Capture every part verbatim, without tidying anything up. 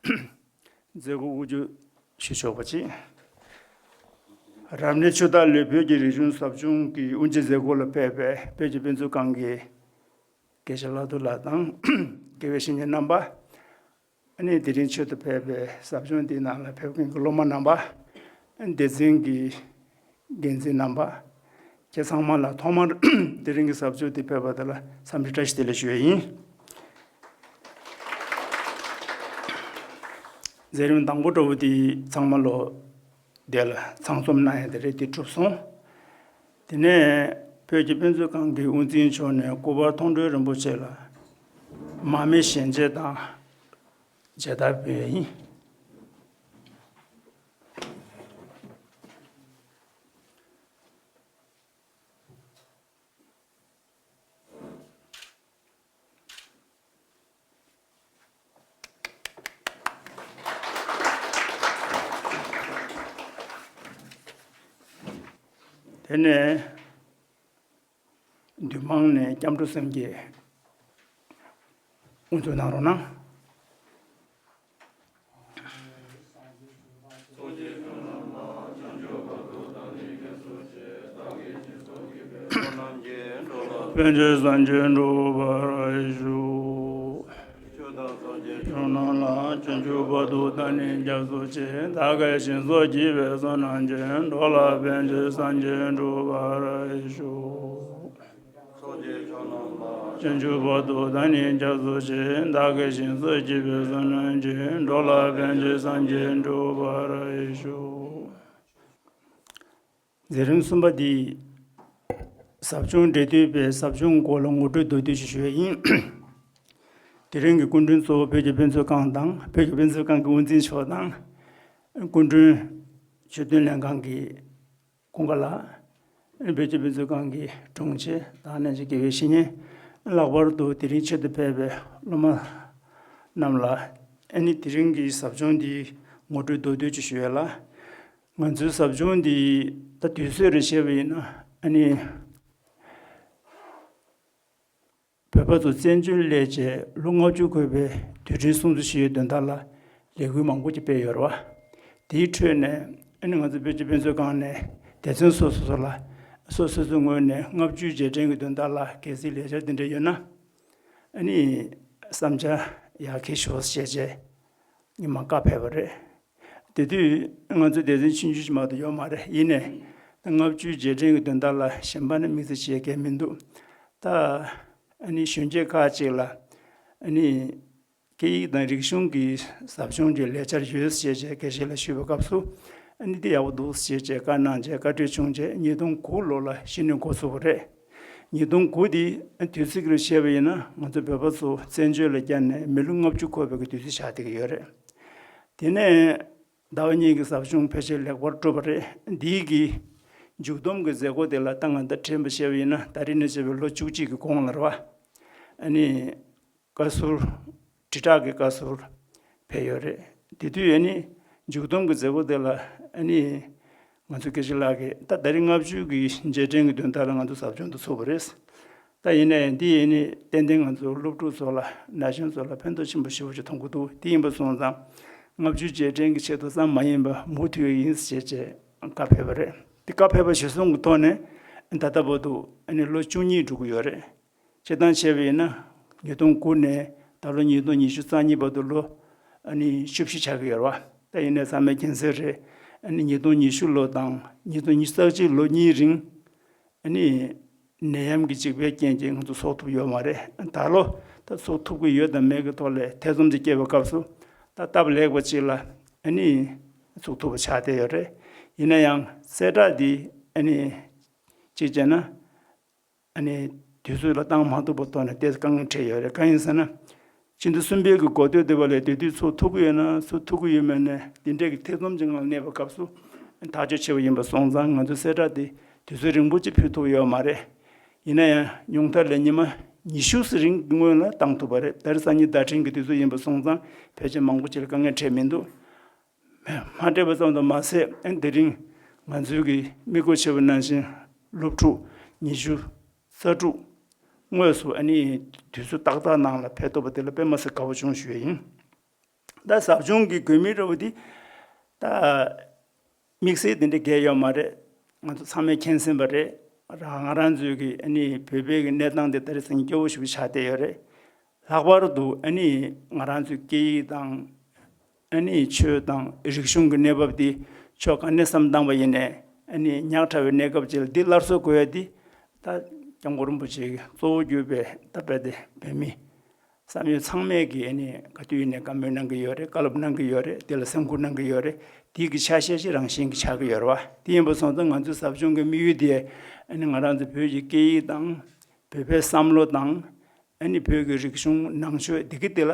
མཛད་སྒོ་དབུ་འབྱེད་ཞུ་ཆོག་པ་ཅིག་རབ་གནས་ཆུ་སྟག་ལོའི་བོད་ཀྱི་རིག་གཞུང་ཟབ་སྦྱོང་གི་དབུ་འབྱེད་མཛད་སྒོ་ལ་ཕེབས་པའི་བོད་ཀྱི་དཔེ་མཛོད་ཁང་གི་དགེ་བཤེས་ལྷག་རྡོར་ལགས་དང་། དགེ་བའི་བཤེས་གཉེན་རྣམ་པ། ཨ་ནི་དེ་རིང་མཆོད་དུ་ཕེབས་པའི་ཟབ་སྦྱོང་འདིའི་ནང་ལ་ཕེབས་མཁན་གྱི་སློབ་མ་རྣམ་པ། སྡེ་ཚན་གྱི་འགན་འཛིན་རྣམ་པ། ཁྱེད་ཚང་མ་ལ་ཐོག་མར་དེ་རིང་གི་ཟབ་སྦྱོང་འདི་ཕེབས་པ་དེ་ལ་འཚམས་འདྲི་བཀྲ་ཤིས་བདེ་ལེགས་ཞུ་ཡ་ཡིན། མཛད་རིམ་དང་པོ་འདྲ་བོ་འདི་ཚང་མ་ལོ་དེ་ལ་ཚང་འཛོམས་གནང་ཡ་དེ་རེད། དེ་གྲུབ་སོང་། དེ་ནས་བོད་ཀྱི་དཔེ་མཛོད་ཁང་གི་དབུ་འཛིན་མཆོག་ནས་སྐུ་པར་མཐོང་གྲོལ་རིན་པོ་ཆེ་ལ་མར་མེ་ཞལ་འབྱེད་དང་མཇལ་དར་ཕུལ་ཡ་ཡིན། དེ་ནས་འདུས་མང་ནས་སྐྱབས་འགྲོ་སེམས་བསྐྱེད་དབུ་འཛུགས་གནང་རོགས་གནང་། དཔལ་ཆེན་སངས་རྒྱས་འགྲུབ་པར་ཤོག་ཆོས་དང་སངས་རྒྱས་ཕྱོགས་རྣམས་ལ་སྤྱོད་འཇུག་བར་དུ་བདག་ནི་སྐྱབས་སུ་མཆི། བདག་གིས་སྦྱིན་སོགས་བགྱིས་པའི་བསོད་ནམས་ཀྱིས། འགྲོ་ལ་ཕན་ཕྱིར་སངས་རྒྱས་འགྲུབ་པར་ཤོག་ཚོགས་ཀྱི་མཆོག་རྣམས་ལ། སྤྱོད་འཇུག་བར་དུ་བདག་ནི་སྐྱབས་སུ་མཆི། བདག་གིས་སྦྱིན་སོགས་བགྱིས་པའི་བསོད་ནམས་ཀྱིས། འགྲོ་ལ་ཕན་ཕྱིར་སངས་རྒྱས་འགྲུབ་པར་ཤོག་མཛད་རིམ་གསུམ་པ་འདི་ཟབ་སྦྱོང་འབྲེལ་མཐུད་པའི་ཟབ་སྦྱོང་སྐོར་ལ་ངོ་སྤྲོད་མདོར་བསྡུས་ཤིག་ཞུ་ཡ་ཡིན། དེ་རིང་གི་སྐུ་མགྲོན་གཙོ་བོ་བོད་ཀྱི་དཔེ་མཛོད་ཁང་དང་བོད་ཀྱི་དཔེ་མཛོད་ཁང་གི་དབུ་འཛིན་མཆོག་དང་། སྐུ་མགྲོན་ཆོས་དོན་ལྷན་ཁང་གི་ཀུན་དགའ་ལགས། བོད་ཀྱི་དཔེ་མཛོད་ཁང་གི་དྲུང་ཆེ་དང་ནང་བཞིན་དགེ་བའི་བཤེས་གཉེན། ལྷག་པར་དུ་དེ་རིང་ཆེད་དུ་ཕེབས་པའི་སློབ་མ་རྣམས་ལ། ཨ་ནི་དེ་རིང་གི་ཟབ་སྦྱོང་འདིའི་ངོ་སྤྲོད་མདོར་བསྡུས་ཅིག་ཞུ་ཡ་ལ། ང་ཚོའི་ཟབ་སྦྱོང་འདི་ད་དུས་ཚོད་རེ་བཤད་པ་ཡིན་ན། ཨ་ནི་བོད་པ་ཚོ་བཙན་བྱོལ་སླེབས་རྗེས་ལོ་ལྔ་བཅུ་འཁོར་བའི་དུས་དྲན་སྲུང་བརྩི་ཞུ་ཡའི་དོན་དག་ལ་ལས་འགུལ་མང་པོ་ཅིག་སྤེལ་ཡོད་རེད་བ། དེའི་ཁྲོད་ནས་ཨ་ནི་ང་ཚོ་བོད་ཀྱི་དཔེ་མཛོད་ཁང་ནས་སྡེ་ཚན་སོ་སོ་སོ་ལ་སོ་སོ་སོའི་ངོས་ནས་ལྔ་བཅུའི་རྗེས་དྲན་གྱི་དོན་དག་ལ་གལ་སྲིད་ལས་འཆར་དེ་འདྲ་ཡོད་ན། ཨ་ནི་བསམ་འཆར་ཡར་འཁྱེར་ཤོག་ཞེས་བྱས་ཉི་མ་བཀའ་ཕེབས་པ་རེད། དེ་དུས་ང་ཚོ་སྡེ་ཚན་ཆུང་ཆུང་ཞིག་མ་གཏོགས་ཡོད་མ་རེད། ཡིན་ནའི་ལྔ་བཅུའི་རྗེས་དྲན་གྱི་དོན་དག་ལ་གཞན་པ་ནས་དམིགས་བསལ་བྱེད་མཁན་མི་འདུག་ད་ཨ་ནི་གཞོན་སྐྱེས་ཁག་ཅིག་ལ་ཨ་ནི་སྐད་ཡིག་དང་རིག་གཞུང་གི་ཟབ་སྦྱོང་གི་ལས་འཆར་ཡོད་ཞེས་བྱས་དགེ་བཤེས་ལ་ཞུས་པའི་སྐབས་སུ། ཨ་ནི་འདི་ཡག་པོ་འདུག་ཞེས་བྱས་བཀའ་གནང་བྱས་བཀའ་འཁྲོལ་བྱུང་རྗེས་ཉིས་སྟོང་དགུ་ལོ་ལ་གཞི་ནས་འགོ་ཚུགས་པ་རེད། ཉིས་སྟོང་དགུ་འདི་དུས་ཚིགས་རུ་བཤད་པ་ཡིན་ན་ང་ཚོ་བོད་པ་ཚོ་བཙན་བྱོལ་ལ་བསྐྱལ་ནས་མི་ལོ་ལྔ་བཅུ་འཁོར་བའི་གི་དུས་ཚོད་ཆགས་བསྡད་ཀྱི་ཡོད་རེད། དེ་ནས་ཟླ་བ་གཉིས་ཀྱི་ཟབ་སྦྱོང་ཕལ་ཆེར་ལེགས་པར་གྲུབ་པ་རེད། འདིའི་གི་མཇུག་བསྡོམས་ཀྱི་མཛད་སྒོ་དེ་ལ་ད་ང་ད་དྲན་པ་བཤད་པ་ཡིན་ན་ད་རེས་ནས་བྱས་པའི་ལོ་བཅུ་གཅིག་གི་གོང་ལ་རེད་བ། ཨ་ནི་བཀའ་ཟུར་དྲིལ་བསྒྲགས་ཀྱི་བཀའ་ཟུར་ཕེབས་ཡོད་རེད། དེ་དུས་ཨ་ནི་མཇུག་བསྡོམས་ཀྱི་མཛད་སྒོ་དེ་ལ་ཨ་ནི་ང་ཚོ་དགེ་བཤེས་ལགས་ཀྱིས་ད་ད་རེས་ལྔ་བཅུ་གི་རྗེས་དྲན་གྱི་དོན་དག་ལ་ང་ཚོ་ཟབ་སྦྱོང་དུ་ཚུགས་པ་རེད། ད་ཡིན་ནའི་འདི་ཡིན་ནི་ཏན་ཏན་ང་ཚོ་སློབ་ཕྲུག་ཚོ་ལ་ན་གཞོན་ཚོ་ལ་ཕན་ཐོགས་ཆེན་པོ་ཞེ་པོ་ཅིག་མཐོང་གི་འདུག་དེ་ཡིན་པ་སོང་ཙང་ལྔ་བཅུ་རྗེས་དྲན་གྱི་ཆེད་དུ་ཙམ་མ་ཡིན་པ་མུ་མཐུད་ཡིན་ཞེས་བྱས་བཀའ་ཕེབས་པ་རེད། དེ་བཀའ་ཕེབས་པ་གཞིར་བཟུང་གི་ཐོག་ནས་ད་ལྟ་བར་དུ་ཨ་ནི་ལོ་བཅུ་གཉིས་འགྲོ་གི་ཡོད་རེད། སྤྱིར་བཏང་བྱས་པ་ཡིན་ན་ཉིས་སྟོང་དགུ་ནས་ད་ལོ་ཉིས་སྟོང་ཉི་ཤུ་རྩ་གཉིས་བར་དུ་ལོ་ཨ་ནི་བཅུ་བཞི་ཆགས་ཀྱི་ཡོད་རེད་བ། ད་ཡིན་ནའི་ཚང་མས་མཁྱེན་གསལ་རེད། ཨ་ནི་ཉིས་སྟོང་ཉི་ཤུ་ལོ་དང་ཉིས་སྟོང་ཉི་ཤུ་རྩ་གཅིག་ལོ་གཉིས་རིང་ཨ་ནི་ནད་ཡམས་ཀྱི་འཇིགས་པའི་རྐྱེན་གྱིས་ང་ཚོ་ཚོགས་ཐུབ་ཡོད་མ་རེད། ད་ལོ་ད་ཚོགས་ཐུབ་ཀྱི་ཡོད་དང་མེད་ཀྱི་ཐོག་ལ་ཐེ་ཚོམ་ཅིག་སྐྱེས་པའི་སྐབས་སུ་ད་སྟབས་ལེགས་པ་ཅིག་ལ་ཨ་ནི་ཚོགས་ཐུབ་པ་ཆགས་བསྡད་ཡོད་རེད། ཡིན་ན་ཡང་གསལ་བསྒྲགས་འདི་ཨ་ནི་གཅིག་བྱས་ན། ཨ་ནི་དུས་ཚོད་ལ་བཏང་མ་ཐུབ་པ་ཐོག་ནས་ཏོག་ཙམ་དཀའ་ངལ་འཕྲད་ཡོད་རེད། གང་ཡིན་ཟེར་ན། ཕྱི་ཟླ་གསུམ་པའི་གི་འགོ་སྟོད་དེ་བ་ལས་དེ་དུས་ཚོགས་ཐུབ་ཀྱི་ཡོད་ན་ཚོགས་ཐུབ་ཀྱི་ཡོད་མེད་ནས་འདི་འདྲའི་གི་ཐེ་ཚོམ་གྱི་ངང་གནས་པའི་སྐབས་སུ་ཐག་གཅོད་བྱས་པ་ཡིན་པ་སོང་ཙང་ང་ཚོའི་གསལ་བསྒྲགས་དེ་དུས་ཚོད་རིང་པོ་ཅིག་ཕུལ་ཐུབ་ཡོད་མ་རེད། ཡིན་ན་ཡང་ཉུང་མཐར་ལ་ཉི་མ་ཉི་ཤུ་ཙམ་རིང་གི་སྔོན་ལ་བཏང་ཐུབ་པ་རེད། ད་རེས་སང་ཉིན་བརྡ་འཕྲིན་གྱི་དུས་ཚོད་ཡིན་པ་སོང་ཙང་ཕལ་ཆེར་མང་པོ་ཅིག་ལ་དཀའ་ངལ་འཕྲད་མི་འདུག་མ་སྤྲད་པ་ཙམ་དུ་མ་ཟད་ཨ་ནི་དེ་རིང་ང་ཚོའི་གི་དམིགས་སྒོ་ཆེ་བ་ནང་བཞིན་སློབ་ཕྲུག་ཉི་ཤུ་རྩ་དྲུག་དངོས་སུ་ཨ་ནི་དུས་ཚོད་ཏག་ཏག་ནང་ལ་ཕེབས་ཐུབ་པ་དེ་ལ་དཔེ་མ་སྲིད་དགའ་པོ་བྱུང་ཞུ་ཡས་ཡིན། ད་ཟབ་སྦྱོང་གི་དགོས་དམིགས་འདྲ་བོ་དེ་ད་དམིགས་བསལ་དེ་འདྲ་གང་ཡང་ཡོད་མ་རེད། ང་ཚོ་ཚང་མས་མཁྱེན་གསལ་བ་རེད། ར་ང་རང་ཚོའི་གི་ཨ་ནི་བོད་པའི་གི་གནས་སྟངས་དེ་ད་རེས་སང་ཉིན་སྐྱོ་བོ་ཞིག་ཆགས་བསྡད་ཡོད་རེད། ལྷག་པར་དུ་ཨ་ནི་ང་རང་ཚོའི་སྐད་ཡིག་དང་ཨ་ནི་ཆོས་དང་རིག་གཞུང་གི་གནས་བབ་དེ་ཕྱོགས་གང་ནས་བསམ་བློ་བཏང་བ་ཡིན་ནའི་ཨ་ནི་ཉག་ཕྲ་བའི་གནས་སྐབས་ཅིག་ལ་འདི་སླར་གསོ་དགོས་ཡ་དེ་ད་སྐྱབས་མགོན་རིན་པོ་ཆེ་གི་གཙོ་བོ་གྱུར་པའི་ད་རྦད་དེ་བོད་མི་བསམ་ཡོད་ཚང་མས་ཀྱིས་ཨ་ནི་ག་དུས་ཡིན་ནའི་བཀའ་མོལ་གནང་གི་ཡོད་རེད། བཀའ་སློབ་གནང་གི་ཡོད་རེད། དེ་ལ་སེམས་ཁུར་གནང་གི་ཡོད་རེད། དེའི་གི་ཆ་ཤས་ཤིག་རང་བཞིན་གྱི་ཆགས་ཀྱི་ཡོད་རེད་བ། དེ་ཡིན་པ་སོང་ཙང་ང་ཚོའི་ཟབ་སྦྱོང་གི་དམིགས་ཡུལ་དེ་ཨ་ནི་ང་རང་ཚོ་བོད་ཀྱི་སྐད་ཡིག་དང་བོད་པའི་བསམ་བློ་དང་ཨ་ནི་བོད་ཀྱི་རིག་གཞུང་ནང་ཆོས་འདི་གི་དེ་ལ་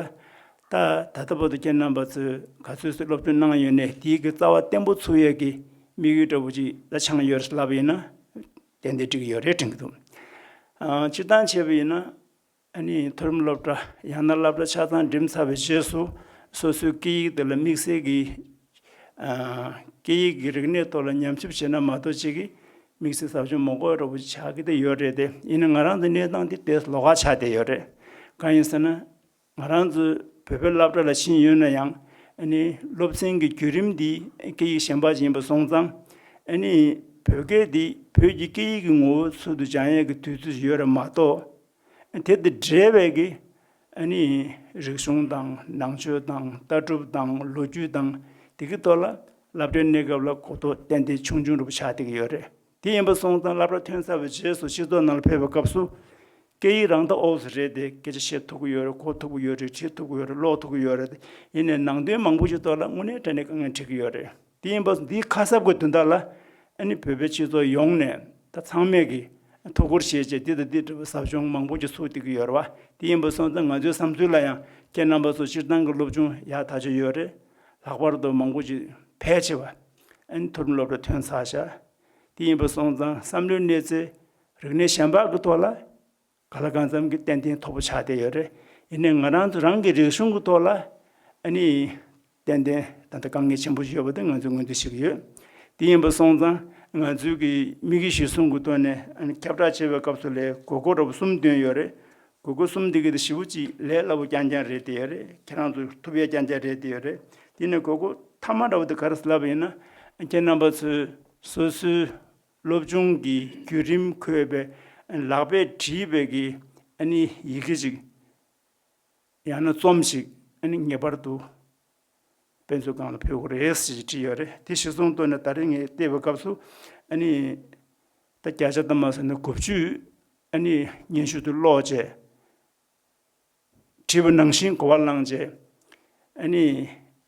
ད་ད་ལྟ་བར་དུ་ཁྱེད་རྣམ་པ་ཚོས་ག་ཚོད་ཚོད་སློབ་སྦྱོང་གནང་ཡོད་ནའི་དེའི་གི་རྩ་བ་བརྟན་པོ་ཚུགས་ཡས་ཀྱི་དམིགས་ཡུལ་འདྲ་བོ་ཅིག་ད་ཆགས་ཡོད་རེད་ལབ་ཡིན་ན་ཏན་ཏན་འགྲིག་གི་ཡོད་རེད་དྲན་གྱི་འདུག་ཨ་སྤྱིར་བཏང་བྱས་པ་ཡིན་ན། ཨ་ནི་མཐོ་རིམ་སློབ་གྲྭ་ཡང་ན་སློབ་གྲྭ་ཆ་ཚང་འགྲིམས་ཚར་བའི་རྗེས་སུ་སོ་སོའི་སྐད་ཡིག་དེ་ལ་དམིགས་བསལ་གྱི་ཨ་སྐད་ཡིག་གི་རིག་གནས་ཐོག་ལ་ཉམས་ཞིབ་བྱས་ན་མ་གཏོགས་ཅིག་གིས་དམིགས་བསལ་ཟབ་སྦྱོང་མ་དགོས་འདྲ་བོ་ཆགས་ཀྱི་དེ་ཡོད་རེད་དེ། ཡིན་ན་ང་རང་ཚོའི་གནས་སྟངས་འདི་དེ་ལོགས་ཀ་ཆགས་བསྡད་ཡོད་རེད། གང་ཡིན་ཟེར་ན། ང་རང་ཚོ་བོད་པའི་སློབ་གྲྭ་ལ་ཕྱིན་ཡོད་ན་ཡང་ཨ་ནི་སློབ་ཚན་གྱི་བརྒྱུད་རིམ་འདི་སྐད་ཡིག་གཞན་པ་ཞིག་ཡིན་པ་སོང་ཙང་ཨ་ནི་བོད་སྐད་འདི་བོད་ཀྱི་སྐད་ཡིག་གི་ངོ་བོ་ཚུལ་དུ་སྦྱང་ཡས་ཀྱི་དུས་ཚོད་ཡོད་རེད་མ་གཏོགས། དེ་དང་འབྲེལ་བའི་གི་ཨ་ནི་རིག་གཞུང་དང་ནང་ཆོས་དང་ལྟ་གྲུབ་དང་ལོ་རྒྱུས་དང་དེ་གི་ཐོག་ལ་སློབ་གྲྭའི་གནས་སྐབས་ལ་གོ་རྟོགས་ཏན་ཏན་ཆུང་ཆུང་འདྲ་པོ་ཆགས་བསྡད་ཀྱི་ཡོད་རེད། དེ་ཡིན་པ་སོང་ཙང་སློབ་གྲྭ་ཐོན་ཚར་བའི་རྗེས་སུ་སྤྱི་ཚོགས་ནང་ལ་ཕེབས་པའི་སྐབས་སུ་སྐད་ཡིག་རང་ད་ཨོ་ཙི་རེད་དེ་སྐད་ཆ་བཤད་ཐུབ་ཀྱི་ཡོད་རེད། གོ་ཐུབ་ཀྱི་ཡོད་རེད། བྲིས་ཐུབ་ཀྱི་ཡོད་རེད། ཀློག་ཐུབ་ཀྱི་ཡོད་རེད། ཡིན་ནའི་ནང་དོན་མང་པོ་ཞིག་ཐོག་ལ་དངོས་གནས་དྲང་གནས་དཀའ་ངལ་འཕྲད་ཀྱི་ཡོད་རེད། དེ་ཡིན་པ་འདིའི་ཁ་གསབ་ཀྱི་དོན་དག་ལ་ཨ་ནི་བོད་པའི་སྤྱི་ཚོགས་ཡོངས་ནས་ད་ཚང་མས་ཀྱི་ཐུགས་ཁུར་བཞེས་བྱས་འདི་དང་འདི་འདྲ་བའི་ཟབ་སྦྱོང་མང་པོ་ཞིག་ཚུགས་བསྡད་ཀྱི་ཡོད་རེད་བ། དེ་ཡིན་པ་སོང་ཙང་ང་ཚོའི་བསམ་ཚུལ་ལ་ཡང་ཁྱེད་རྣམ་པ་ཚོ་སྤྱིར་བཏང་གི་སློབ་སྦྱོང་ཡག་ཐག་ཆོད་ཡོད་རེད། ལྷག་པར་དུ་མང་པོ་ཞིག་ཕལ་ཆེ་བ་ཨ་ནི་མཐོ་རིམ་སློབ་གྲྭ་ཐོན་ཚར་ཤག་དེ་ཡིན་པ་སོང་ཙང་བསམ་བློའི་གནས་ཚད་རིག་གནས་གཞན་པ་གི་ཐོག་ལ་གང་ལ་གང་འཚམ་གྱི་ཏན་ཏན་མཐོ་པོ་ཆགས་བསྡད་ཡོད་རེད། ཡིན་ནའི་ང་རང་ཚོ་རང་གི་རིག་གཞུང་གི་ཐོག་ལ་ཨ་ནི་ཏན་ཏན་ད་ལྟ་དཀའ་ངལ་ཆེན་པོ་ཡོད་པ་དེ་ང་ཚོས་མངོན་འདོད་བྱེད་ཀྱི་ཡོད། དེ་ཡིན་པ་སོང་ཙང་ང་ཚོའི་གི་དམིགས་ཡུལ་གཞིར་བཟུང་གི་ཐོག་ནས་ཨ་ནི་ཁྱབ་བསྒྲགས་བྱེད་པའི་སྐབས་སུ་ལས་དགོས་མཁོ་འདྲ་པོ་གསུམ་བཏོན་ཡོད་རེད། དགོས་མཁོ་གསུམ་འདི་གི་དེ་ཞེ་པོ་ཅིག་ལས་སླ་པོ་རྐྱང་རྐྱང་རེད་བསྡད་ཡོད་རེད། ཁྱེད་རང་ཚོ་ཐུབ་ཡས་རྐྱང་རྐྱང་རེད་བསྡད་ཡོད་རེད། དེ་ནས་དགོས་མཁོ་མཐའ་མ་འདྲ་པོ་དེ་ག་རེ་ལབ་པ་ཡིན་ན། ཁྱེད་རྣམ་པ་ཚོས་སོ་སོའི་སློབ་སྦྱོང་གི་བརྒྱུད་རིམ་འཁོད་པའི་ལག་པས་བྲིས་པའི་གི་ཨ་ནི་ཡི་གེ་ཅིག་ཡང་ན་རྩོམ་ཞིག་ཨ་ནི་ངེས་པར་དུ་དཔེ་མཛོད་ཁང་ལ་ཕུལ་དགོས་རེད་ཟེར་བྲིས་ཡོད་རེད། དེ་གཞིར་བཟུང་བཏོན་ནས་ད་རེས་ངས་བལྟས་པའི་སྐབས་སུ་ཨ་ནི་ད་བརྒྱ་ཆ་ལྟ་མ་ཟེར་ན་དགུ་བཅུ་ཨ་ནི་སྙན་ཞུ་དེ་ཀློག་བྱས། བྲིས་པ་ནང་བཞིན་གོ་བ་བླངས་རྗེས། ཨ་ནི་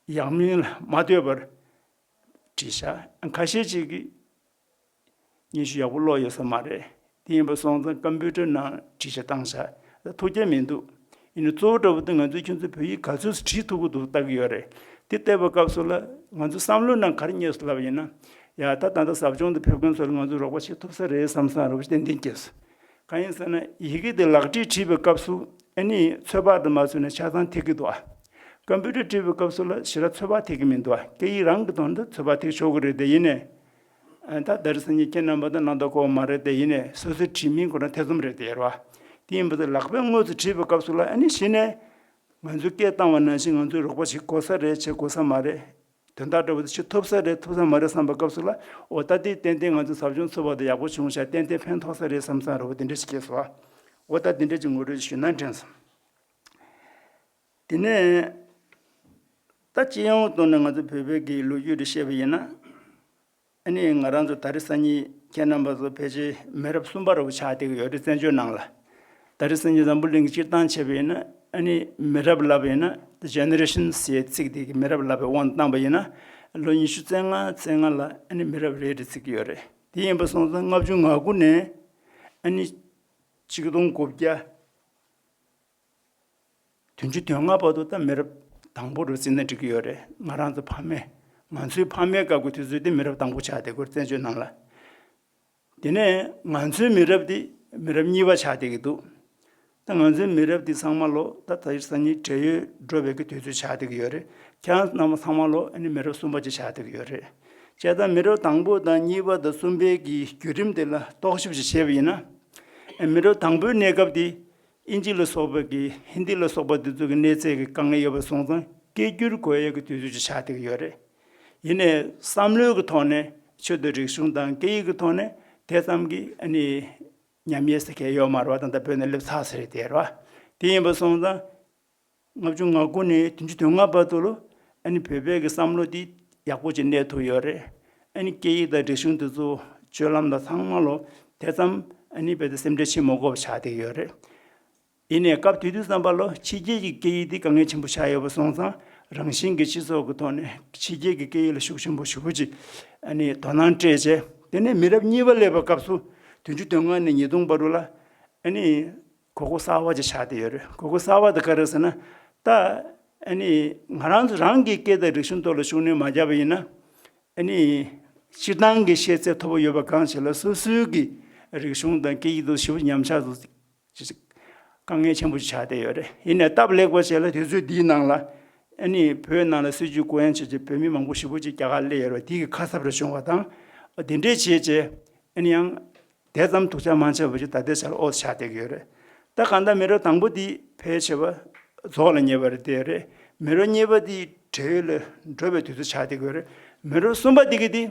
ཡག་མིན་ལ་མ་ལྟོས་པར་བྲིས་བཞག་ཁ་ཤས་ཅིག་གིས་སྙན་ཞུ་ཡག་པོ་ཀློག་ཡོད་ས་མ་རེད། དེ་ཡིན་པ་སོང་ཙང་ཀམ་པུ་ཊར་ནང་བྲིས་བྱས་བཏང་བཞག་ཐུགས་རྒྱལ་མི་འདུག་ཡིན་ནའི་གཙོ་བོ་འདྲ་པོ་དེ་ང་ཚོས་ཁྱོད་ཚོས་བོད་ཡིག་ག་ཚོད་བྲིས་ཐུབ་ཀྱི་འདུག་ལྟ་གི་ཡོད་རེད། དེ་བལྟས་པའི་སྐབས་སུ་ལ་ང་ཚོའི་བསམ་བློའི་ནང་ག་རེ་སྙེག་སོང་ལབ་ཡིན་ན། ཡ་ད་ད་ལྟ་ཟབ་སྦྱོང་དུ་ཕེབས་མཁན་ཚོ་ལ་ང་ཚོས་རོགས་པ་བྱེད་ཐུབ་ས་རེད་བསམ་བསམ་རོགས་པ་ཏན་ཏན་སྐྱེས་སོང་། གང་ཡིན་ཟེར་ན་ཡི་གེ་དེ་ལག་བྲིས་བྲིས་པའི་སྐབས་སུ་ཨ་ནི་ཚོད་དཔག་དང་མ་ཚོད་ནས་ཆ་ཚང་ཐེག་གི་འདུག་ཨ། ཀམ་པུ་ཊར་བྲིས་པའི་སྐབས་སུ་ལ་ཞེ་དྲག་ཚོད་དཔག་ཐེག་གི་མི་འདུག་ཨ། སྐད་ཡིག་རང་གི་དོན་དུ་ཚོད་དཔག་ཐེག་ཆོག་གི་རེད་དེ། ཡིན་ནའི་ཨ་ད་ད་རེས་སང་ཉིན་ཁྱེད་རྣམ་པ་དང་གནང་དགོས་མ་རེད་དེ། ཡིན་ནའི་སོ་སོའི་བྲིས་མིན་ཁོ་རང་ཐེ་ཚོམ་རེད་དེ་ཡོད་རེད་བ། དེ་ཡིན་པ་དང་ལག་པས་དངོས་སུ་བྲིས་པའི་སྐབས་སུ་ལ་ཨ་ནི་གཞི་ནས་ང་ཚོས་སྐད་བཏང་བ་ནང་བཞིན་ང་ཚོས་རོགས་པ་བྱེད་དགོས་ས་རེད། བྱེད་དགོས་ས་མ་རེད། དོན་དག་འདྲ་བོ་དེ་བྱེད་ཐུབ་ས་རེད། ཐུབ་ས་མ་རེད་བསམ་པའི་སྐབས་སུ་ལ་འོ་ད་དེ་ཏན་ཏན་ང་ཚོ་ཟབ་སྦྱོང་ཚུགས་པ་དེ་ཡག་པོ་བྱུང་ཤག་ཏན་ཏན་ཕན་ཐོགས་ས་རེད་བསམ་བསམ་འདྲ་བོ་དེ་འདྲ་ཞིག་སྐྱེས་སོང་བ། འོ་ད་དེ་འདྲ་ཅིག་ངོ་སྤྲོད་ཞུས་ན་དྲན་སོང་། དེ་ནས་ད་སྤྱི་ཡོངས་ཐོག་ནས་ང་ཚོ་བོད་པའི་གི་ལོ་རྒྱུས་དེ་བཤད་པ་ཡིན་ན། ཨ་ནི་ང་རང་ཚོ་ད་རེས་སང་ཉིན་ཁྱེད་རྣམ་པ་ཚོ་ཕལ་ཆེར་མི་རབས་གསུམ་པ་འདྲ་བོ་ཆགས་བསྡད་ཀྱི་ཡོད་རེད། བཙན་བྱོལ་ནང་ལ། ད་རེས་སང་ཉིན་འཛམ་བུ་གླིང་གི་སྤྱིར་བཏང་བྱས་པ་ཡིན་ན་ཨ་ནི་མི་རབས་ལབ་པ་ཡིན་ན། ད་ཇེ་ནེ་རེ་ཤན་ཟེར་ཚིག་དེ་གི་མི་རབས་ལབ་པའི་དབང་དུ་བཏང་པ་ཡིན་ན། ལོ་ཉི་ཤུ་རྩ་ལྔ་རྩ་ལྔ་ལ་ཨ་ནི་མི་རབས་རེད་རེད་བརྩི་གི་ཡོད་རེད། དེ་ཡིན་པ་སོང་ཙང་ལྔ་བཅུ་ང་དགུ་ནས་ཨ་ནི་ཆིག་སྟོང་དགུ་བརྒྱ། བདུན་ཅུ་དོན་ལྔ་བར་དུ་ད་མི་རབས་དང་པོ་རུ་བརྩི་ན་འགྲིག་གི་ཡོད་རེད། ང་རང་ཚོ་ཕ་མེས། ང་ཚོའི་ཕ་མེས་སྐབས་ཀྱི་དུས་ཚོད་དེ་མི་རབས་དང་པོ་ཆགས་བསྡད་ཀྱི་ཡོད་རེད། བཙན་བྱོལ་ནང་ལ། དེ་ནས་ང་ཚོའི་མི་རབས་དེ་མི་རབས་གཉིས་པ་ཆགས་བསྡད་ཀྱི་འདུག་ད་ང་ཚོའི་མི་རབས་དེ་ཚང་མ་ལོ་ད་ད་རེས་སང་ཉིན་བགྲེས་ཡོལ་འགྲོ་བའི་གི་དུས་ཚོད་ཆགས་བསྡད་ཀྱི་ཡོད་རེད། ཁྱེད་རང་རྣམ་པ་ཚང་མ་ལོ་ཨ་ནི་མི་རབས་གསུམ་པ་ཅིག་ཆགས་བསྡད་ཀྱི་ཡོད་རེད། བྱས་ཙང་མི་རབས་དང་པོ་དང་གཉིས་པ་དང་གསུམ་པའི་གི་བརྒྱུད་རིམ་དེ་ལ་རྟོག་ཞིབ་ཅིག་བྱས་པ་ཡིན་ན། མི་རབས་དང་པོའི་གནས་སྐབས་དེ། དབྱིན་ཇི་ལ་སོགས་པ་གི་ཧིན་དི་ལ་སོགས་པ་འདི་ཚོ་གི་གནས་ཚད་ཀྱི་དཀའ་ངལ་ཡོད་པ་སོང་ཙང་ སྐད་སྒྱུར་དགོས་ཡས་ཀྱི་དུས་ཚོད་ཅིག་ཆགས་བསྡད་ཀྱི་ཡོད་རེད། ཡིན་ནའི་བསམ་བློའི་གི་ཐོག་ནས་ཆོས་དང་རིག་གཞུང་དང་སྐད་ཡིག་གི་ཐོག་ནས་དེ་ཙམ་གྱི་ཨ་ནི་ཉམས་ཡས་ཟེར་མཁན་ཡོད་མ་རེད་བ། ད་ལྟ་བོད་ནས་སླེབས་ཚར་ཟེར་རེད་དེ་རེད་བ། དེ་ཡིན་པ་སོང་ཙང་། ལྔ་བཅུ་ང་དགུ་ནས་བདུན་ཅུ་དོན་ལྔ་བར་དུ་ལ་ཨ་ནི་བོད་པའི་གི་བསམ་བློ་འདི་ཡག་པོ་ཅིག་གནས་ཐུབ་ཡོད་རེད། ཨ་ནི་སྐད་ཡིག་དང་རིག་གཞུང་འདི་ཚོ་སྤྱོད་ལམ་དང་ཚང་མ་ལ་དེ་ཙམ་ཨ་ནི་རྦད་དེ་སེམས་ཁྲལ་བྱེད་མ་དགོས་པ་ཆགས་བསྡད་ཡོད་རེད། ཡིན་ནའི་སྐབས་དེ་དུས་ཙམ་པ་ལ་ཕྱི་རྒྱལ་གྱི་སྐད་ཡིག་འདི་དཀའ་ངལ་ཆེན་པོ་ཆགས་ཡོད་པ་སོང་ཙང་། རང་བཞིན་གྱི་སྤྱི་ཚོགས་ཀྱི་ཐོག་ནས་ཕྱི་རྒྱལ་གྱི་སྐད་ཡིག་ལ་ཤུགས་ཆེན་པོ་ཞེ་པོ་ཅིག་ཨ་ནི་དོ་སྣང་སྤྲད་བྱས། དེ་ནས་མི་རབས་གཉིས་པ་སླེབས་པའི་སྐབས་སུ་བདུན་ཅུ་དོན་ལྔ་ནས་ཉིས་སྟོང་བར་དུ་ལ་ཨ་ནི། དགོས་མཁོ་གསར་པ་ཅིག་ཆགས་བསྡད་ཡོད་རེད། དགོས་མཁོ་གསར་པ་དེ་ག་རེ་ཟེར་ན། ད་ཨ་ནི་ང་རང་ཚོ་རང་གི་སྐད་དང་རིག་གཞུང་ཐོག་ལ་ཤུགས་སྣོན་མ་བརྒྱབ་པ་ཡིན་ན། ཨ་ནི་སྤྱིར་བཏང་གི་ཤེས་ཚད་མཐོ་པོ་ཡོད་པ་གང་ཞིག་ལ་སོ་སོའི་གི་རིག་གཞུང་དང་སྐད་ཡིག་དེ་ཞེ་པོ་ཉམས་ཆག་ཏུ་དཀའ་ངལ་ཆེན་པོ་ཅིག་ཆགས་བསྡད་ཡོད་རེད། ཡིན་ནའི་སྟབས་ལེགས་པ་བྱས་ལ་དུས་ཚོད་འདིའི་ནང་ལ་ཨ་ནི་བོད་ནང་ལ་སྲིད་བྱུས་སྐོང་ཡ་བྱས་བྱས་བོད་མི་མང་པོ་ཞེ་པོ་ཅིག་རྒྱ་གར་སླེབས་ཡོད་རེད་བ། དེ་གི་ཁ་གསབ་རེ་བྱུང་བ་དང་། དེ་འདྲས་བྱས་བྱས་ཨ་ནི་ཡང་། དེ་ཙམ་སྡུག་ཅག་མ་ཆགས་པ་ཞིག་ད་ལྟའི་ཆར་ཨོ་ཆགས་བསྡད་ཀྱི་ཡོད་རེད། ད་གང་ལྟར་མི་རབས་དང་པོ་འདི་ཕལ་ཆེ་བ་རྫོགས་ལ་ཉེ་བ་རེད་དེ་རེད། མི་རབས་གཉིས་པ་འདི་བགྲེས་ཡོལ་ལ་འགྲོ་བའི་དུས་ཚོད་ཆགས་བསྡད་ཀྱི་ཡོད་རེད། མི་རབས་གསུམ་པ་འདི་གི་འདི་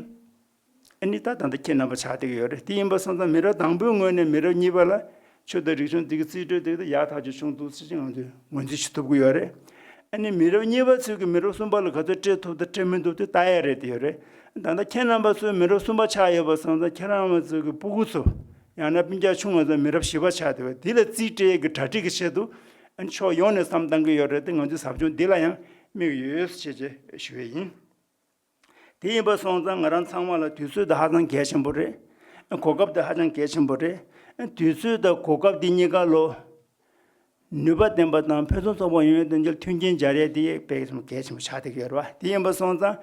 ཨ་ནི་ད་ད་ལྟ་ཁྱེད་རྣམ་པ་ཆགས་བསྡད་ཀྱི་ཡོད་རེད། དེ་ཡིན་པ་སོང་ཙང་མི་རབས་དང་པོའི་ངོས་ནས་མི་རབས་གཉིས་པ་ལ་ཆོས་དང་རིག་གཞུང་འདི་གི་རྩིས་སྤྲོད་འདི་གི་ད་ཡག་ཐག་ཆོད་བྱུང་འདུག་ཟེར་ཅིག་ང་ཚོས་ངོས་འཛིན་ཞུ་ཐུབ་ཀྱི་ཡོད་རེད། ཨ་ནི་མི་རབས་གཉིས་པ་ཚོས་ཀྱི་མི་རབས་གསུམ་པ་ལ་ག་ཚོད་སྤྲད་ཐུབ་དང་སྤྲད་མི་ཐུབ་དེ་ལྟ་ཡ་རེད་དེ་ཡོད་རེད། ད་ལྟ་ཁྱེད་རྣམ་པ་ཚོའི་མི་རབས་གསུམ་པ་ཆགས་ཡོད་པ་སོང་ཙང་ཁྱེད་རྣམ་པ་ཚོའི་གི་སྤུ་གུ་ཚོ་ཡང་ན་སྤུན་ཀྱག་ཆུང་བ་ཚོ་མི་རབས་བཞི་པ་ཆགས་བསྡད་པ་འདི་ལ་རྩིས་སྤྲད་ཀྱི་གྲ་སྒྲིག་གི་ཆེད་དུ་ཨ་ནི་ཕྱོགས་ཡོངས་ནས་བསམ་བཏང་གི་ཡོད་རེད་དེ། ང་ཚོའི་ཟབ་སྦྱོང་འདི་ལ་ཡང་དམིགས་ཡོད་ཞེས་བྱས་ཞུ་ཡས་ཡིན། དེ་ཡིན་པ་སོང་ཙང་ང་རང་ཚང་མ་ལ་དུས་ཚོད་དེ་ཧ་ཅང་གལ་ཆེན་པོ་རེད། གོ་སྐབས་དེ་ཧ་ཅང་གལ་ཆེན་པོ་རེད། དུས་ཚོད་དང་གོ་སྐབས་དེ་གཉིས་ཀ་ལོ། ནུས་པ་ལྡན་པ་དང་ཕུན་སུམ་ཚོགས་པ་ཡོང་ཡས་དོན་ཆེད་མཐུན་རྐྱེན་སྦྱར་ཡས་དེ་དཔེ་ཙམ་གལ་ཆེན་པོ་ཆགས་བསྡད་ཀྱི་ཡོད་རེད་བ། དེ་ཡིན་པ་སོང་ཙང་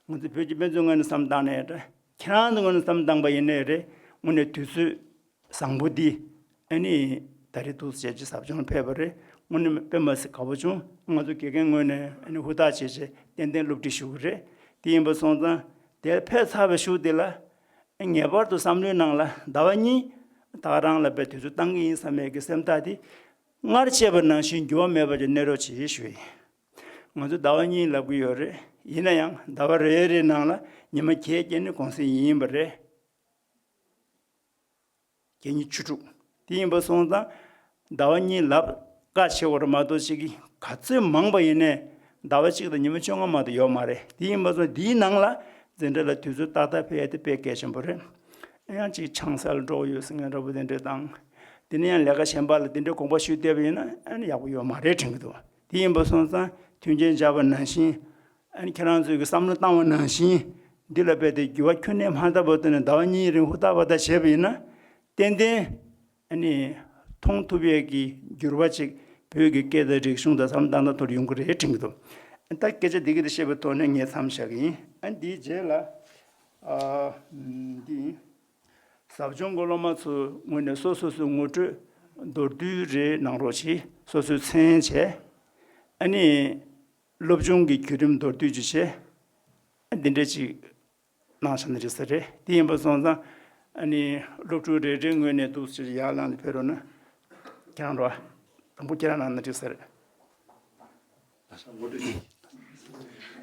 ང་ཚོ་བོད་ཀྱི་དཔེ་མཛོད་ངོས་ནས་བསམ་བཏང་ནའི་རེད། ཁྱེད་རང་ཚོ་ངོས་ནས་བསམ་བཏང་པ་ཡིན་ནའི་རེད། དངོས་གནས་དུས་ཚོད་བཟང་པོ་འདི་ཨ་ནི་ད་རེས་འདུག་སེ་བྱས་ཀྱི་ཟབ་སྦྱོང་ཕེབས་པ་རེད། དངོས་གནས་དཔེ་མ་སྲིད་དགའ་པོ་བྱུང་། ང་ཚོ་དགེ་རྒན་ངོས་ནས་ཨ་ནི་ཧུར་ཐག་བྱས་བྱས་ཏན་ཏན་སློབ་ཁྲིད་ཞུ་གི་རེད། དེ་ཡིན་པ་སོང་ཙང་དེར་ཕེབས་ཚར་བའི་གཞུག་དེ་ལ་ངེས་པར་དུ་བསམ་བློའི་ནང་ལ་ཟླ་བ་གཉིས་ད་ག་རང་ལ་དཔེ་དུས་ཚོད་བཏང་གི་ཡིན་བསམ་ཡས་ཀྱི་སེམས་ཐག་དེ་སྔར་བཅད་པ་ནང་བཞིན་འགྱུར་བ་མེད་པ་ཅིག་གནས་རོགས་གྱིས་ཞུ་ཡིན། ང་ཚོ་ཟླ་བ་གཉིས་ལབ་ཀྱི་ཡོད་རེད། ཡིན་ན་ཡང་ཟླ་བ་རེ་རེའི་ནང་ལ་ཉི་མ་བརྒྱད་བསྐྱལ་ནས་གུང་སེང་ཡིན་པ་རེད། བརྒྱད་གཉིས་བཅུ་དྲུག་དེ་ཡིན་པ་སོང་ཙང་ཟླ་བ་གཉིས་ལབ་ཁག་ཆེ་བ་རེད་མ་གཏོགས་ཅིག་ག་ཚོད་མང་པ་ཡིན་ནའི་ཟླ་བ་གཅིག་དང་ཉི་མ་བཅོ་ལྔ་མ་གཏོགས་ཡོད་མ་རེད། དེ་ཡིན་པ་སོང་འདིའི་ནང་ལ་འཛིན་གྲྭ་ལ་དུས་ཚོད་ཏག་ཏག་ཕེབས་ཡ་དེ་དཔེ་གལ་ཆེན་པོ་རེད། ཡང་ཅིག་ཆང་ས་ལ་འགྲོ་གི་ཡོད་ཟེར་མཁན་འདྲ་པོ་དེ་འདྲས་དང་། དེ་ནས་ཡང་ལས་ཀ་གཞན་པ་ལ་དེ་འདྲའི་དགོངས་པ་ཞུས་བསྡད་པ་ཡིན་ན་ཨ་ནི་ཡག་པོ་ཡོད་མ་རེད་དྲན་གྱི་འདུག་དེ་ཡིན་པ་སོང་ཙང་མཐུན་རྐྱེན་སྦྱར་བ་ནང་བཞིན། ཨ་ནི་ཁྱེད་རང་ཚོས་ཀྱི་བསམ་བློ་བཏང་བ་ནང་བཞིན་འདི་ལ་རྦད་དེ་འགྱུར་བ་ཁྱོན་ནས་མ་བཏང་བར་དུ་ནས་ཟླ་བ་གཉིས་རིང་ཧུར་ཐག་པ་ཐག་བྱས་པ་ཡིན་ན། ཏན་ཏན་ཨ་ནི་མཐོང་ཐུབ་ཡས་ཀྱི་འགྱུར་བ་ཅིག་བོད་ཀྱི་སྐད་དང་རིག་གཞུང་དང་བསམ་བློ་བཏང་སྟངས་ཐོག་ཡོང་གི་རེད་དྲན་གྱི་འདུག་ད་སྐད་ཆ་འདི་གི་དེ་བཤད་པའི་ཐོག་ནས་ངས་མཚམས་བཞག་གི་ཡིན། ཨ་འདིའི་རྗེས་ལ་ཨ་འདི་ཡིན། ཟབ་སྦྱོང་གི་སློབ་མ་ཚོའི་ངོས་ནས་སོ་སོ་སོའི་ངོ་སྤྲོད་མདོར་བསྡུས་རེ་གནང་རོགས་གྱིས། སོ་སོའི་མཚན་བྱས། ཨ་ནི་སློབ་སྦྱོང་གི་བརྒྱུད་རིམ་མདོར་བསྡུས་ཅིག་བྱས། འདི་འདྲ་ཅིག་གནང་བཞག་ན་འགྲིག་ས་རེད། དེ་ཡིན་པ་སོང་ཙང་ཨ་ནི་སློབ་ཕྲུག་རེ་རེའི་ངོས་ནས་འདུག་ཟེར་ཡར་ལངས་ནས་ཕེབས་རོགས་གནང་། ཁྱེད་རང་རོགས། དང་པོ་ཁྱེད་རང་གནང་ན་འགྲིག་ས་རེད།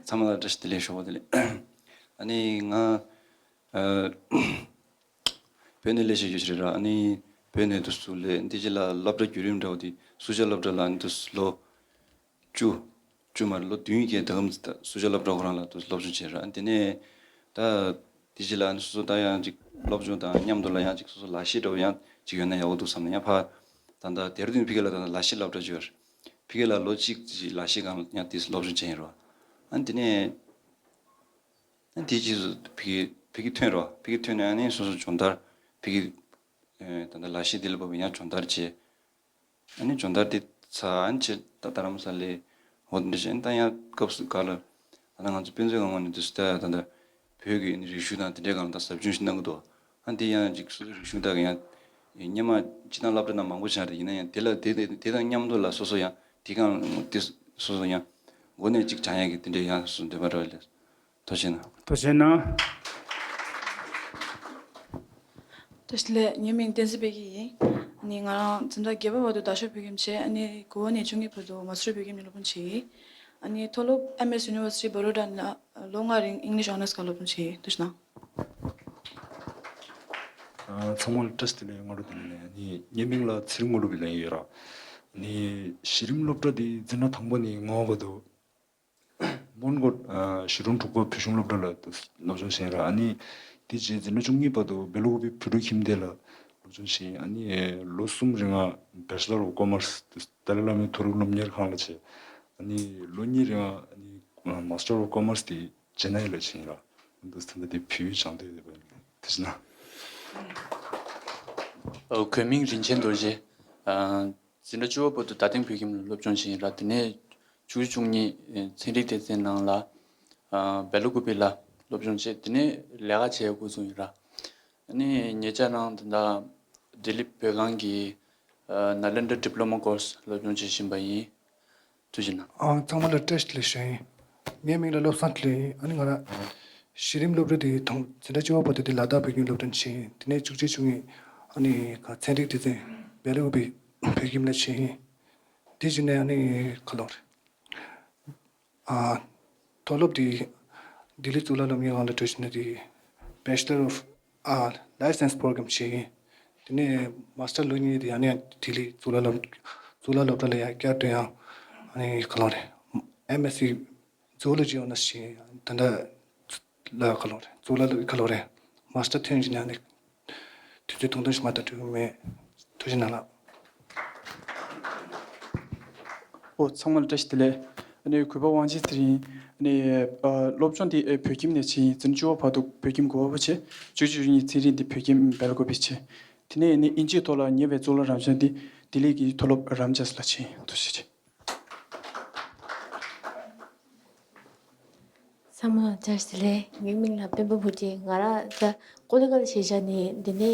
ཚང་མ་ལ་བཀྲ་ཤིས་བདེ་ལེགས། ཞོགས་པ་བདེ་ལེགས། ཨ་ནི་ང་ཨ་བོད་ནས་སླེབས་བྱས་ཡོད་ཞིག་རེད་ར། ཨ་ནི་བོད་ནས་དུ་སུ་ལས་འདི་ཅི་ལ་སློབ་གྲྭ་བརྒྱུད་རིམ་འདྲ་བོ་དེ་སུ་ཇ་སློབ་གྲྭ་ལ་ཨ་ནི་དུ་ལོ་བཅུ། བཅུ་མ་རེད། ལོ་བདུན་གྱི་ད་གམ་སུ་ཇ་སློབ་གྲྭ་ཁོ་རང་ལ་དུ་སློབ་སྦྱོང་བྱས་ར། ཨ་ནི་དེ་ནས་ད་འདི་ཅི་ལ་ཨ་ནི་སོ་སོ་ད་ཡང་ཅིག་སློབ་སྦྱོང་དང་མཉམ་དུ་ལ་ཡང་ཅིག་སོ་སོ་ལག་ཤེས་འདྲ་བོ་ཡང་ཅིག་ཡོད་ན་ཡག་པོ་འདུག་བསམ་ནས་ཡང་ཕ་ད་ད་དེར་དུ་ཕི་གེ་ལ་ད་ལག་ཤེས་སློབ་གྲྭ་བརྒྱུད་ར། ཕི་གེ་ལ་ལོ་གཅིག་ཅིག་ལག་ཤེས་སྒང་ལ་ཡང་དེ་སློབ་སྦྱོང་བྱས་ཡིན་ར། ཨ་ནི་དེ་ནས། ཨ་དེ་རྗེས་སུ་ཕ་གི་ཕ་གི་ཐོན་རོགས། ཕ་གི་ཐོན་ནས་ཨ་ནི་སོ་སོ་སྦྱོང་བརྡར་ཕ་གི་ཨེ་ད་ལྟ་ལག་ཤེས་དེ་ལ་བབས་ཡང་སྦྱོང་བརྡར་བྱས། ཨ་ནི་སྦྱོང་བརྡར་དེ་ཚར་ཨ་ནི་ཆེ་ད་རྡ་རམ་ས་ལའི་འོ་དེ་འདྲ་བྱས་ཨ་ནི་ད་ཡང་སྐབས་སུ་ག་ལ་ད་ལྟ་ང་ཚོ་དཔེ་མཛོད་ཁང་ངོས་ནས་དུས་སུ་ད་ད་ལྟ་བོད་ཀྱི་ཨ་ནི་རིག་གཞུང་དང་དེ་འདྲའི་སྒང་ལ་ད་ཟབ་སྦྱོང་ཞིག་གནང་གི་འདུག་ཨ་འདི་ཡང་ཅིག་སོ་སོའི་རིག་གཞུང་དག་ཡང་སྔོན་མ་སྤྱིར་བཏང་སློབ་གྲྭ་ནང་མང་པོ་སྦྱངས་རེད། ཡིན་ན་ཡང་དེ་ལ་དེ་དེ་དེ་དང་མཉམ་དུ་ལ་སོ་སོ་ཡང་དེ་གང་དེ་སོ་སོ་ཡང་འགོ་ནས་ཅིག་སྦྱང་ཡག་གི་དེ་འདྲའི་ཡང་སོ་སོ་འདོད་པ་འདྲ་བ་ལས། ཐུགས་རྗེ་གནང་། ཐུགས་རྗེ་གནང་། བཀྲ་ཤིས་བདེ་ལེགས། ངའི་མིང་བསྟན་འཛིན་པད་སྐྱིད་ཡིན། ཨ་ནི་ང་རང་འཛིན་གྲྭ་བརྒྱད་པ་བར་དུ་རྡ་ཤོད་བོད་ཁྱིམ་བྱས། ཨ་ནི་དགུ་པ་ནས་བཅུ་གཉིས་བར་དུ་མ་སུ་རི་བོད་ཁྱིམ་ནས་སློབ་སྦྱོང་བྱས་ཡིན། ཨ་ནི་མཐོ་སློབ་M S University Baroda ནས་ལོ་ལྔ་རིང་English Honours ག་སློབ་སྦྱོང་བྱས་ཡོད། ཐུགས་རྗེ་གནང་། ཨ། ཚང་མ་ལ་བཀྲ་ཤིས་བདེ་ལེགས། སྔ་དྲོ་བདེ་ལེགས། ཨ་ནི་ངའི་མིང་ལ་ཚེ་རིང་དངོས་གྲུབ་ལབ་ཡོད་ར། ཨ་ནི་གཞི་རིམ་སློབ་གྲྭ་འདི་འཛིན་གྲྭ་དང་པོ་ནས་ལྔ་པ་བར་དུ་མོན་གྷོ། ཨ། གཞིས་གྲོང་དྲུག་པ་བོད་གཞུང་སློབ་གྲྭ་ལ་སློབ་སྦྱོང་བྱས་ར། ཨ་ནི་དེ་རྗེས་འཛིན་གྲྭ་བཅུ་གཉིས་བར་དུ་སྦེལ་ཀོབ་བོད་ཕྲུག་ཁྱིམ་སྡེ་ལ་སློབ་སྦྱོང་བྱས། ཨ་ནི་ལོ་གསུམ་རིང་ང་Bachelor of Commerce ཏཱ་ལའི་བླ་མའི་མཐོ་རིམ་སློབ་གཉེར་ཁང་ལ་བྱས། ཨ་ནི་ལོ་གཉིས་རིང་ང་ཨ་ནི་Master of Commerce དེ་ཅེ་ནའི་ལ་བྱས་ར། འདུག་ད་ལྟ་དེ་བོད་ཡིག་སྦྱང་བསྡད་ཡོད་པ་ཡིན། དེ་བྱས་ན། ཨོ། བོད་མིང་རིན་ཆེན་རྡོ་རྗེ། ཨ། འཛིན་གྲྭ་བཅུ་པ་བར་དུ་རྡ་སྟེང་བོད་ཁྱིམ་ལ་སློབ་སྦྱོང་བྱས་ཡིན་ར། དེ་ནས་བཅུ་བཅུ་གཉིས་ཚན་རིག་སྡེ་ཚན་ནང་ལ། ཨ། སྦེལ་ཀོབ་ལ་སློབ་སྦྱོང་བྱས། དེ་ནས་ལས་ཀ་བྱེད་འགོ་བཙུགས་ཡིན་ར། ཨ་ནི་ཉེ་ཆར་ནང་ད་ལྟ་ལྡི་ལི་བོད་ཁང་གི་ཨ། Nalanda Diploma Course སློབ་སྦྱོང་བྱེད་བཞིན་པ་ཡིན། ཐུགས་རྗེ་གནང་། ཨང་། ཚང་མ་ལ་བཀྲ་ཤིས་བདེ་ལེགས་ཞུ་ཡིན། ངའི་མིང་ལ་བློ་བཟང་དྲི་ལན་ཡིན། ཨ་ནི་ང་རང་གཞི་རིམ་སློབ་གྲྭ་དེ་དང་འཛིན་གྲྭ་བཅུ་པ་བར་དུ་དེ་ལ་དྭགས་བོད་ཁྱིམ་སློབ་གྲྭ་ནས་བྱས་ཡིན། དེ་ནས་བཅུ་གཅིག་བཅུ་གཉིས་ཨ་ནི་ག་ཚན་རིག་སྡེ་ཚན་སྦེལ་ཀོབ་བོད་ཁྱིམ་ལ་བྱས་ཡིན། དེ་བཞིན་ནས་ཨ་ནི་ག་ལོར། ཨ། མཐོ་སློབ་དེ་ལྡི་ལི་གཙུག་ལག་སློབ་གཉེར་ཁང་ལ་འགྲོ་བཞིན་ན་དེ་Bachelor of ཨ། Life Science Program བྱས་ཡིན། དེ་ནས་Master ལོ་གཉིས་དེ་ཡང་ནས་ལྡི་ལི་གཙུག་ལག་སློབ་གཙུག་ལག་སློབ་གྲྭ་ལ་ཡང་བསྐྱར་དུ་ཡང་ཨ་ནི་ག་ལོར་རེད། M Sc Zoology Honours བྱས་ཡིན། ད་ལྟ་ལ་ག་ལོར་རེད། གཙུག་ལག་སློབ་ག་ལོར་རེད། Master ཐོན་བཞིན་ཡང་ནས། དུས་ཚོད་ཐུང་ཐུང་ཞིག་མ་གཏོགས་འགྲོ་གི་མེད། ཐུགས་རྗེ་གནང་ལགས། ཨོ། ཚང་མ་ལ་བཀྲ་ཤིས་བདེ་ལེགས། ཨ་ནི་གུས་པ་དབང་ཆེན་ཚེ་རིང་། ཨ་ནི་ཨ། སློབ་སྦྱོང་དེ་ཨེ་བོད་ཁྱིམ་ནས་བྱས་ཡིན། འཛིན་གྲྭ་བཅུ་པ་བར་དུ་བོད་ཁྱིམ་གོ་བ་བྱས། བཅུ་གཅིག་བཅུ་གཉིས་ཚན་རིག་འདི་བོད་ཁྱིམ་སྦེལ་ཀོབ་བྱས། དེ་ནས་ཨ་ནི་དབྱིན་ཇིའི་ཐོག་ལ་ཉེ་བའི་གཙུག་ལག་རབ་འབྱམས་འདི་ལྡི་ལི་གི་མཐོ་སློབ་རབ་འབྱམས་ལ་བྱས་ཡིན། ཐུགས་རྗེ་ཆེ། ཚང་མ་བཀྲ་ཤིས་བདེ་ལེགས། ངའི་མིང་ལ་སྤེན་པ་བུ་སྐྱིད། ང་རང་ད་ཀོ་ལི་གྷལ་བྱས་བྱས་ནས་འདི་ནས་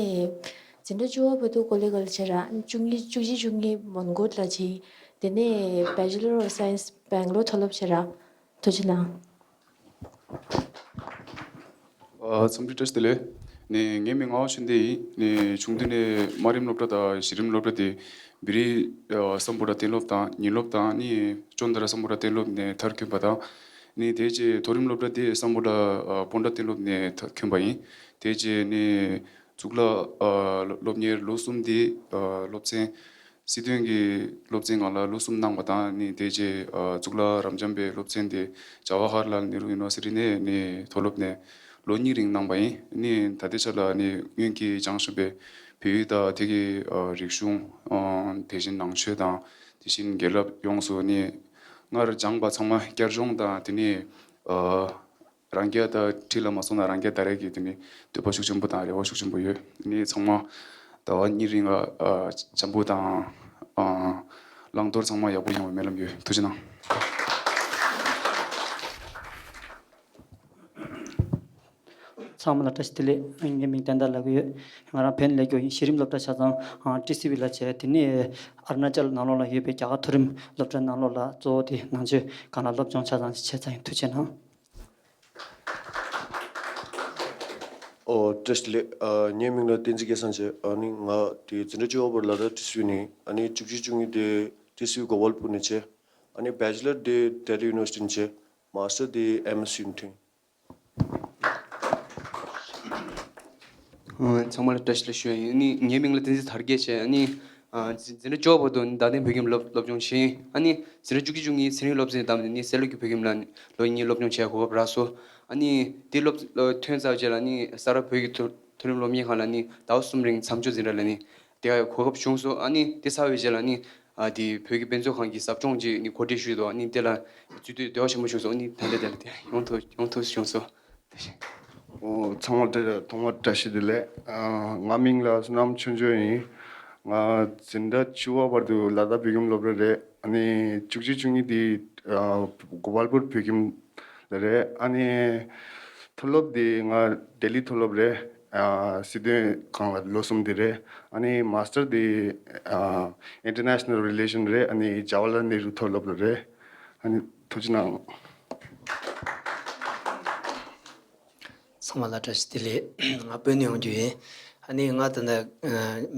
འཛིན་གྲྭ་བཅུ་པ་བར་དུ་ཀོ་ལི་གྷལ་བྱས་ར། བཅུ་གཉིས་བཅུ་གཅིག་བཅུ་གཉིས་མོན་གྷོ་ལ་བྱས། འདི་ནས་Bachelor of Science Bangalore མཐོ་སློབ་བྱས་ར། ཐུགས་རྗེ་གནང་། ཨ། འཚམས་འདྲི་བཀྲ་ཤིས་བདེ་ལེགས། ནས་ངའི་མིང་ངག་དབང་ཆོས་ལྡན་ཡིན། ནས་ཆུང་དུས་ནས་དམའ་རིམ་སློབ་གྲྭ་དང་གཞི་རིམ་སློབ་གྲྭ་དེ་བི་རི་ཨ། སམ་བྷོ་ཊ་གཏན་སློབ་དང་ཉིན་སློབ་དང་ནི་ཅོན་དྷ་ར་སམ་བྷོ་ཊ་གཏན་སློབ་ནས་མཐར་འཁྱོལ་བ་དང་། ནི་དེ་རྗེས་མཐོ་རིམ་སློབ་གྲྭ་དེ་སམ་བྷོ་ཊ་ཨ། སྤོན་ཊ་གཏན་སློབ་ནས་མཐར་འཁྱོལ་བ་ཡིན། དེ་རྗེས་ནི་གཙུག་ལག་ཨ། སློབ་གཉེར་ལོ་གསུམ་དེ་ཨ། སློབ་ཚན། སྲིད་དོན་གྱི་སློབ་ཚན་སྒང་ལ་ལོ་གསུམ་གནང་བ་དང་ནི་དེ་རྗེས་ཨ། གཙུག་ལག་རབ་འབྱམས་པའི་སློབ་ཚན་དེ་ཇ་ཝ་ཧར་ལཱལ་ནེ་རུ་ཡུ་ནི་ཝར་སི་ཊི་ནས་ནི་མཐོ་སློབ་ནས་ལོ་གཉིས་རིང་གནང་བ་ཡིན། ནི་ད་ལྟའི་ཆ་ལ་ནི་སྔོན་གྱི་སྦྱངས་བཞིན་པའི་བོད་ཡིག་དང་དེ་གི་ཨ། རིག་གཞུང་། ཨ། དེ་བཞིན་ནང་ཆོས་དང་དེ་བཞིན་རྒན་རབས་ཡོངས་སུ་ནི་སྔར་སྦྱངས་པ་ཚང་མ་བསྐྱར་སྦྱོང་དང་དེ་ནི་ཨ། རང་རྒྱལ་དང་འཁྲིས་ལ་མ་སོང་ན་རང་རྒྱལ་ད་རེས་ཀྱི་དེ་ནི་འདོད་པ་ཤུགས་ཆེན་པོ་དང་རེ་བ་ཤུགས་ཆེན་པོ་ཡོད། ནི་ཚང་མ་ཟླ་བ་གཉིས་རིང་ལ་འཇམ་པོ་དང་བླང་དོར་ཚང་མ་ཡག་པོ་ཡོང་བའི་སྨོན་ལམ་ཡོད། ཐུགས་རྗེ་གནང་། ཚང་མ་ལ་བཀྲ་ཤིས་བདེ་ལེགས། ངའི་མིང་བསྟན་དར་ལབ་ཀྱི་ཡོད། ང་རང་བོད་ནས་སླེབས་ཡོད། གཞི་རིམ་སློབ་གྲྭ་ཆ་ཚང་ཊི་སི་ཝི་ལ་བྱས། དེ་ནས་ཨ་རུ་ན་ཅལ་ནང་ལོགས་ལ་ཡོད་པའི་རྒྱ་གར་མཐོ་རིམ་སློབ་གྲྭ་ནང་ལོགས་ལ་གཙོ་བོ་དེ་ནང་ཆོས་སྒང་ལ་སློབ་སྦྱོང་ཆ་ཚང་བྱས་ཚར་ཡིན། ཐུགས་རྗེ་གནང་། ཨོ། བཀྲ་ཤིས་བདེ་ལེགས། ཨ། ངའི་མིང་ལ་བསྟན་འཛིན་སྐལ་བཟང་བྱས། ཨ་ནི་ང་དེ་འཛིན་གྲྭ་བཅུ་པ་བར་ལ་ད་ཊི་སི་ཝི་ནས། ཨ་ནི་བཅུ་གཅིག་བཅུ་གཉིས་དེ་ཊི་སི་ཝི་གོ་པལ་པུར་ནས་བྱས། ཨ་ནི་བེ་ཅི་ལར་དེ་ལྡི་ལི་ཡུ་ནི་ཝར་སི་ཊི་ནས་བྱས། མ་སི་ཊར་དེ་ཨེམ་ཨེས་ཡུ་ནི་ཊི། ཨ། ཚང་མ་ལ་བཀྲ་ཤིས་བདེ་ལེགས་ཞུ་ཡ་ཡིན། ཨ་ནི་ངའི་མིང་ལ་བསྟན་འཛིན་དར་རྒྱས་བྱས། ཨ་ནི་ཨ། འཛིན་འཛིན་གྲྭ་བཅུ་པ་བར་དུ་རྡ་སྟེང་བོད་ཁྱིམ་སློབ་སློབ་སྦྱོང་བྱས་ཡིན། ཨ་ནི་འཛིན་གྲྭ་བཅུ་གཅིག་བཅུ་གཉིས་ཚན་རིག་སློབ་ཚན་བདམས་ནས་ནི་གསེར་ལྷ་སྐྱིད་བོད་ཁྱིམ་ལ་ལོ་གཉིས་སློབ་སྦྱོང་བྱས་གོ་སྐབས་རག་སོང་། ཨ་ནི་དེ་སློབ་ཐོན་ཚར་རྗེས་ལ་ནི་ས་རཱ་བོད་ཀྱི་མཐོ་མཐོ་རིམ་སློབ་གཉེར་ཁང་ལ་ནི་ཟླ་བ་གསུམ་རིང་མཚམས་སྦྱོར་འཛིན་གྲྭ་ལ་ནི་དེ་ག་གོ་སྐབས་བྱུང་སོང་། ཨ་ནི་དེ་ཚར་བའི་རྗེས་ལ་ནི་ཨ། དེ་བོད་ཀྱི་དཔེ་མཛོད་ཁང་གི་ཟབ་སྦྱོང་ཅིག་ནི་གོ་སྒྲིག་ཞུས་འདུག་ཨ་ནི་དེ་ལ་འཛུལ་དུས་བདེ་བ་ཆེན་པོ་བྱུང་སོང་། ཨ་ནི་ད་ལྟ་དེ་ལ་དེ་ཡོང་ཐུབ་ཡོང་ཐུབ་བྱུང་སོང་། ཨོ། ཚང་མ་བཀྲ་ཐོག་མར་བཀྲ་ཤིས་བདེ་ལེགས། ཨ། ང་མིང་ལ་བསོད་ནམས་ཆོས་འབྱོར་ཡིན། ང་འཛིན་གྲྭ་བཅུ་པ་བར་དུ་ལ་དྭགས་བོད་ཁྱིམ་སློབ་གྲྭ་རེད། ཨ་ནི་བཅུ་གཅིག་བཅུ་གཉིས་དེ་ཨ། གོ་པལ་པུར་བོད་ཁྱིམ་ལ་རེད། ཨ་ནི་མཐོ་སློབ་དེ་ང་ལྡི་ལི་མཐོ་སློབ་རེད། ཨ། སྲིད་དོན་ཁང་ལ་ལོ་གསུམ་དེ་རེད། ཨ་ནི་མ་སི་ཊར་དེ་ཨ། International Relation རེད། ཨ་ནི་ཇ་ཝ་ལ་ལ་ནེ་རུ་མཐོ་སློབ་ལ་རེད། ཨ་ནི་ཐུགས་རྗེ་གནང་། ཚང་མ་ལ་བཀྲ་ཤིས་བདེ་ལེགས། ང་བོད་ནས་ཡོང་རྒྱུ་ཡིན། ཨ་ནི་ང་ད་ནི་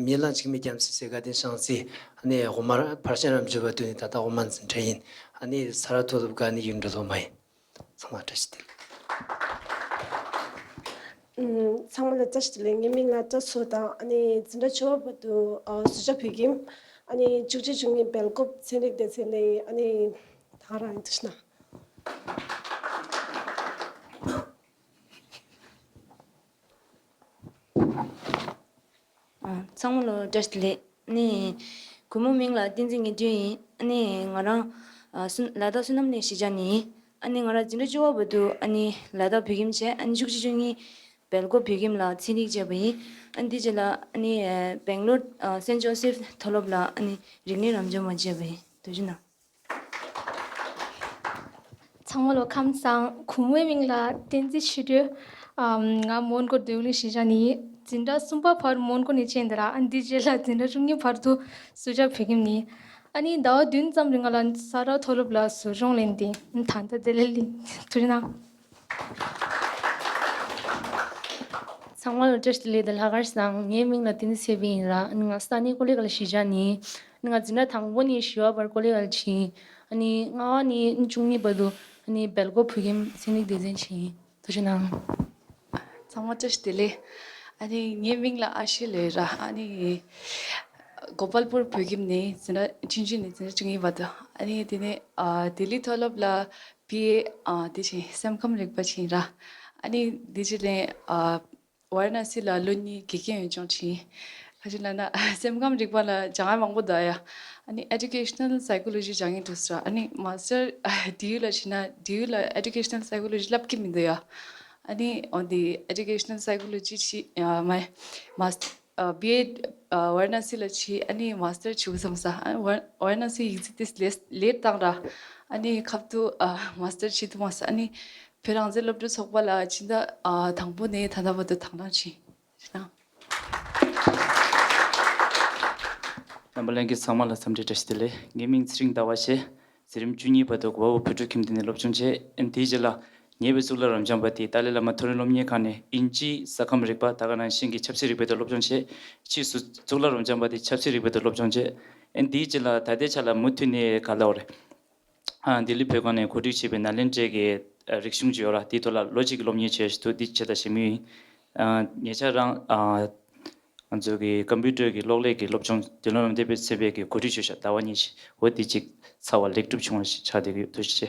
མི་ལ་འཇིགས་མེད་རྒྱལ་མཚན་ཟེར་ག་དེ་ཤང་སི། ཨ་ནི་འོག་མར་ཕར་ཤང་རམ་བྱུ་བ་དུ་ནི་ད་ལྟ་འོག་མ་འཛིན་གྲྭ་ཡིན། ཨ་ནི་ས་ར་མཐོ་སློབ་ག་ནི་ཡིན་འགྲོ་ལོ་མ་ཡིན། ཚང་མ་བཀྲ་ཤིས་བདེ་ལེགས། ཚང་མ་ལ་བཀྲ་ཤིས་བདེ་ལེགས། ངའི་མིང་ལ་བཀྲ་ཚོ་དང་ཨ་ནི་འཛིན་གྲྭ་བཅུ་པ་བར་དུ་ཨ་བཟོ་བྱ་བོད་ཁྱིམ། ཨ་ནི་བཅུ་གཅིག་བཅུ་གཉིས་སྦེལ་ཀོབ་ཚན་རིག་སྡེ་ཚན་ནས་ཨ་ནི་ད་ག་རང་ཡིན་འདུག་ཤི་ན། ཨ། ཚང་མ་ལ་བཀྲ་ཤིས་བདེ་ལེགས། ནི། གུས་མོ་མིང་ལ་བསྟན་འཛིན་དངོས་གྲུབ་ཡིན། ནི་ང་རང་། ཨ། སུ། ལ་དྭགས་བསོད་ནམས་གླིང་གཞིས་ཆགས་ནས་ཡིན། ཨ་ནི་ང་རང་འཛིན་གྲྭ་བཅུ་པ་བར་དུ་ཨ་ནི་ལ་དྭགས་བོད་ཁྱིམ་བྱས། ཨ་ནི་བཅུ་གཅིག་བཅུ་གཉིས་སྦེལ་ཀོབ་བོད་ཁྱིམ་ལ་ཚན་རིག་བྱས་པ་ཡིན། ཨ་ནི་དེ་རྗེས་ལ་ཨ་ནི་སྦེང་ལོར་སེན་ཇོ་སེབ་མཐོ་སློབ་ལ་ཨ་ནི་རིག་གནས་རབ་འབྱམས་པ་བྱས་པ་ཡིན། ཐུགས་རྗེ་གནང་། ཚང་མ་ལ་ཁམས་བཟང་། གུས་མོའི་མིང་ལ་བསྟན་འཛིན་ཆོས་སྒྲོན། ཨམ། ང་མོན་གྷོ་འདོད་རླུང་གཞིས་ཆགས་ནས་ཡིན། འཛིན་གྲྭ་གསུམ་པ་བར་མོན་གྷོ་ནས་བྱས་འདི་ར། ཨ་འདི་རྗེས་ལ་འཛིན་གྲྭ་བཅུ་གཉིས་བར་དུ་སུ་ཇཱ་བོད་ཁྱིམ་ནས། ཨ་ནི་ཟླ་བ་བདུན་ཙམ་རིང་ལ་ས་ར་མཐོ་སློབ་ལ་ཟུར་སྦྱོང་ལེན་ཏེ་ད་ལྟ་དེ་ལས་ལི་ཐུར་ན། ཚང་མ་ལ་བཀྲ་ཤིས་བདེ་ལེགས་དང་ལྷག་དཀར་བཟང་། ངའི་མིང་ལ་བསྟན་འཛིན་ཚེ་བིན་ཡིན་ར། ཨ་ནི་ང་ས་གནས་ཀོ་ལི་གྷལ་གཞིས་ཆགས་ནས་ཡིན། ང་འཛིན་གྲྭ་དང་པོ་ནས་བཞི་བ་བར་ཀོ་ལི་གྷལ་ཕྱིན། ཨ་ནི་ལྔ་བ་ནས་བཅུ་གཉིས་བར་དུ་ཨ་ནི་སྦེལ་ཀོབ་བོད་ཁྱིམ་ཚན་རིག་སྡེ་ཚན་ཕྱིན། ཐུགས་རྗེ་གནང་། ཚང་མ་བཀྲ་ཤིས་བདེ་ལེགས། ཨ་ནི་ངའི་མིང་ལ་ཨ་ཤེ་ལོས་ར། ཨ་ནི་གོ་པལ་པུར་བོད་ཁྱིམ་ནས་འཛིན་གྲྭ་ཆུང་ཆུང་ནས་འཛིན་གྲྭ་བཅུ་གཉིས་བར་དུ། ཨ་ནི་དེ་ནས་ཨ་ལྡི་ལི་མཐོ་སློབ་ལ་བི་ཨེ་ཨ་དེ་བྱས་སེམས་ཁམས་རིག་པ་ཕྱིན་ར། ཨ་ནི་དེ་རྗེས་ལ་ཨ། ཝཱ་ར་ཎ་སི་ལ་ལོ་གཉིས་དགེ་རྒན་འོས་སྦྱོང་བྱས། ག་ཅི་ལབ་ན་སེམས་ཁམས་རིག་པ་ལ་སྦྱང་ཡ་མང་པོ་འདུག་ཡ། ཨ་ནི་ཨེ་ཌུ་ཀེ་ཤ་ནལ་སའི་ཀོ་ལོ་ཇི་སྦྱང་གི་འདུག་ཟེར། ཨ་ནི་མཱ་སི་ཊར་ཌི་ཡུ་ལ་ཕྱིན་ན་ཌི་ཡུ་ལ་ཨེ་ཌུ་ཀེ་ཤ་ནལ་སའི་ཀོ་ལོ་ཇི་བསླབ་ཀྱི་མི་འདུག་ཡ། ཨ་ནི་འོ་འདི་ཨེ་ཌུ་ཀེ་ཤ་ནལ་སའི་ཀོ་ལོ་ཇི་ཕྱི་ཨ་མ་མཱ་སི་ཊར་ཨ་བི་ཨེ་ཨ་ཝཱ་ར་ཎ་སི་ལ་ཕྱིན། ཨ་ནི་མཱ་སི་ཊར་བྱེད་དགོས་བསམ་ས། ཨ་ནི་ཝཱ་ཝཱ་ར་ཎ་སི་ཡིག་ཚད་དེ་ལེ་ལེ་བཏང་ར། ཨ་ནི་ཁབ་ཏུ་ཨ་མཱ་སི་ཊར་བྱེད་ཐུབ་མ་སོང་། ཨ་ནི། བོད་རང་བཙན་སློབ་ཕྲུག་ཚོགས་པ་ལ་ཕྱི་ཟླ་ཨ་དང་པོ་ནས་ད་ལྟ་བར་དུ་དང་བླངས་བྱས། རྣམ་པ་ལྷན་རྒྱས་ཚང་མ་ལ་འཚམས་འདྲི་བཀྲ་ཤིས་བདེ་ལེགས། ངའི་མིང་ཚེ་རིང་ཟླ་བ་ཞེས། འཛིན་རིམ་བཅུ་གཉིས་བར་དུ་གོ་བ་བོད་ཕྲུག་ཁྱིམ་སྡེ་ནས་སློབ་སྦྱོང་བྱས། ཨ་ནི་དེའི་རྗེས་ལ་ཉེ་བའི་གཙུག་ལག་རབ་འབྱམས་པ་དེ་ཏཱ་ལའི་བླ་མ་མཐོ་རིམ་སློབ་གཉེར་ཁང་ནས་དབྱིན་ཇིའི་ས་ཁམས་རིག་པ། ད་ག་ནང་བཞིན་གྱི་ཆབ་སྲིད་རིག་པའི་ཐོག་སློབ་སྦྱོང་བྱས། ཕྱིས་སུ་གཙུག་ལག་རབ་འབྱམས་པ་དེ་ཆབ་སྲིད་རིག་པའི་ཐོག་སློབ་སྦྱོང་བྱས། ཨ་ནི་དེའི་རྗེས་ལ་ད་ལྟའི་ཆ་ལ་མུ་མཐུད་ནས་ག་ལབ་དགོས་རེད། ཨ། ལྡི་ལི་བོད་ཁང་ནས་གོ་སྒྲིག་བྱས་པའི་ནཱ་ལེནྡྲའི་གི་རིག་གཞུང་ཅིག་ཡོད་ར། དེའི་ཐོག་ལ་ལོ་གཅིག་གི་སློབ་གཉེར་བྱས་ཤིག་འདུག་འདི་བྱས་དང་བྱེད་མུས་ཡིན། ཨ། ཉེ་ཆར་རང་ཨ། ང་ཚོ་གི་ཀམ་པུ་ཊར་གི་གློག་ཀླད་ཀྱི་སློབ་སྦྱོང་དེ་ལོ་རམ་བདེ་བའི་ཚེ་བའི་གི་གོ་སྒྲིག་ཞུས་ཤག་ཟླ་བ་གཉིས་ཤིག་འོ་དེ་གཅིག་ཚར་བ་ལེགས་གྲུབ་བྱུང་བ་ཞིག་ཆགས་བསྡད་ཀྱི་ཡོད། ཐུགས་རྗེ་ཆེ།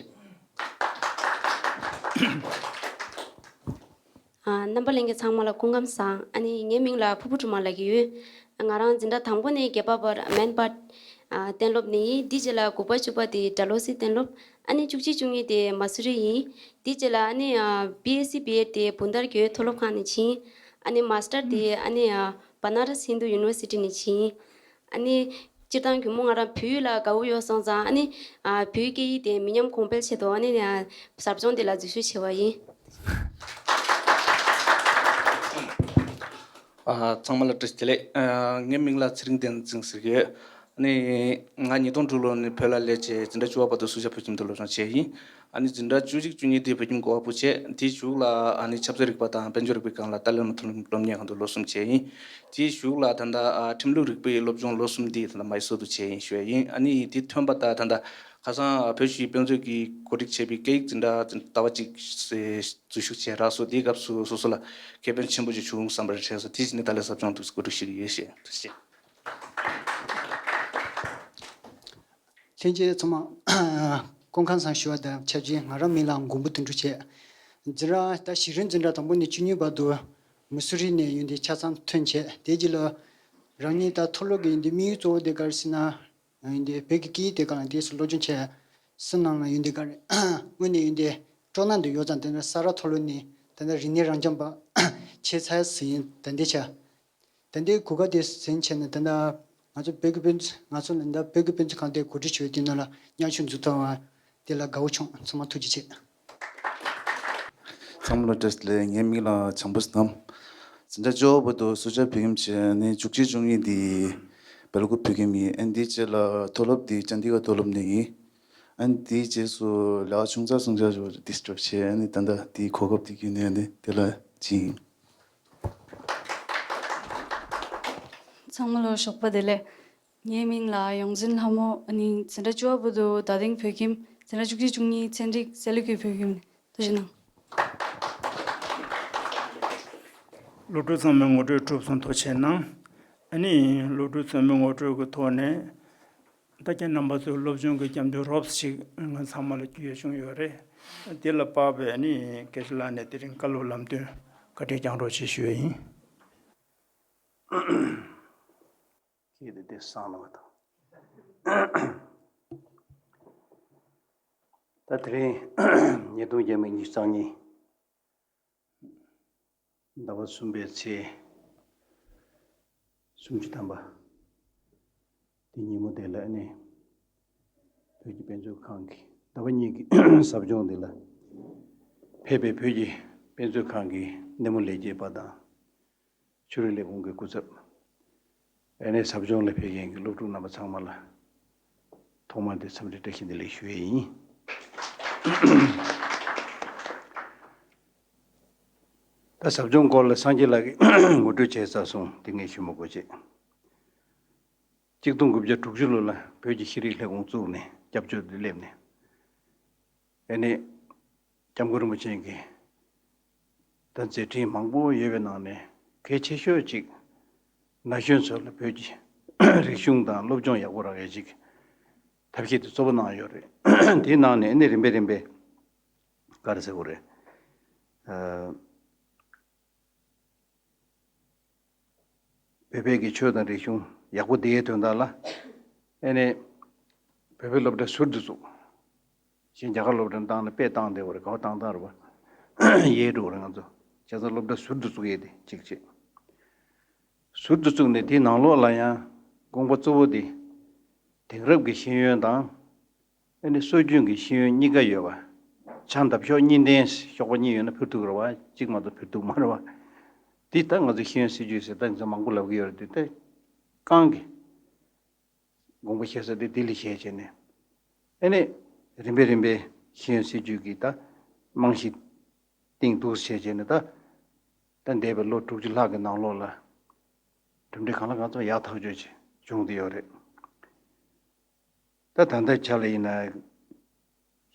ཨ། རྣམ་པ་ལྷན་རྒྱས་ཚང་མ་ལ་སྐུ་ཁམས་བཟང་། ཨ་ནི་ངའི་མིང་ལ་ཕུར་བུ་སྒྲོལ་མ་ལབ་ཀྱི་ཡོད། ང་རང་འཛིན་གྲྭ་དང་པོ་ནས་བརྒྱད་པ་བར་མན་པ་ཨ་གཏན་སློབ་ནས་ཡིན། དེའི་རྗེས་ལ་དགུ་པ་བཅུ་པ་དེ་ཌལ་ཧོ་སི་གཏན་སློབ། ཨ་ནི་བཅུ་གཅིག་བཅུ་གཉིས་དེ་མ་སུ་རི་ཡིན། དེའི་རྗེས་ལ་ཨ་ནི་ཨ་བི་ཨེས་སི་བི་ཨེཌ་དེ་བུན་དར་གྱི་མཐོ་སློབ་ཁང་ནས་ཕྱིན། ཨ་ནི་མཱ་སི་ཊར་དེ་ཨ་ནི་ཨ་བ་ན་ར་སི་ཧིན་དུ་ཡུ་ནི་ཝར་སི་ཊི་ནས་ཕྱིན། ཨ་ནི་སྤྱིར་བཏང་གུས་མོ་ང་རང་བོད་ཡིག་ལ་དགའ་བོ་ཡོད་སོང་ཙང་ཨ་ནི་ཨ་བོད་ཡིག་སྐད་ཡིག་དེ་མི་ཉམས་གོང་འཕེལ་ཆེད་དུ་ཨ་ནི་ཨ་ཟབ་སྦྱོང་དེ་ལ་འཛུལ་ཞུགས་བྱས་པ་ཡིན། ཨ། ཚང་མ་ལ་བཀྲ་ཤིས་བདེ་ལེགས། ཨ། ངའི་མིང་ལ་ཚེ་རིང་བསྟན་འཛིན་ཟེར་གྱི་ཡོད། ཨ་ནི་ང་ཉིས་སྟོང་དྲུག་ལོ་ནས་བོད་ལ་སླེབས་བྱས་འཛིན་གྲྭ་བཅུ་པ་བར་དུ་སུ་ཇཱ་བོད་ཁྱིམ་དུ་སློབ་སྦྱོང་བྱས་ཡིན། ཨ་ནི་འཛིན་གྲྭ་བཅུ་གཅིག་བཅུ་གཉིས་དེ་བོད་ཁྱིམ་གོ་བ་པོ་བྱས། དེའི་གཞུག་ལ་ཨ་ནི་ཆབ་སྲིད་རིག་པ་དང་དཔལ་འབྱོར་རིག་པའི་སྒང་ལ་ཏཱ་ལའི་བླ་མ་མཐོ་རིམ་སློབ་གཉེར་ཁང་དུ་ལོ་གསུམ་བྱས་ཡིན། དེའི་གཞུག་ལ་ད་ལྟ་ཨ་ཁྲིམས་ལུགས་རིག་པའི་སློབ་སྦྱོང་ལོ་གསུམ་དེ་ད་ལྟ་མའི་སོར་དུ་བྱས་ཡིན་ཞུ་ཡ་ཡིན། ཨ་ནི་དེ་ཐོན་པ་དང་ད་ལྟ་ཁ་སང་བོད་ཀྱི་དཔེ་མཛོད་ཀྱིས་གོ་སྒྲིག་བྱས་པའི་སྐད་ཡིག་འཛིན་གྲྭ་ཟླ་བ་གཅིག་འཛུལ་ཞུགས་བྱས་རག་སོང་། དེའི་སྐབས་སུ་སོ་སོ་ལ་ཁེ་ཕན་ཆེན་པོ་ཅིག་བྱུང་བསམ་པར་དྲན་སོང་། དེ་བཞིན་ད་ལྟ་ཟབ་སྦྱོང་དུ་གོ་སྒྲིག་ཞུ་གི་ཡོད་ཞེས་ཐུགས་རྗེ་ཆེ། ལྷན་རྒྱས་ཚང་མ་སྐུ་ཁམས་བཟང་ཞུ་བ་དང་ཆབས་ཅིག་ང་རང་མིང་ལ་མགོན་པོ་དོན་གྲུབ་བྱས། འཛིན་གྲྭ་ད་གཞི་རིམ་འཛིན་གྲྭ་དང་པོ་ནས་བཅུ་གཉིས་བར་དུ་མི་སུ་རི་ནས་ཡོང་སྟེ་ཆ་ཚང་ཐོན་བྱས། དེ་རྗེས་ལ་རང་ཉིད་ད་མཐོ་སློབ་ཀྱི་ཡོང་སྟེ་དམིགས་ཡུལ་གཙོ་བོ་དེ་ག་རེ་ཟེར་ན། ཡིན་ཏེ་བོད་ཀྱི་སྐད་ཡིག་དེ་ག་ལ་དེ་སུ་སློབ་སྦྱོང་བྱས། སུ་ནང་ལ་ཡིན་ཏེ་ག་རེ་དངོས་གནས་ཡིན་ཏེ་སྤྲོ་སྣང་དུ་ཡོད་ཙང་དེ་འདྲ་ས་རཱ་མཐོ་སློབ་ནས་ད་ལྟ་རིག་གནས་རང་སྦྱོང་པ་བྱས་ཚར་ཟིན་ཡིན། ད་ལྟའི་ཆ་ད་ལྟའི་གོ་སྐབས་དེ་ཟིན་བྱས་ནས་ད་ལྟ་ང་ཚོ་བོད་ཀྱི་དཔེ་མཛོད་ང་ཚོ་ནི་ད་བོད་ཀྱི་དཔེ་མཛོད་ཁང་དེ་གོ་སྒྲིག་བྱས་དེ་ནང་ལ་མཉམ་ཞུགས་མཛད་ཐུབ་པ་དེ་ལ་དགའ་བོ་བྱུང་། ཚང་མ་ཐུགས་རྗེ་ཆེ། ཚང་མ་ལ་བཀྲ་ཤིས་བདེ་ལེགས། ངའི་མིང་ལ་བྱམས་པ་བསམ། འཛིན་གྲྭ་བཅུ་པ་བར་དུ་སུ་ཇཱ་བོད་ཁྱིམ་བྱས་ནས་བཅུ་གཅིག་བཅུ་གཉིས་དེ་སྦེལ་ཀོབ་བོད་ཁྱིམ་ཡིན། ཨ་ནི་དེའི་རྗེས་ལ་མཐོ་སློབ་དེ་ཅན་ཌི་གྷར་མཐོ་སློབ་ནས་ཡིན། ཨ་ནི་དེའི་རྗེས་སུ་ལས་ཀ་ཆུང་ཙག་ཆུང་ཙག་ཅིག་དེ་འདྲ་བྱས། ཨ་ནི་ད་ལྟ་དེའི་གོ་སྐབས་དེ་བརྒྱུད་ནས་ཨ་ནི་དེ་ལ་ཕྱིན་ཡིན། ཚང་མ་ལ་ཞོགས་པ་བདེ་ལེགས། ངའི་མིང་ལ་ཡོངས་འཛིན་ལྷ་མོ། ཨ་ནི་འཛིན་གྲྭ་བཅུ་པ་བར་དུ་རྡ་སྟེང་བོད་ཁྱིམ། འཛིན་གྲྭ་བཅུ་གཅིག་བཅུ་གཉིས་ཚན་རིག་སེ་ལུ་ཀི་བོད་ཁྱིམ་ནས། ཐུགས་རྗེ་གནང་། སློབ་ཕྲུག་ཚང་མས་ངོ་སྤྲོད་གྲུབ་སོང་། ཐུགས་རྗེ་གནང་། ཨ་ནི་སློབ་ཕྲུག་ཚང་མས་ངོ་སྤྲོད་ཀྱི་ཐོག་ནས། ད་ཁྱེད་རྣམ་པ་ཚོས་སློབ་སྦྱོང་གི་སྐྱབས་འཇུག་རོབ་ཅིག་ང་ཚང་མ་ལ་རྒྱུས་ཡོད་བྱུང་ཡོད་རེད། དེ་ལ་དཔག་པའི་ནི་སྐད་ཆ་ལ་ནས་དེ་རིང་བཀའ་སློབ་ལམ་སྟོན་བཀའ་དྲིན་བསྐྱང་རོགས་ཞེས་ཞུ་ཡ་ཡིན། ཁྱེད་དེ་དེ་སང་ནང་དང་། ད་དེ་རིང་ཉིས་སྟོང་བརྒྱ་མེད་ཉི་ཤུ་རྩ་གཉིས། ཟླ་བ་གསུམ་པའི་ཚེས་སུམ་ཅུ་ཐམ་པ། དེ་ཉིན་མོ་དེ་ལ་ནི་བོད་ཀྱི་དཔེ་མཛོད་ཁང་གི་ཟླ་བ་གཉིས་ཀྱི་ཟབ་སྦྱོང་འདི་ལ་ཕེབས་པའི་བོད་ཀྱི་དཔེ་མཛོད་ཁང་གི་སྣེ་མོ་ལས་བྱེད་པ་དང་། ཆོས་རིག་ལས་ཁུངས་ཀྱི་སྐུ་ཚབ། ཨ་ནི་ཟབ་སྦྱོང་ལ་ཕེབས་མཁན་གྱི་སློབ་ཕྲུག་རྣམ་པ་ཚང་མ་ལ་ཐོག་མར་དེ་འཚམས་འདྲི་བཀྲ་ཤིས་བདེ་ལེགས་ཞུ་ཡས་ཡིན། ད་ཟབ་སྦྱོང་སྐོར་ལ་སངས་རྒྱས་ལགས་ཀྱིས་ངོ་སྤྲོད་བྱས་ཚར་སོང་། དེ་ངས་ཞུ་མི་དགོས་བྱས། གཅིག་སྟོང་དགུ་བརྒྱ་དྲུག་ཅུ་ལོ་ལ་བོད་ཀྱི་ཤེས་རིག་ལས་ཁུངས་བཙུགས་ནས་སྐྱབས་བཅོལ་དུ་སླེབས་ནས། ཨ་ནི། སྐྱབས་མགོན་རིན་པོ་ཆེ་གིས་ད་མཛད་འཕྲིན་མང་པོ་ཡོད་པའི་ནང་ནས་གལ་ཆེ་ཤོས་གཅིག། ན་གཞོན་ཚོ་ལ་བོད་ཀྱི་རིག་གཞུང་དང་སློབ་སྦྱོང་ཡག་པོ་རག་ཡས་ཅིག་ཐབས་ཤེས་དེ་གཙོ་བོ་གནང་ཡོད་རེད། དེའི་ནང་ནས་ཨ་ནི་རིམ་པས་རིམ་པས་ག་རེ་ཟེར་དགོས་རེད། ཨ། བོད་པའི་གི་ཆོས་དང་རིག་གཞུང་ཡག་པོ་བསྡད་ཡའི་དོན་དག་ལ། ཨ་ནི། བོད་པའི་སློབ་གྲྭ་ཟུར་དུ་བཙུགས། གཞན་རྒྱ་གར་སློབ་གྲྭ་བཏང་ན་དཔེ་བཏང་བསྡད་པ་རེད། ག་པར་བཏང་བཏང་རེད་པ། ཡལ་འགྲོ་རེད། ང་ཚོ་བྱས་ཙང་སློབ་གྲྭ་ཟུར་དུ་བཙུགས་ཡས་དེ་གཅིག་བྱས། ཟུར་དུ་བཙུགས་ནས་དེའི་ནང་ལོགས་ལ་ཡང་དགོངས་པ་གཙོ་བོ་དེ། དེང་རབས་ཀྱི་ཤེས་ཡོན་དང་། ཨ་ནི་སྲོལ་རྒྱུན་གྱི་ཤེས་ཡོན་གཉིས་ཀ་ཡོད་པ། ཆ་འདབ་གཤོག་གཉིས་ལྡན་གཤོག་པ་གཉིས་ཡོད་ན་འཕུར་ཐུབ་རེད་པ། གཅིག་མ་གཏོགས་འཕུར་ཐུབ་མ་རེད་པ། འདི་ད་ང་ཚོ་ཤེས་ཡོན་སྲིད་བྱུས་ཟེར་ད་ང་ཚོ་མང་པོ་ལབ་ཀྱི་ཡོད་རེད། དེ་ད་རྐང་གི་དགོངས་པ་བཞེས་ས་དེ་འདི་ལས་བཞེས་བྱས་ནས། ཨ་ནི་རིམ་པས་རིམ་པས་ཤེས་ཡོན་སྲིད་བྱུས་ཀྱི་ད་རྨང་གཞི་སྟེང་འདུག་བྱས་བྱས་ནས་ད་ད་འདས་པའི་ལོ་དྲུག་ཅུ་ལྷག་གི་ནང་ལོགས་ལ་གྲུབ་འབྲས་གང་ལ་གང་འཚམ་ཡག་ཐག་ཆོད་ཅིག་བྱུང་བསྡད་ཡོད་རེད། ད་ད་ལྟའི་ཆ་ལ་ཡིན་ན།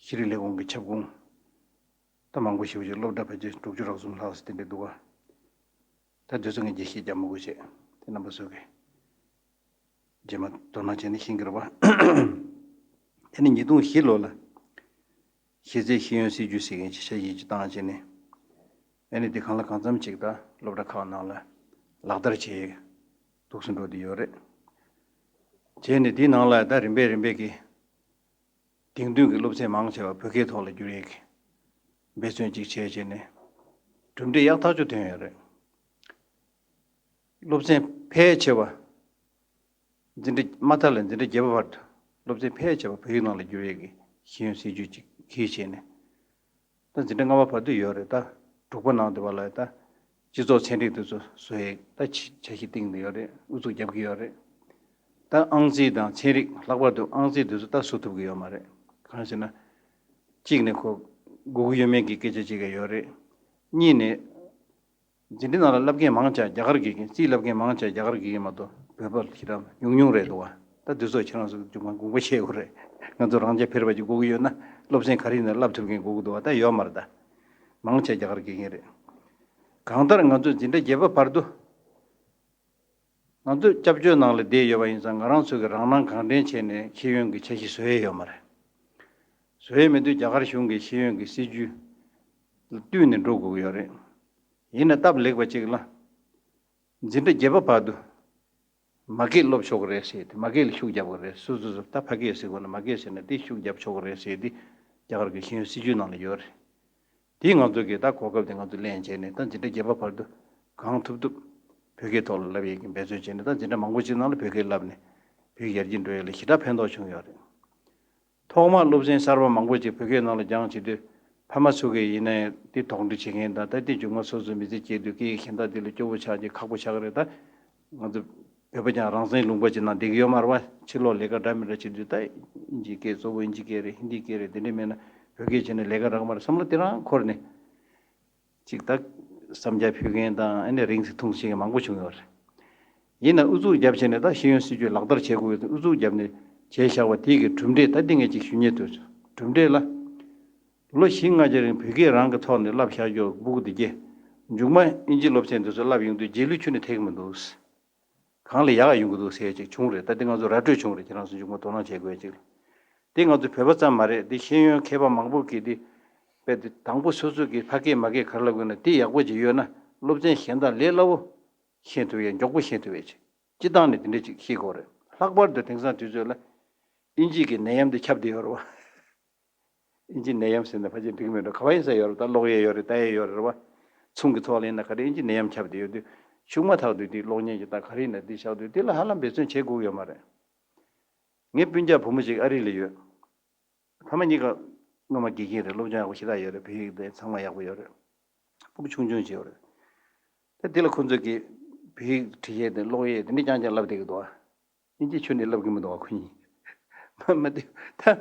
ཤེས་རིག་ལས་ཁུངས་ཀྱི་ཁྱབ་ཁོངས་ད་མང་པོ་ཞེ་པོ་ཅིག་སློབ་གྲྭ་ཕལ་ཆེར་དྲུག་ཅུ་རག་གསུམ་ལྷག་ཙམ་དེ་འདྲ་འདུག་ག་ད་དུས་ཚོད་ངས་རྒྱས་བཤད་རྒྱག་མི་དགོས་བྱས། དེ་རྣམ་པ་ཚོ་གིས་རྗེས་མ་དོ་སྣང་བྱས་ནས་ཤེས་ཀྱི་རེད་པ། དེ་ནས་ཉིས་སྟོང་བཞི་ལོ་ལ། གཞི་རྩའི་ཤེས་ཡོན་སྲིད་བྱུས་ཟེར་མཁན་ཅིག་འཆར་གཞི་ཅིག་བཏང་བྱས་ནས། ཨ་ནི་དེ་གང་ལ་གང་འཚམ་ཅིག་ད་སློབ་གྲྭ་ཁག་ནང་ལ་ལག་བསྟར་བྱས་འདུག་སེ་འགྲོ་བསྡད་ཡོད་རེད། བྱས་ནས་དེའི་ནང་ལ་ད་རིམ་པས་རིམ་པས་ཀྱི་དེང་དུས་ཀྱི་སློབ་ཚན་མང་ཆེ་བ་བོད་སྐད་ཐོག་ལ་བསྒྱུར་ཡས་ཀྱི་འབད་བརྩོན་ཅིག་བྱས་བྱས་ནས། གྲུབ་འབྲས་ཡག་ཐག་ཆོད་ཐོན་ཡོད་རེད། སློབ་ཚན་ཕལ་ཆེ་བ། འཛིན་གྲྭ་མ་མཐའ་ལས་འཛིན་གྲྭ་བརྒྱད་པ་བར་དུ་སློབ་ཚན་ཕལ་ཆེ་བ་བོད་ཡིག་ནང་ལ་བསྒྱུར་ཡས་ཀྱི་ཤེས་ཡོན་སྲིད་བྱུས་ཅིག་གིས་བྱས་ནས། ད་འཛིན་གྲྭ་ལྔ་པ་བར་དུ་ཡོད་རེད། ད་དྲུག་པ་ནང་དུ་བ་ལ་ད་སྤྱི་ཚོགས་ཚན་རིག་དེ་ཚོ་བཟོ་ཡས་ད་ཆ་ཤས་སྟེང་དུ་ཡོད་རེད། ཨུ་ཚུགས་རྒྱབ་ཀྱི་ཡོད་རེད། ད་ཨང་རྩིས་དང་ཚན་རིག་ལྷག་པར་དུ་ཨང་རྩིས་དེ་ཚོ་ད་བཟོ་ཐུབ་ཀྱི་ཡོད་མ་རེད། གང་ཟེར་ན། གཅིག་ནས་ཁོ་དགོས་ཀྱི་ཡོད་མེད་ཀྱི་སྐད་ཆ་གཅིག་ཡོད་རེད། གཉིས་ནས། འཛིན་གྲྭ་ནང་ལ་བསླབ་མཁན་མང་ཆེ་བ་རྒྱ་གར་སྐད་ཀྱི། རྩིས་བསླབ་མཁན་མང་ཆེ་བ་རྒྱ་གར་སྐད་ཀྱི་མ་གཏོགས་བོད་པ་ཞེ་དྲག་ཉུང་ཉུང་རེད་འདུག་བ། ད་འདི་ཚོ་ཁྱེད་རང་ཚོ་མཇུག་མ་དགོངས་པ་བཞེས་དགོས་རེད། ང་ཚོ་རང་རྐྱ་ཕེར་བ་ཅིག་དགོས་ཀྱི་ཡོད་ན་སློབ་ཚན་ག་རེ་ཡིན་ན་བསླབ་ཐུབ་མཁན་དགོས་ཀྱི་འདུག་བ། ད་ཡོད་མ་རེད་ད། མང་ཆེ་བ་རྒྱ་གར་སྐད་མཁན་རེད། གང་ལྟར་ང་ཚོ་འཛིན་གྲྭ་བརྒྱད་པ་བར་དུ། ང་ཚོས་སྐྱབས་བཅོལ་ནང་ལ་བསྡད་ཡོད་པ་ཡིན་ཙང་ང་རང་ཚོ་གིས་རང་སྣང་གང་དྲན་བྱས་ནས་ཤེས་ཡོན་གྱི་འཆར་གཞི་བཟོ་ཡས་ཡོད་མ་རེད། བཟོ་ཡས་མེད་དུས་རྒྱ་གར་གཞུང་གི་ཤེས་ཡོན་གྱི་སྲིད་ཇུས་ལ་བསྟུན་ནས་འགྲོ་དགོས་ཀྱི་ཡོད་རེད། ཡིན་ན་སྟབས་ལེགས་པ་ཅིག་ལ། འཛིན་གྲྭ་བརྒྱད་པ་བར་དུ་མ་སྐད་སློབ་ཆོག་གི་རེད་ཟེར་ཏེ། མ་སྐད་ལ་ཤུགས་རྒྱབ་དགོས་རེད། སོ་སོ་སོ་ད་ཕ་སྐད་ཟེར་དགོས་ན་མ་སྐད་ཟེར་ན་དེ་ཤུགས་རྒྱབ་ཆོག་གི་རེད་ཟེར་ཏེ་རྒྱ་གར་གྱི་ཤེས་ཡོན་སྲིད་ཇུས་ནང་ལ་ཡོད་རེད། དེ་ང་ཚོ་གིས་ད་གོ་སྐབས་དེ་ང་ཚོ་ལེན་བྱས་ནས་ད་འཛིན་གྲྭ་བརྒྱད་པ་བར་དུ་གང་ཐུབ་ཐུབ་བོད་སྐད་ཐོག་ལ་བསླབ་ཡས་ཀྱི་འབད་བརྩོན་བྱས་ནས། ད་འཛིན་གྲྭ་མང་པོ་ཅིག་ནང་ལ་བོད་སྐད་བསླབས་ནས་བོད་ཡིག་ཡར་རྒྱས་འགྲོ་ཡས་ལ་ཞེ་དྲག་ཕན་ཐོགས་བྱུང་ཡོད་རེད། ཐོག་མར་སློབ་ཚན་གསར་པ་མང་པོ་ཅིག་བོད་སྐད་ནང་ལ་སྦྱངས་བྱེད་དུས། ཕ་མ་ཚོ་གིས་ཡིན་ནའི་དེ་དོགས་འདྲི་བྱེད་མཁན་དང་། ད་དེ་མཇུག་མ་སོ་སོའི་མི་ཚེ་སྐྱེལ་དུས་སྐད་ཡིག་གཞན་དག་དེ་ལ་སྐྱོ་བོ་ཆགས་ཀྱི་ཁག་པོ་ཆགས་ཀྱི་རེད། ད་ང་ཚོ་བོད་པ་ཀྱང་རང་བཙན་ལུང་པ་ཅིག་ནང་བསྡད་ཀྱི་ཡོད་མ་རེད་བ། ཕྱི་ལོགས་ལས་ཀ་འདྲ་མི་འདྲ་བྱེད་དུས་ད་ཨིན་ཇིའི་སྐད་གཙོ་བོ་ཨིན་ཇིའི་སྐད་རེད། ཧིན་དིའི་སྐད་རེད། དེ་འདྲ་མེད་ན་བོད་སྐད་བྱས་ན་ལས་ཀ་རག་མ་རེད་བསམ་བློ་དེ་རང་འཁོར་ནས། ཅིག་ད་བསམ་འཆར་ཕུལ་མཁན་དང་། ཨ་ནི་རིང་ཙམ་ཐུང་ཙམ་བྱེད་མཁན་མང་པོ་བྱུང་ཡོད་རེད། ཡིན་ན་ཨུ་ཚུགས་རྒྱབ་བྱས་ནས་ད་ཤེས་ཡོན་སྲིད་བྱུས་ལག་བསྟར་བྱེད་དགོས་ཡོད་དེ། ཨུ་ཚུགས་རྒྱབ་ནས་བྱས་བཞག་པ་དེ་གི་གྲུབ་འབྲས་ད་འདི་ངས་ཅིག་ཞུ་སྙིང་འདོད། གྲུབ་འབྲས་ལ། ལོ་བཞི་ལྔ་ཅིག་རིང་བོད་སྐད་རང་གི་ཐོག་ནས་བསླབ་བཞག་རྒྱུ་སྦུག་འདི་གས། མཇུག་མ་ཨིན་ཇི་སློབ་ཚན་འདི་ཚོ་བསླབ་ཡོང་དུས་རྗེས་ལུས་ཁྱོན་ནས་ཐེག་མི་འདུག། གང་ལ་ཡག་ཡོང་གི་འདུག་ཟེར་ཅིག་བྱུང་རེད། ད་འདི་ང་ཚོ་ར་སྤྲོད་བྱུང་རེད། ཁྱེད་རང་ཚོ་མཇུག་མ་དོ་སྣང་བྱེད་དགོས་ཅིག་ལ། འདི་ང་ཚོ་བོད་པ་ཙམ་མ་རེད། འདི་ཤེས་ཡོན་མཁས་པ་མང་པོ་གིས་འདི་དཔེ་འདི་དང་པོ་སོ་སོ་གི་ཕ་སྐད་མ་སྐད་ག་རེ་ལབ་དགོས་ན་འདི་ཡག་པོ་ཅིག་ཡོད་ན་སློབ་ཚན་གཞན་དག་ལས་སླ་བོ་ཤེས་ཐུབ་ཡས། མགྱོགས་པོ་ཤེས་ཐུབ་ཡས་ཅིག། སྤྱིར་བཏང་ནས་དེ་འདྲས་ཅིག་ཤེས་དགོས་རེད། ལྷག་པར་དུ་དེང་སང་དུས་ཚོད་ལ་ཨིན་ཇི་གི་ནད་ཡམས་འདི་ཁྱབ་བསྡད་ཡོད་རེད་བ། ཨིན་ཇི་ནད་ཡམས་ཟེར་ན་ཕལ་ཆེར་འགྲིག་མེད་འགྲོ། ག་བ་ཡིན་ས་ཡོད་རེད། ད་ཀློག་ཡས་ཡོད་རེད། ལྟ་ཡས་ཡོད་རེད་བ། ཚོང་གི་ཐོག་ལ་ཡིན་ན་ག་རེ་ཨིན་ཇི་ནད་ཡམས་ཁྱབ་བསྡད་ཡོད་དུས་ཤུགས་མ་ཐག་ཏུ་འདི་གློག་བརྙན་གྱི་ད་ག་རེ་ཡིན་ན་འདི་བཞག་དུས་འདི་ལ་ཧ་ལམ་འབད་བརྩོན་བྱེད་དགོས་ཡོད་མ་རེད། ངའི་སྤུན་ཀྱག་བུ་མོ་ཅིག་ཨ་རི་ལ་ཡོད། ཕ་མ་གཉིས་ཀ་སྔོན་མ་དགེ་རྒན་རེད། སློབ་སྦྱོང་ཡག་པོ་ཞེ་དྲག་ཡོད་རེད། བོད་ཡིག་དེ་ཚང་མ་ཡག་པོ་ཡོད་རེད། སྤུ་གུ་ཆུང་ཆུང་ཅིག་ཡོད་རེད། ད་དེ་ལ་ཁོ་ཚོས་ཀྱི་བོད་ཡིག་འབྲི་ཡས་དེ་ཀློག་ཡས་དེ་འདྲ་རྐྱང་རྐྱང་བསླབ་བསྡད་ཀྱི་འདུག་ཨ། ཨིན་ཇི་ཁྱོན་ནས་བསླབ་ཀྱི་མི་འདུག་ཨ་ཁོ་གཉིས། མ་མ་དེ་ད་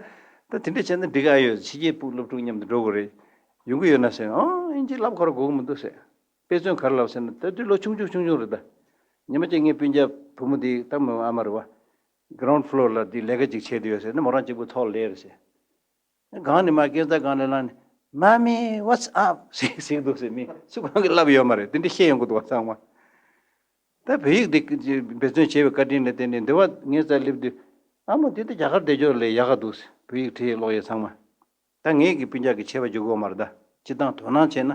ད་དེ་འདྲ་བྱས་ན་འགྲིག་ག་ཡོད། ཕྱི་རྒྱལ་སྤུ་སློབ་ཕྲུག་མཉམ་དུ་འགྲོ་དགོས་རེད། ཡོང་གི་ཡོད་ན་ཟེར། ཨང་ཨིན་ཇི་བསླབ་ཁོ་ར་དགོས་ཀྱི་མི་འདུག་ཟེར། དཔེ་མཚོན་ག་རེ་ལབ་ཟེར་ན་ད་དུས་ལོ་ཆུང་ཆུང་ཆུང་ཆུང་རེད་ད། ཉི་མ་གཅིག་ངའི་སྤུན་ཀྱག་བུ་མོ་དེ་ད་མོ་ཨ་མ་རེད་བ། གི་རའུན་ཌི་ཕི་ལོར་ལ་དེ་ལས་ཀ་ཅིག་བྱས་བསྡད་ཡོད་ཟེར་ནས་མོ་རང་གཅིག་པུ་ཐོག་ལ་སླེབས་རེད་ཟེར། སྒང་ནས་མར་སྐས་འཛེག་སྒང་ནས་ལངས་ནས། Mommy, what's up? ཟེར་ཟེར་གྱི་འདུག་ཟེར། མི་སུ་གང་གིས་བསླབས་ཡོད་མ་རེད། དེ་འདྲ་བཤད་ཡོང་གི་འདུག་བ་ཚང་མ། ད་བོད་ཡིག་འདི་འབད་བརྩོན་བྱས་པའི་བཀའ་དྲིན་ལ་བརྟེན་ནས་འདི་བ་ངའི་རྩར་སླེབས་དུས། ཨ་མ་འདི་ད་རྒྱ་གར་བསྡད་ཀྱོག་ལས་ཡག་ག་འདུག་ཟེར། བོད་ཡིག་བྲིས་ཀློག་ཡས་ཚང་མ། ད་ངས་ཀྱི་སྤུན་ཀྱག་གི་ཆད་པ་འཇུག་གི་ཡོད་མ་རེད་ད། སྤྱིར་བཏང་དོ་སྣང་བྱས་ན།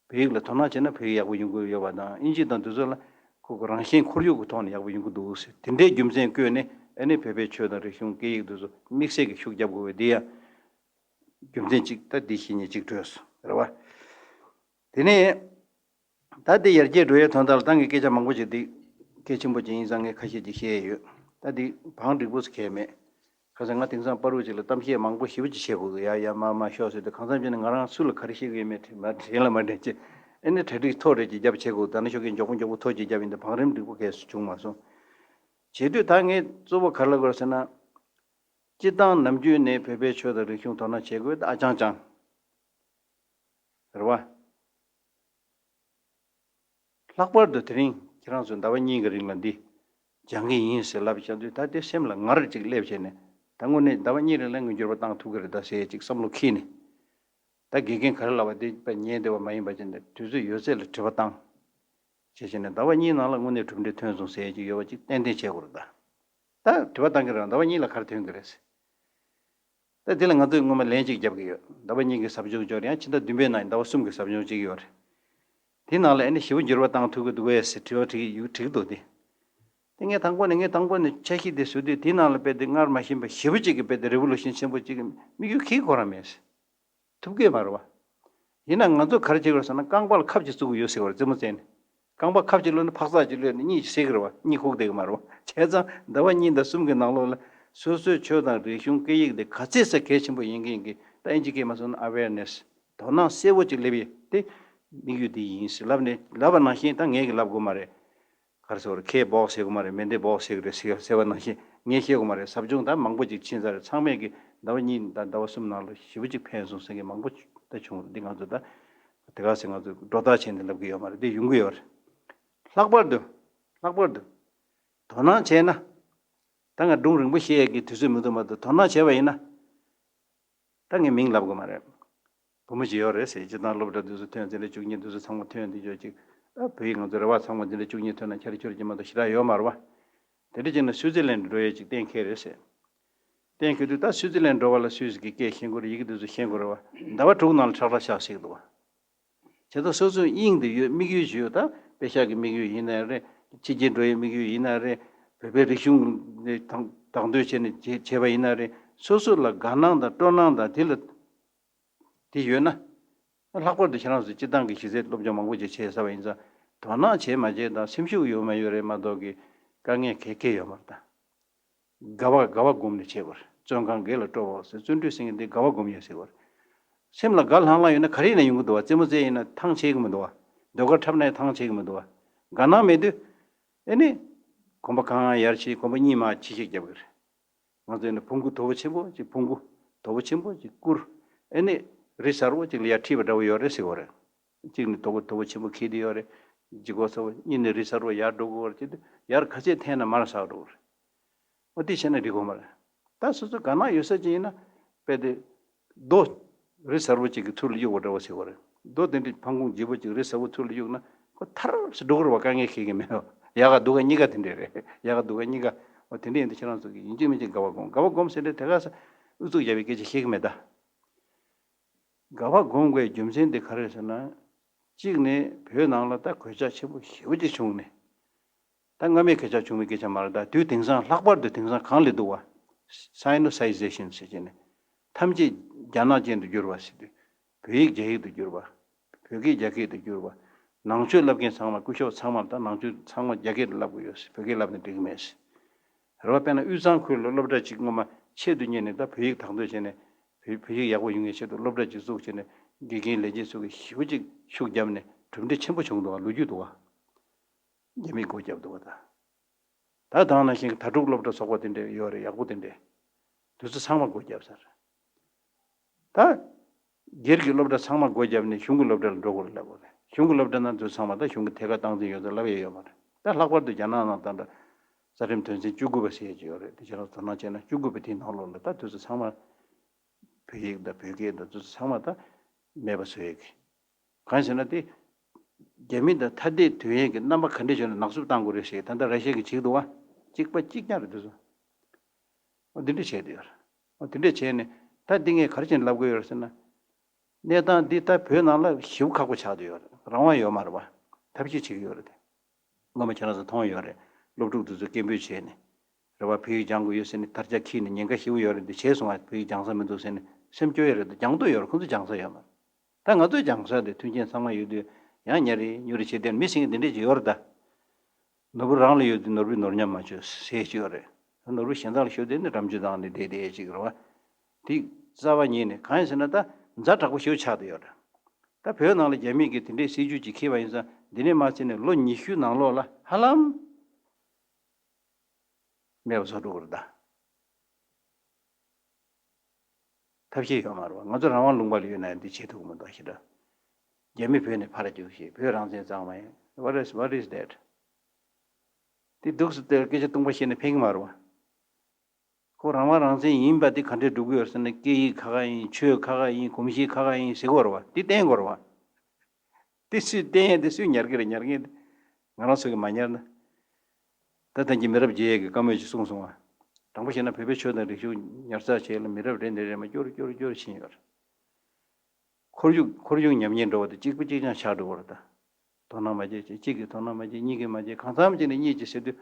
བོད་ཡིག་ལ་དོ་སྣང་བྱས་ན་བོད་ཡིག་ཡག་པོ་ཡོང་གི་ཡོད་པ་དང་། ཨིན་ཇི་དང་འདི་ཚོ་ལ་ཁོ་ཁོ་རང་བཞིན་ཁོར་ཡུག་གི་ཐོག་ནས་ཡག་པོ་ཡོང་གི་འདུག་ཟེར། དེ་འདྲའི་རྒྱུ་མཚན་བཀོད་ནས་ཨ་ནི་བོད་པའི་ཆོས་དང་རིག་གཞུང་སྐད་ཡིག་འདི་ཚོ་དམིགས་བསལ་གྱི་ཤུགས་རྒྱབ་དགོས་པའི་འདི་ཡང་རྒྱུ་མཚན་གཅིག། ད་འདི་བཤད་ཉེས་གཅིག་གྲོལ་སོང་རེད་བ། དེ་ནས་ད་འདི་ཡར་རྒྱས་འགྲོ་ཡའི་དོན་དག་ལ་ད་ངས་སྐད་ཆ་མང་པོ་ཞིག་འདི་གལ་ཆེན་པོ་ཅིག་ཡིན་ཙང་ངས་ཁ་ཤས་ཅིག་བཤད་ཡོད། ད་འདི་བང་འགྲིག་པོ་ཟེར་གལ་མེད། ཁ་སང་ང་དེང་སང་པ་རུ་ཅིག་ལ་གཏམ་བཤད་མང་པོ་ཞེ་པོ་ཅིག་བྱེད་དགོས་ཀྱི། ཡ་ཡ་མ་མ་ཤོག་ཟེར་དུས། གང་འཚམ་བྱས་ན་ང་རང་སུ་ལ་ག་རེ་བཤད་ཀྱི་ཡོད་མེད་དྲན་མ་དྲན་ལ་མ་དྲན་བྱས། ཨེ་ནི་གྲ་སྒྲིག་ཐོ་རེ་ཅིག་རྒྱབ་བྱེད་དགོས། ད་ནི་ཤོག་གི་མགྱོགས་པོ་མགྱོགས་པོ་ཐོ་ཅིག་རྒྱབ་ཡིན་ད། བང་རིམ་འགྲིག་པོ་གས་སུ་བྱུང་མ་སོང་། བྱེད་དུས་ད་ངས་གཙོ་བོ་ག་རེ་ལབ་དགོས་ཟེར་ན། སྤྱིར་བཏང་ནམ་རྒྱུན་ནས་བོད་པའི་ཆོས་དང་རིག་གཞུང་དོ་སྣང་བྱེད་དགོས་ད་ཨ་ཅང་ཅང་རེད་བ། ལྷག་པར་དུ་དེ་རིང་ཁྱེད་རང་ཚོ་ཟླ་བ་གཉིས་ཀྱི་རིང་ལ་འདི་སྦྱང་གི་ཡིན་ཟེར་ལབ་བཞག་དུས། ད་དེ་སེམས་ལ་ངར་ཅིག་སླེབས་བྱས་ནས། ད་དངོས་གནས་ཟླ་བ་གཉིས་རིང་ལ་ངས་འགྱུར་བ་བཏང་ཐུབ་ཀྱི་རེད་ད་ཟེར་ཅིག་བསམ་བློ་འཁྱེར་ནས། ད་དགེ་རྒན་ག་རེ་ལབ་པ་དེ་དཔེ་ཉན་བདེ་བ་མ་ཡིན་པ་ཅིག་འདི་དུས་ཚོད་ཡོད་ཚད་ལ་དྲི་བ་བཏང་བྱས་བྱས་ནས་ཟླ་བ་གཉིས་ནང་ལ་དངོས་གནས་གྲུབ་འབྲས་ཐོན་སོང་ཟེར་ཅིག་ཡོད་པ་ཅིག་ཏན་ཏན་བྱེད་དགོས་རེད་ད། ད་དྲི་བ་བཏང་གི་རེད། ཟླ་བ་གཉིས་ལ་ག་རེ་ཐོན་གི་རེད་ཟེར། ད་དེ་ལ་ང་ཚོས་སྔོན་མ་ལན་གཅིག་རྒྱབ་ཀྱི་ཡོད། ཟླ་བ་གཉིས་ཀྱི་ཟབ་སྦྱོང་ཅིག་ཡོད་རེད། ཡང་ཕྱི་ཟླ་བདུན་པའི་ནང་ཟླ་བ་གསུམ་གྱི་ཟབ་སྦྱོང་ཅིག་ཡོད་རེད། དེ་ནང་ལ་ཨ་ནི་ཞེ་པོ་འགྱུར་བ་བཏང་ཐུབ་ཀྱི་འདུག་གས་ཟེར་དྲི་བ་དྲི་གི་ཡོད། དྲི་གི་འདུག་སྟེ། དེ་ངས་དང་པོ་ནས་ངས་དང་པོ་ནས་འཆར་གཞི་དེ་བཟོས་དུས་དེའི་ནང་ལ་དཔེ་དེ་སྔར་མ་ཤེས་པ་ཞེ་པོ་ཅིག་གི་དཔེ་དེ་རི་བོ་ལུ་ཤན་ཆེན་པོ་ཅིག་གི་དམིགས་ཡུལ་གང་ཡང་ཁོ་རང་མེད་ཟེར། ཐུབ་ཀྱི་མ་རེད་བ། ཡིན་ན་ང་ཚོ་ག་རེ་བྱེད་དགོས་ཟེར་ན་རྐང་པ་ལ་ཁབ་ཅིག་བཙུགས་ཀྱི་ཡོད་ཟེར་བ་རེད། རྩེད་མོ་རྩེ་ནས། རྐང་པ་ཁབ་ཅིག་གློད་ནས་འཕག་ཚག་ཅིག་གློད་ནས་གཉིད་ཅིག་སད་ཀྱི་རེད་བ། གཉིད་ཁུག་བསྡད་ཀྱི་མ་རེད་བ། བྱས་ཙང་ཟླ་བ་གཉིས་དང་གསུམ་གྱི་ནང་ལོགས་ལ་སོ་སོའི་ཆོས་དང་རིག་གཞུང་སྐད་ཡིག་འདི་ག་ཚད་ས་གལ་ཆེན་པོ་ཡིན་གྱི་ཡིན་གྱི། ད་ཨིན་ཇི་སྐད་མ་སོང་ན་ཨ་ཝེར་ནེ་སི། དོ་སྣང་གསལ་བོ་ཅིག་སླེབས་ཡས་དེ་དམིགས་ཡུལ་འདི་ཡིན་ཟེར་ལབ་ནས། ལབ་པ་ནང་བཞིན་ད་ངས་ཀྱི་ལབ་དགོས་མ་རེད། ག་རེ་ཟེར་བ་རེད། ཁའི་སྦོག་ཟེར་གི་མ་རེད། མེ་མདའི་སྦོག་ཟེར་གི་རེད་ཟེར་ཟེར་བ་ནང་བཞིན་ངས་བཤད་གི་མ་རེད། ཟབ་སྦྱོང་ད་མང་པོ་ཅིག་ཕྱིན་ཚར་རེད། ཚང་མས་ཀྱི་ཟླ་བ་གཉིས་དང་ཟླ་བ་གསུམ་ནང་ལ་ཞེ་པོ་ཅིག་ཕན་སོང་ཟེར་གི་མང་པོ་ད་བྱུང་རེད། འདི་ང་ཚོ་ད་དེ་ག་ཟེར་ང་ཚོ་སྒྲོ་བཏགས་བྱས་ནས་ལབ་གི་ཡོད་མ་རེད། འདི་ཡོང་གི་ཡོད་རེད། ལྷག་པར་དུ་ལྷག་པར་དུ་དོ་སྣང་བྱས་ན། ད་ང་སྒྲུང་རིང་པོ་བཤད་ཡས་ཀྱི་དུས་ཚོད་མི་འདུག་མ་གཏོགས། དོ་སྣང་བྱས་པ་ཡིན་ན། ད་ངས་མིང་ལབ་དགོས་མ་རེད། བུ་མོ་ཞིག་ཡོད་རེད་ཟེར། སྤྱིར་བཏང་སློབ་གྲྭ་འདི་ཚོ་ཐོན། འཛིན་གྲྭ་བཅུ་གཉིས་འདི་ཚོ་ཚང་མ་ཐོན་དུས་ཅོག་ཅིག་ད་བོད་ཡིག་ང་ཚོ་རེ་བ་ཚང་མ་འཛིན་གྲྭ་བཅུ་གཉིས་ཐོན་ན་འཁྱར་འཁྱོར་གྱི་མ་གཏོགས་ཞེ་དྲག་ཡོད་མ་རེད་བ། དེ་འདྲ་བྱས་ན་སུའུ་ཙི་ལན་འགྲོ་ཡས་ཅིག་གཏན་འཁེལ་རེད་ཟེར། གཏན་འཁེལ་དུས་ད་སུའུ་ཙི་ལན་འགྲོ་བ་ལ་སུད་སི་གི་སྐད་ཤེས་དགོས་རེད། ཡི་གེ་འདི་ཚོ་ཤེས་དགོས་རེད་བ། ཟླ་བ་དྲུག་ནང་ལ་ཁྲག་ཁྲག་བཞག་ཟེར་གི་འདུག་བ། བྱས་ཙང་སོ་སོའི་དབྱིངས་དེ་ཡོད། དམིགས་ཡུལ་ཞིག་ཡོད། ད་དཔེ་ཤག་གི་དམིགས་ཡུལ་ཡིན་ན་རེད། ཕྱི་རྒྱལ་འགྲོ་ཡའི་དམིགས་ཡུལ་ཡིན་ན་རེད། བོད་པའི་རིག་གཞུང་དེ་དང་བདག་འདོད་བྱས་ནས་བྱས་བྱས་པ་ཡིན་ན་རེད། སོ་སོ་ལ་དགའ་སྣང་དང་སྤྲོ་སྣང་དང་དེ་ལ་དེ་ཡོད་ན། ལྷག་པར་དུ་ཁྱེད་རང་ཚོ་སྤྱིར་བཏང་གི་གཞི་རྩའི་སློབ་སྦྱོང་མང་པོ་ཅིག་བྱས་ཚར་བ་ཡིན་ཙང་། དོ་སྣང་བྱས་མ་བྱས་དང་སེམས་ཤུགས་ཡོད་མ་ཡོད་རེད་མ་གཏོགས་ཀྱི་དཀའ་ངལ་ག་གེ་ཡོད་མ་རེད་ད། དགའ་བ་དགའ་བ་སྒོམ་ནས་བྱེད་དགོས་རེད། བཙོན་ཁང་བགེགས་ལ་སྤྲོ་བ་ཟེར། བརྩོན་འགྲུས་ཟེར་མཁན་འདི་དགའ་བ་སྒོམ་ཡས་ཟེར་དགོས་རེད། སེམས་ལ་དགའ་ལྷང་ལྷང་ཡོད་ན་ག་རེ་ཡིན་ན་ཡོང་གི་འདུག་བ། རྩེད་མོ་རྩེ་ཡིན་ན་ཐང་ཆད་ཀྱི་མི་འདུག་བ། ཟློས་གར་འཁྲབ་ན་ཡང་ཐང་ཆད་ཀྱི་མི་འདུག་བ། དགའ་སྣང་མེད་དུས། ཨེ་ནི། གོམ་པ་གང་ཡར་ཕྱིན། གོམ་པ་གཉིས་མར་ཕྱིན་ཞིག་རྒྱབ་ཀྱི་རེད། ང་ཚོ་ནི་བོང་གུ་དོ་པོ་ཆེན་པོ་ཅིག་བོང་གུ་དོ་པོ་ཆེན་པོ་ཅིག་བསྐུར། ཨེ་ནི། རི་གསར་པ་ཅིག་ལ་ཡར་ཁྲིད་པ་འདྲ་བོ་ཡོད་རེད་ཟེར་བ་རེད། གཅིག་ནི་དོ་པོ་དོ་པོ་ཆེན་པོ་འཁྱེར་བསྡད་ཡོད་རེད། ལྗིད་ཁོག་ཚ་པོ་གཉིད་ནས་རི་གཟར་པོ་ཡར་འགྲོ་དགོས་པ་རེད། དེ་ཡར་ག་ཚད་འཐེན་ན་མར་ཟག་འགྲོ་གི་རེད། འོ་དེ་བྱས་ན་འགྲིག་གི་མ་རེད། ད་སོ་སོ་དགའ་སྣང་ཡོད་ས་ཅིག་ཡིན་ན་དཔེ་དེ་རྡོ་རི་གཟར་པོ་ཅིག་གི་ཚུར་ལ་གཡུག་པ་འདྲ་བོ་ཟེར་བ་རེད། རྡོ་དེ་འདྲའི་ཕང་ཁུང་ལྗིད་པོ་ཅིག་རི་གཟར་པོ་ཚུར་ལ་གཡུག་ན་ཁོ་ཐར་སེ་འགྲོ་གི་རེད་བ། དཀའ་ངལ་ཤེས་ཀྱི་མེད་བ། ཡག་ག་སྡུག་ག་གཉིས་ཀ་དེ་འདྲས་རེད། ཡག་ག་སྡུག་ག་གཉིས་ཀ། འོ་དེ་འདྲས་ཡིན་དུས་ཁྱེད་རང་ཚོ་གི་ཡིན་གཅིག་མིན་གཅིག་དགའ་བ་སྒོམ། དགའ་བ་སྒོམ་ཟེར་འདྲས་དེ་ག་ས་ཨུ་ཚུགས་བརྒྱབ་པའི་སྐད་ཆ་བཤད་ཀྱི་མེད་ད། དགའ་བ་སྒོམ་དགོས་རྒྱུ་མཚན་དེ་ག་རེ་རེད་ཟེར་ན། གཅིག་ནས་བོད་ནང་ལ་ད་གོད་ཆག་ཆེན་པོ་ཞེ་པོ་ཅིག་བྱུང་ནས། ད་སྔ་མའི་གོད་ཆག་བྱུང་བའི་སྐད་ཆ་མ་རེད། ད་དུས་དེང་སང་ལྷག་པར་དུ་དེང་སང་གང་སླེབས་འདུག་བ། Sinicization ཟེར་བྱས་ནས། ཐམས་ཅད་རྒྱ་ནག་ཅན་དུ་གྱུར་བ་ཟེར་དུས། བོད་ཡིག་རྒྱ་ཡིག་ཏུ་གྱུར་བ། བོད་སྐད་རྒྱ་སྐད་དུ་གྱུར་བ། ནང་ཆོས་བསླབ་མཁན་ཚང་མ་སྐུ་ཞབས་ཚང་མར་ད་ནང་ཆོས་ཚང་མ་རྒྱ་སྐད་དུ་བསླབ་དགོས་ཡོད་ཟེར། བོད་སྐད་བསླབ་ནས་འགྲིག་གི་མེད་ཟེར། རེད་བ། དཔེར་ན་དབུས་གཙང་ཁུལ་ལ་སློབ་གྲྭ་གཅིག་སྔོན་མ་ཆེད་དུ་གཉེར་ནས་ད་བོད་ཡིག་དག་ཐོན་བྱས་ནས། བོད་བོད་ཡིག་ཡག་པོ་ཡོང་ཡའི་ཆེད་དུ་སློབ་གྲྭ་གཅིག་བཙུགས་བྱས་ནས་དགེ་རྒན་ལས་བྱེད་ཚོ་གིས་ཞེ་པོ་ཅིག་ཤུགས་བརྒྱབ་ནས་གྲུབ་འབྲས་ཆེན་པོ་བྱུང་འདུག་བ། ལོ་རྒྱུས་འདུག་བ། རྒྱ་མིས་སྒོ་བརྒྱབ་འདུག་བ་ད། ད་དེ་ནང་བཞིན་གྱི་དྭ་ཕྲུག་སློབ་གྲྭ་ཚོགས་པ་དེ་འདྲ་ཡོད་རེད། ཡག་པོ་དེ་འདྲ། དེ་ཚོ་ཚང་མ་སྒོ་བརྒྱབ་ཚར། ད། སྒེར་གྱི་སློབ་གྲྭ་ཚང་མ་སྒོ་བརྒྱབ་ནས་གཞུང་གི་སློབ་གྲྭ་ལ་འགྲོ་དགོས་རེད་ལབ་དགོས་རེད། གཞུང་གི་སློབ་གྲྭ་ནང་དུ་ཚང་མ་ད་གཞུང་གི་ཐད་ཀར་སྟངས་འཛིན་ཡོད་ཚད་ལབ་ཡས་ཡོད་མ་རེད། ད་ལྷག་པར་དུ་རྒྱ་ནག་ནང་ད་ལྟ་རྩ་ཁྲིམས་དོན་ཚན་བཅུ་དགུ་པ་ཟེར་ཡས་ཅིག་ཡོད་རེད། དེ་ཁྱེད་རང་དོ་སྣང་བྱས་ན་བཅུ་དགུ་པའི་དེའི་ནང་ལོགས་ལ་ད་དུས་ཚོད་ཚང་མ་བོད་ཡིག་དང་བོད་སྐད་དང་དུས་ཚོད་ཚང་མ་ད་མེད་པ་བཟོ་ཡས་ཀྱི། གང་ཟེར་ན་དེ་རྒྱ་མི་དང་ཐ་དད་དོན་ཡས་ཀྱི་རྣམ་པ་ག་འདྲས་བྱུང་ན་ནག་བསུབ་བཏང་དགོས་རེད་ཟེར། ད་ལྟ་ར་ཤི་ཡ་གིས་བྱེད་ཀྱི་འདུག་བ། གཅིག་པ་གཅིག་རྐྱང་རེད་དུས་ཚོད། འོ་དེ་འདྲས་བྱས་བསྡད་ཡོད་རེད། འོ་དེ་འདྲས་བྱས་ནས་ད་འདི་ངས་ག་རེ་བྱས་ནས་ལབ་དགོས་ཡོད་རེད་ཟེར་ན། གནས་སྟངས་འདི་ད་བོད་ནང་ལ་ཞེ་པོ་ཁག་པོ་ཆགས་བསྡད་ཡོད་རེད། རང་དབང་ཡོད་མ་རེད་བ། ཐབས་ཤེས་བྱེད་ཀྱི་ཡོད་རེད་དེ། སྔོན་མ་ཁྱེད་རང་ཚོ་མཐོང་ཡོད་རེད། སློབ་ཕྲུག་དེ་ཚོ་སྐད་འབོད་བྱས་ནས། རེད་བ། བོད་ཡིག་སྦྱང་དགོས་ཡོད་ཟེར་ནས་དར་ཆ་འཁྱེར་ནས་ཉེན་ཁ་ཞེ་པོ་ཡོད་རེད་འདི་བྱས་སོང་བ། བོད་ཡིག་སྦྱང་ས་མི་འདུག་ཟེར་ནས་སེམས་སྐྱོ་ཡོད་རེད་དོ། སྦྱང་འདོད་ཡོད་རེད། ཁོང་ཚོ་སྦྱང་ས་ཡོད་མ་རེད། ད་ང་ཚོས་སྦྱང་ས་དེ་མཐུན་རྐྱེན་ཚང་མ་ཡོད་དུས་ཡང་ཉ་རེ་ཉུ་རེ་བྱས་བསྡད་ནས་མི་ཟེར་མཁན་དེ་འདྲས་ཅིག་ཡོད་རེད་ད། ནོར་བུ་རང་ལ་ཡོད་དུས་ནོར་བུས་ནོར་ཉམས་མ་བྱོས་ཟེར་ཅིག་ཡོད་རེད། ནོར་བུ་གཞན་དག་ལ་ཤོར་དུས་ནི་རམ་ཆུ་བཏང་ནས་བསྡད་བསྡད་ཅིག་རེད་བ། དེ་རྩ་བ་ཉིད་ནས་གང་ཡིན་ཟེར་ན་ད་ཛ་དྲག་པོ་ཞེ་པོ་ཆགས་བསྡད་ཡོད་རེད། ད་བོད་ནང་ལ་རྒྱ་མི་གིས་དེ་འདྲའི་སྲིད་ཇུས་ཅིག་འཁྱེར་བ་ཡིན་ཙང་འདི་ནས་མ་ཚད་ནས་ལོ་ཉི་ཤུ་ནང་ལོགས་ལ་ཧ་ལམ་མེད་པ་བཟོ་འགྲོ་གི་རེད་ད། ཐབས་ཤེས་ཡོད་མ་རེད་བ། ང་ཚོ་རང་དབང་ལུང་པ་ལ་ཡོད་ན་ཡང་འདི་བྱེད་ཐུབ་ཀྱི་མི་འདུག་ཞེ་དྲག་རྒྱ་མི་བོད་ནས་ཕར་རྒྱུགས་ཤིག་བོད་རང་བཙན་གཙང་མ་ཡིན། What is, what is that? དེ་འདུག་སེ་དེར་སྐད་ཆ་སྟོང་པ་བཤད་ནས་ཕན་གྱི་མ་རེད་བ། ཁོ་རང་དབང་རང་བཙན་ཡིན་པ་དེ་ག་འདྲས་སྒྲུབ་ཀྱི་ཡོད་ཟེར་ན། སྐད་ཡིག་ཁ་ཁ་ཡིན། ཆོས་ཁ་ཁ་ཡིན། གོམས་གཤིས་ཁ་ཁ་ཡིན་ཟེར་གྱི་ཡོད་རེད་བ། དེ་བསྟན་དགོས་རེད་བ། དེ་སུས་བསྟན་ཡས་དེ་སུས་ཉར་གྱི་རེད། ཉར་མཁན་དེ་ང་རང་ཚོ་གིས་མ་ཉར་ན། ད་ཐེངས་ཀྱི་མི་རབས་བརྗེ་ཡས་ཀྱི་བཀའ་མོལ་ཅིག་གསུངས་སོང་བ། དྲང་པོ་བཤད་ན་བོད་པའི་ཆོས་དང་རིག་གཞུང་ཉར་ཚགས་བྱས་ལ་མི་རབས་རེ་ནས་རེ་མར་སྐྱོར་སྐྱོར་སྐྱོར་ཕྱིན་ཡོད་རེད། ཁོར་ཡུག་ཁོར་ཡུག་ཉམས་ཉེས་འགྲོ་བ་དེ་གཅིག་པ་གཅིག་རྐྱང་ཆགས་འགྲོ་བ་རེད་ད། དོ་སྣང་མ་བྱེད་ཅེས། གཅིག་གིས་དོ་སྣང་མ་བྱེད། གཉིས་ཀྱིས་མ་བྱེད། གང་འཚམ་ཅིག་ནས་གཉིས་ཀྱིས་ཟེར་དུས།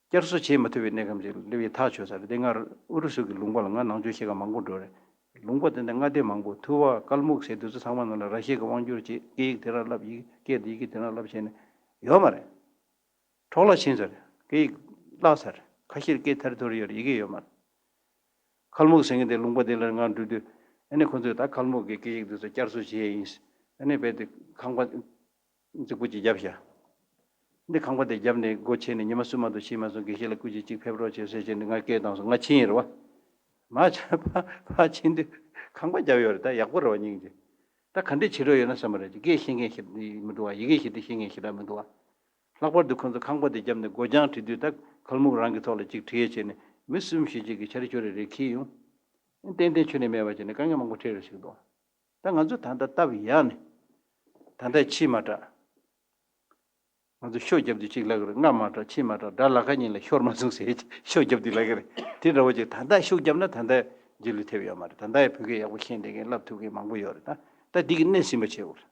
བསྐྱར་གསོ་བྱེད་མ་ཐུབ་པའི་གནས་སྐབས་ཅིག་སླེབས་ཡས་ཐག་ཆོད་ས་རེད། དེ་སྔར་ཨུ་རུ་སུ་གི་ལུང་པ་ལ་ང་ནང་ཆོས་བཤད་མཁན་མང་པོ་འགྲོ་རེད། ལུང་པ་དེ་འདྲ་མངའ་སྡེ་མང་པོ། ཐུ་བ། ཀལ་མུག་ཟེར་དུས་ཚོད་ཚང་མ་ནང་ལ་ར་ཤི་ཡ་གི་དབང་སྒྱུར་བྱེད། སྐད་ཡིག་དེ་རང་བསླབ། ཡིག་སྐད་དེ་ཡི་གེ་དེ་རང་བསླབ་བྱས་ནས་ཡོད་མ་རེད། འཕྲོ་བརླག་ཕྱིན་ཚར་རེད། སྐད་ཡིག་བརླག་ཚར་རེད། ཁ་ཤས་སྐད་ཐར་ཐོར་ཡོད་རེད། ཡི་གེ་ཡོད་མ་རེད། ཀལ་མུག་ཟེར་མཁན་དེ་ལུང་པ་དེ་ལ་ང་འགྲོ་དུས། ཨ་ནི་ཁོ་ཚོས་ད་ཀལ་མུག་གི་སྐད་ཡིག་དེ་ཚོ་བསྐྱར་གསོ་བྱས་ཡིན། ཨ་ནི་རྦད་དེ་ཁང་པ་རྫིག་པོ་ཅིག་བརྒྱབ་ཤག་འདི་ཁང་པ་དེ་བརྒྱབ་ནས་སྒོ་ཕྱེ་ནས་ཉི་མ་གསུམ་མ་གཏོགས་ཕྱིན་མ་སོང་། དགེ་བཤེས་ལགས་སྐུ་མཁྱེན་གཅིག་ཕེབས་རོགས་བྱེད་ཟེར་བྱས་ནས་ང་སྐད་བཏང་སོང་། ང་ཕྱིན་ཡིན་རེད་བ། མ་ཆ་ཕ་ཕ་ཕྱིན་དུས་ཁང་པ་བརྒྱབ་ཡོད་རེད། ད་ཡག་པོ་རེད་བ། སྙིང་རྗེ། ད་ག་འདྲས་བྱེད་རོགས་ཡོད་ན་བསམ་པ་རེད། སྐད་ཤེས་མཁན་ཞིག་མི་འདུག་བ། ཡི་གེ་ཤེས་དེ་ཤེས་མཁན་ཞིག་ད་མི་འདུག་བ། ལྷག་པར་དུ་ཁོང་ཚོ་ཁང་པ་དེ་བརྒྱབ་ནས་སྒོ་བྱང་བྲིས་དུས། ད་ཀལ་མུག་རང་གི་ཐོག་ལ་གཅིག་བྲིས་བྱས་ནས་མི་གསུམ་བཞི་གཅིག་གིས་ཆ་རེ་ཆོ་རེ་རེ་འཁྱེར་ཡོང་། ཏན་ཏན་ཁྱོན་ནས་མེད་པ་བྱས་ནས་དཀའ་ངལ་མང་པོ་འཕྲད་རེ་ཞིག་འདུག་ད་ང་ཚོ་ད་ལྟ་སྟབས་ཡག་ནས་ད་ལྟ་ཕྱིས་མ་དྲགས། ང་ཚོ་ཤོ་བརྒྱབ་དུས་གཅིག་ལབ་ཀྱི་རེད། སྔ་མ་དྲགས་ཕྱིས་མ་དྲགས། དགྲ་ལ་ཁ་ཉིན་ལ་ཤོར་མ་སོང་ཟེར་ཤོ་བརྒྱབ་དུས་ལབ་ཀྱི་རེད། དེ་འདྲ་བོ་ཅིག་ད་ལྟ་ཤུགས་བརྒྱབ་ན་ད་ལྟ་རྗེས་ལུས་ཐེབས་ཡོད་མ་རེད། ད་ལྟ་ཡང་བོད་སྐད་ཡག་པོ་ཤེས་བསྡད་མཁན་བསླབ་ཐུབ་མཁན་མང་པོ་ཡོད་རེད། ད་ད་འདི་གི་སྣེ་ཟིན་པ་བྱེད་དགོས་རེད།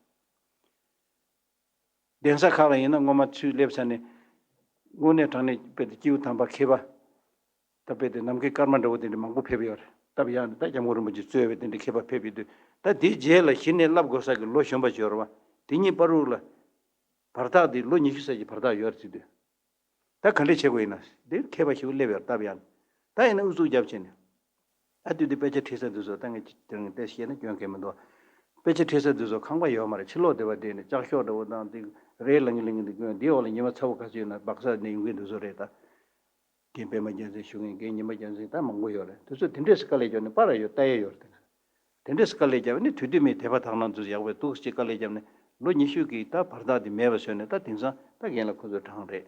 གདན་ས་ཁག་ལ་ཡིན་ན་སྔོན་མ་ཚུར་སླེབས་ཚར་ནས་དངོས་གནས་དྲང་གནས་དཔེ་དེ་སྐྱེས་བུ་དམ་པ་མཁས་པ། ད་དཔེ་དེ་ནམ་མཁའི་སྐར་མ་འདྲ་བོ་དེ་འདྲ་མང་པོ་ཕེབས་ཡོད་རེད། སྟབས་ཡག་ནས་ད་སྐྱབས་མགོན་རིན་པོ་ཆེ་གཙོས་པའི་དེ་འདྲ་མཁས་པ་ཕེབས་ཡོད་དུས། ད་དེའི་རྗེས་ལ་གཞི་ནས་བསླབ་དགོས་ས་གི་ལོ་གཞོན་པ་ཅིག་ཡོད་རེད་བ། དེ་གཉིས་བར་དུ་ལ་བར་ཐག་དེ་ལོ་ཉི་ཤུ་ཙམ་གྱི་བར་ཐག་ཡོད་རེད་ཟེར་དུས། ད་ག་འདྲས་བྱེད་དགོས་ཡིན་ན། འདིར་མཁས་པ་ཞིག་སླེབས་ཡོད་རེད། སྟབས་ཡག་ནས་ད་ཡིན་ན་ཨུ་ཚུགས་རྒྱབ་བྱས་ནས། ཨ་དུས་དུས་དཔེ་ཆ་ཁྲིད་ས་དེ་ཚོ་ད་ངས་དེ་རིང་བལྟས་བཤད་ན་སྐྱོན་གང་ཡང་མི་འདུག་དཔེ་ཆ་ཁྲིད་ས་དེ་ཚོ་ཁང་པ་ཡོད་མ་རེད། ཕྱི་ལོགས་སྡེ་བ་དེ་ནས་ལྕགས་ཤོག་འདྲ་བོ་དང་དེ་རས་ལངས་ཀྱི་ལངས་ཀྱི་འདུག་དེའི་འོག་ལ་ཉི་མ་ཚ་བོ་ག་ཚོད་ཡོད་ན་སྦག་ས་ནས་ཡོང་གི་འདུག་བཟོ་རེད་ད། རྒན་པད་མ་རྒྱལ་མཚན་ཞུ་མཁན། རྒན་ཉི་མ་རྒྱལ་མཚན་ད་མང་པོ་ཡོད་རེད། དེ་ཚོ་དེ་འདྲས་སུ་དཀའ་ལས་བརྒྱབ་ནས་པར་ཡོད་ལྟ་ཡས་ཡོད་རེད། དེ་འདྲས་སུ་དཀའ་ལས་བརྒྱབ་ནས་དུས་དུས་མེད་དད་པ་དག་སྣང་དུས་སུ་ཡག་པོའི་འདུག་ཅེས་དཀའ་ལས་བརྒྱབ་ནས་ ལོ་ཉི་ཤུ་གི་ད་བར་ཐག་དེ་མེད་པ་བཟོས་ནས། ད་དེང་སང་ད་རྒན་ལགས་ཁོ་ཚོ་གྲངས་རེད།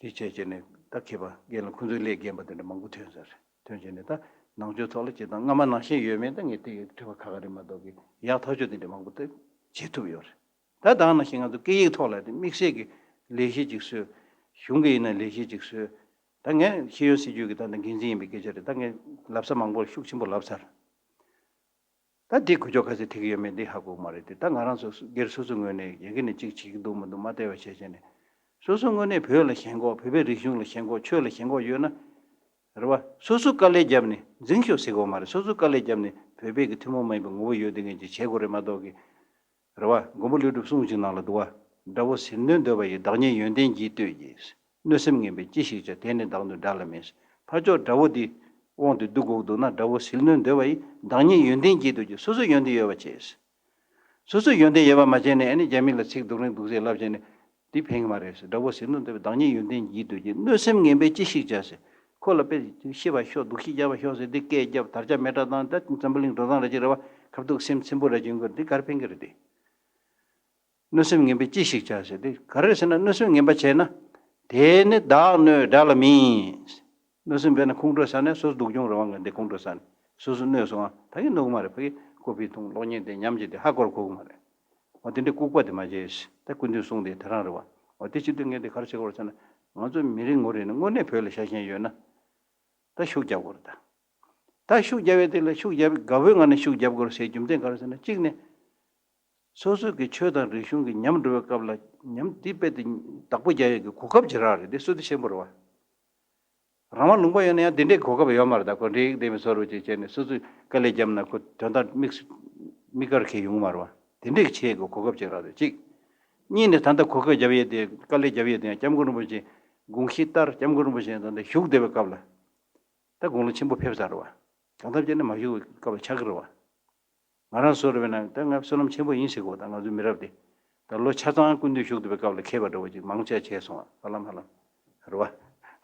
དེ་བྱས་བྱས་ནས་ད་མཁས་པ་རྒན་ལགས་ཁོ་ཚོའི་ལས་རྒན་པ་དེ་འདྲ་མང་པོ་ཐོན་ཚར། ཐོན་བྱས་ནས་ད་ནང་ཆོས་ཐོག་ལ་བྱེད་སྟངས་སྔ་མ་ནང་བཞིན་ཡོད་མེད་ད་ངས་དེ་དྲི་བ་ཁག་ཁག་རེད་མ་གཏོགས་ཀྱི་ཡག་ཐག་ཆོད་དེ་འདྲ་མང་པོ་ད་བྱེད་ཐུབ་ཡོད་རེད། ད་ད་ནང་བཞིན་ང་ཚོ་སྐད་ཡིག་ཐོག་ལ་དེ་དམིགས་བསལ་གྱི་ལས་གཞི་ཅིག་བཟོས། གཞུང་གི་ཡིན་ན་ལས་གཞི་ཅིག་བཟོས། ད་ངས་ཤེས་ཡོན་སྲིད་བྱུས་ཀྱི་ད་ལྟ་འགན་འཛིན་ཡིན་པའི་སྐད་ཆ་རེད། ད་ངས་ལབ་ས་མང་པོ་ཤུགས་ཆེན་པོ་ལབ་ཚར། ད་འདི་གོ་ཆོད་ག་ཚད་ཐེག་གི་ཡོད་མེད་འདི་ཧ་གོ་གི་མ་རེད་དེ། ད་ང་རང་ཚོ་སྒེར་སོ་སོའི་ངོས་ནས་ཡ་གི་ནས་གཅིག་བྱེད་ཀྱི་འདུག་མི་འདུག་མ་བལྟས་པ་བྱས་བྱས་ནས། སོ་སོའི་ངོས་ནས་བོད་ལ་ཞེན་ཁོག་བོད་པའི་རིག་གཞུང་ལ་ཞེན་ཁོག་ཆོས་ལ་ཞེན་ཁོག་ཡོད་ན། རེད་བ། སོ་སོ་དཀའ་ལས་བརྒྱབ་ནས་འཛིང་ཤོག་ཟེར་གི་ཡོད་མ་རེད། སོ་སོ་དཀའ་ལས་བརྒྱབ་ནས་བོད་པའི་གི་ཐུན་མོང་མ་ཡིན་པའི་ངོ་བོ་ཡོད་དེ་ངན་ཅིག་བྱེད་དགོས་རེད་མ་གཏོགས་གི། རེད་བ། མགོན་པོ་ཀླུ་སྒྲུབ་གསུང་ཅིག་ནང་ལ་འདུག་བ། དགྲ་བོ་ཟིལ་གནོན་འདོད་པ་ཡིས། བདག་ཉིད་ཡོན་ཏན་གྱིས་བསྟོད་ཀྱི། གནོད་སེམས་ངན་པས་ཅི་ཞིག་བྱ། དེས་ནི་བདག་ནི་དགྲ་ལ་མིན། ཕར་ཕྱོགས་དགྲ་བོ་འདི་དབང་དུ་བསྡུ་དགོས་འདུག་ན། དགྲ་བོ་ཟིལ་གནོན་འདོད་པ་ཡིས། བདག་ཉིད་ཡོན་ཏན་གྱིས་བསྟོད་ཀྱི། སོ་སོ་ཡོན་ཏན་ཡོད་པ་བྱས། སོ་སོ་ཡོན་ཏན་ཡོད་པ་མ་བྱས་ནས་ཨ་ནི་རྒྱ་མི་ལ་ཚིག་སྡུག་རིང་སྡུག་ཟེར་ལབ་བྱས་ནས་འདི་ཕན་གི་མ་རེད་ཟེར། དགྲ་བོ་ཟིལ་གནོན་འདོད་པས། བདག་ཉིད་ཡོན་ཏན་གྱིས་བསྟོད་ཀྱི། གནོད་སེམས་ངན་པས་ཅི་ཞིག་བྱ་ཟེར། ཁོ་ལ་དཔེ་ཤི་བར་ཤོག་སྡུག་ཤི་རྒྱག་པར་ཤོག་ཟེར་འདི་སྐད་རྒྱབ་དར་ཆ་མེ་སྲེག་བཏང་། ད་འཛམ་བུ་གླིང་འགྲོ་སྟངས་ར་ཅིག་རེད་བ། ཁ་ཐུག་སེམས་ཚིམ་པོ་ར་ཅིག་ཡོང་གི་རེད། འདི་ག་རེ་ཕན་གི་རེད་དེ། གནོད་སེམས་ངན་པས་ཅི་ཞིག་བྱ་ཟེར་དེ་ག་རེ་ཟེར་ན། གནོད་སེམས་ངན་པ་བྱས་ན། དེས་ནི་བདག་གནོད་དགྲ་ལ་མིན། གནོད་སེམས་བྱས་ན་ཁོང་ཁྲོ་ཟ་ནས་སོ་སོ་སྡུག་གྱོང་རེད་བ། ང་འདི་ཁོང་ཁྲོ་ཟ་ནས་སོ་སོ་གནོད་སོང་ང་ད་གིན་གནོད་གི་མ་རེད། ཕ་གི་ཀོ་པི་འཐུང་གློག་བརྙན་དེ་ཉམས་ཀྱི་དེ་ཧ་གོ་ར་གོ་གི་མ་རེད། འོ་དེ་འདྲའི་ལྐུགས་པ་དེ་མ་བྱེད། ད་སྐུ་མདུན་གསུང་དེ་དེ་རང་རེད་བ། འོ་དེ་བྱེད་དུས་ངས་དེ་ག་རེ་བྱེད་དགོས་རེད་ཟེར་ན། ང་ཚོ་མི་རེ་ངོ་རེ་ནས་དངོས་གནས་བོད་ལ་ཤ་ཞེན་ཡོད་ན། ད་ཤུགས་རྒྱབ་དགོས་རེད་ད། ད་ཤུགས་རྒྱབ་པའི་དེ་ལ་ཤུགས་རྒྱབ་དགའ་བོའི་ངང་ནས་ཤུགས་རྒྱབ་དགོས་རེད་ཟེར་རྒྱུ་མཚན་ག་རེ་ཟེར་ན། གཅིག་ནས། སོ་སོ་གི་ཆོས་དང་རིག་གཞུང་གི་ཉམས་འགྲོ་བའི་སྐབས་ལ་ཉམས་འདི་དཔེ་དེ་བདག་པོ་རྒྱག་ཡས་ཀྱི་གོ་སྐབས་ཅིག་རག་རེད། འདི་སུ་དེ་ཤེས་པོ་རེད་བ། རང་དབང་ལུང་པ་ཡོད་ན་ཡང་དེ་འདྲའི་གོ་སྐབས་ཡོད་མ་རེད། ད་ཁོ་འདྲའི་ལྡེ་མིག་སོར་བ་ཅིག་བྱས་ནས་སོ་སོས་དཀའ་ལས་བརྒྱབ་ན་ཁོ་དོན་དག་དམིགས་སུ་དམིགས་བཀར་ཁེལ་ཡོང་གི་མ་རེད་བ། དེ་འདྲའི་ཆེ་གི་གོ་སྐབས་ཅིག་རག་རེད་གཅིག་གཉིས་ནས་ད་ལྟ་གོ་སྐབས་བརྒྱབ་ཡས་དེ་དཀའ་ལས་བརྒྱབ་ཡས་དེ་ཡང་སྐྱབས་མགོན་རིན་པོ་ཆེ་དགོངས་གཞི་ལྟར་སྐྱབས་མགོན་རིན་པོ་ཆེ་ད་ལྟ་བཞུགས་བསྡད་པའི་སྐབས་ལ། ད་དགུང་ལོ་ཆེན་པོ་ཕེབས་ཚར་བ། གང་ཐབས་བྱས་ནས་མ་བཞུགས་པའི་སྐབས་ལ་ཆགས་ཀྱི་རེད་བ། ང་རང་ཚོ་རེ་བས་ན་ད་ང་བསོད་ནམས་ཆེན་པོ་ཡིན་ཟེར་གོ། ད་ང་ཚོའི་མི་རབས་དེ་ད་ལོ་ཆ་ཚང་སྐུ་མདུན་བཞུགས་བསྡད་པའི་སྐབས་ལ་མཁས་པ་འདྲ་བོ་ཅིག་མང་ཆེ་བྱས་སོང་བ། ཧ་ལམ་ཧ་ལམ་རེད་བ།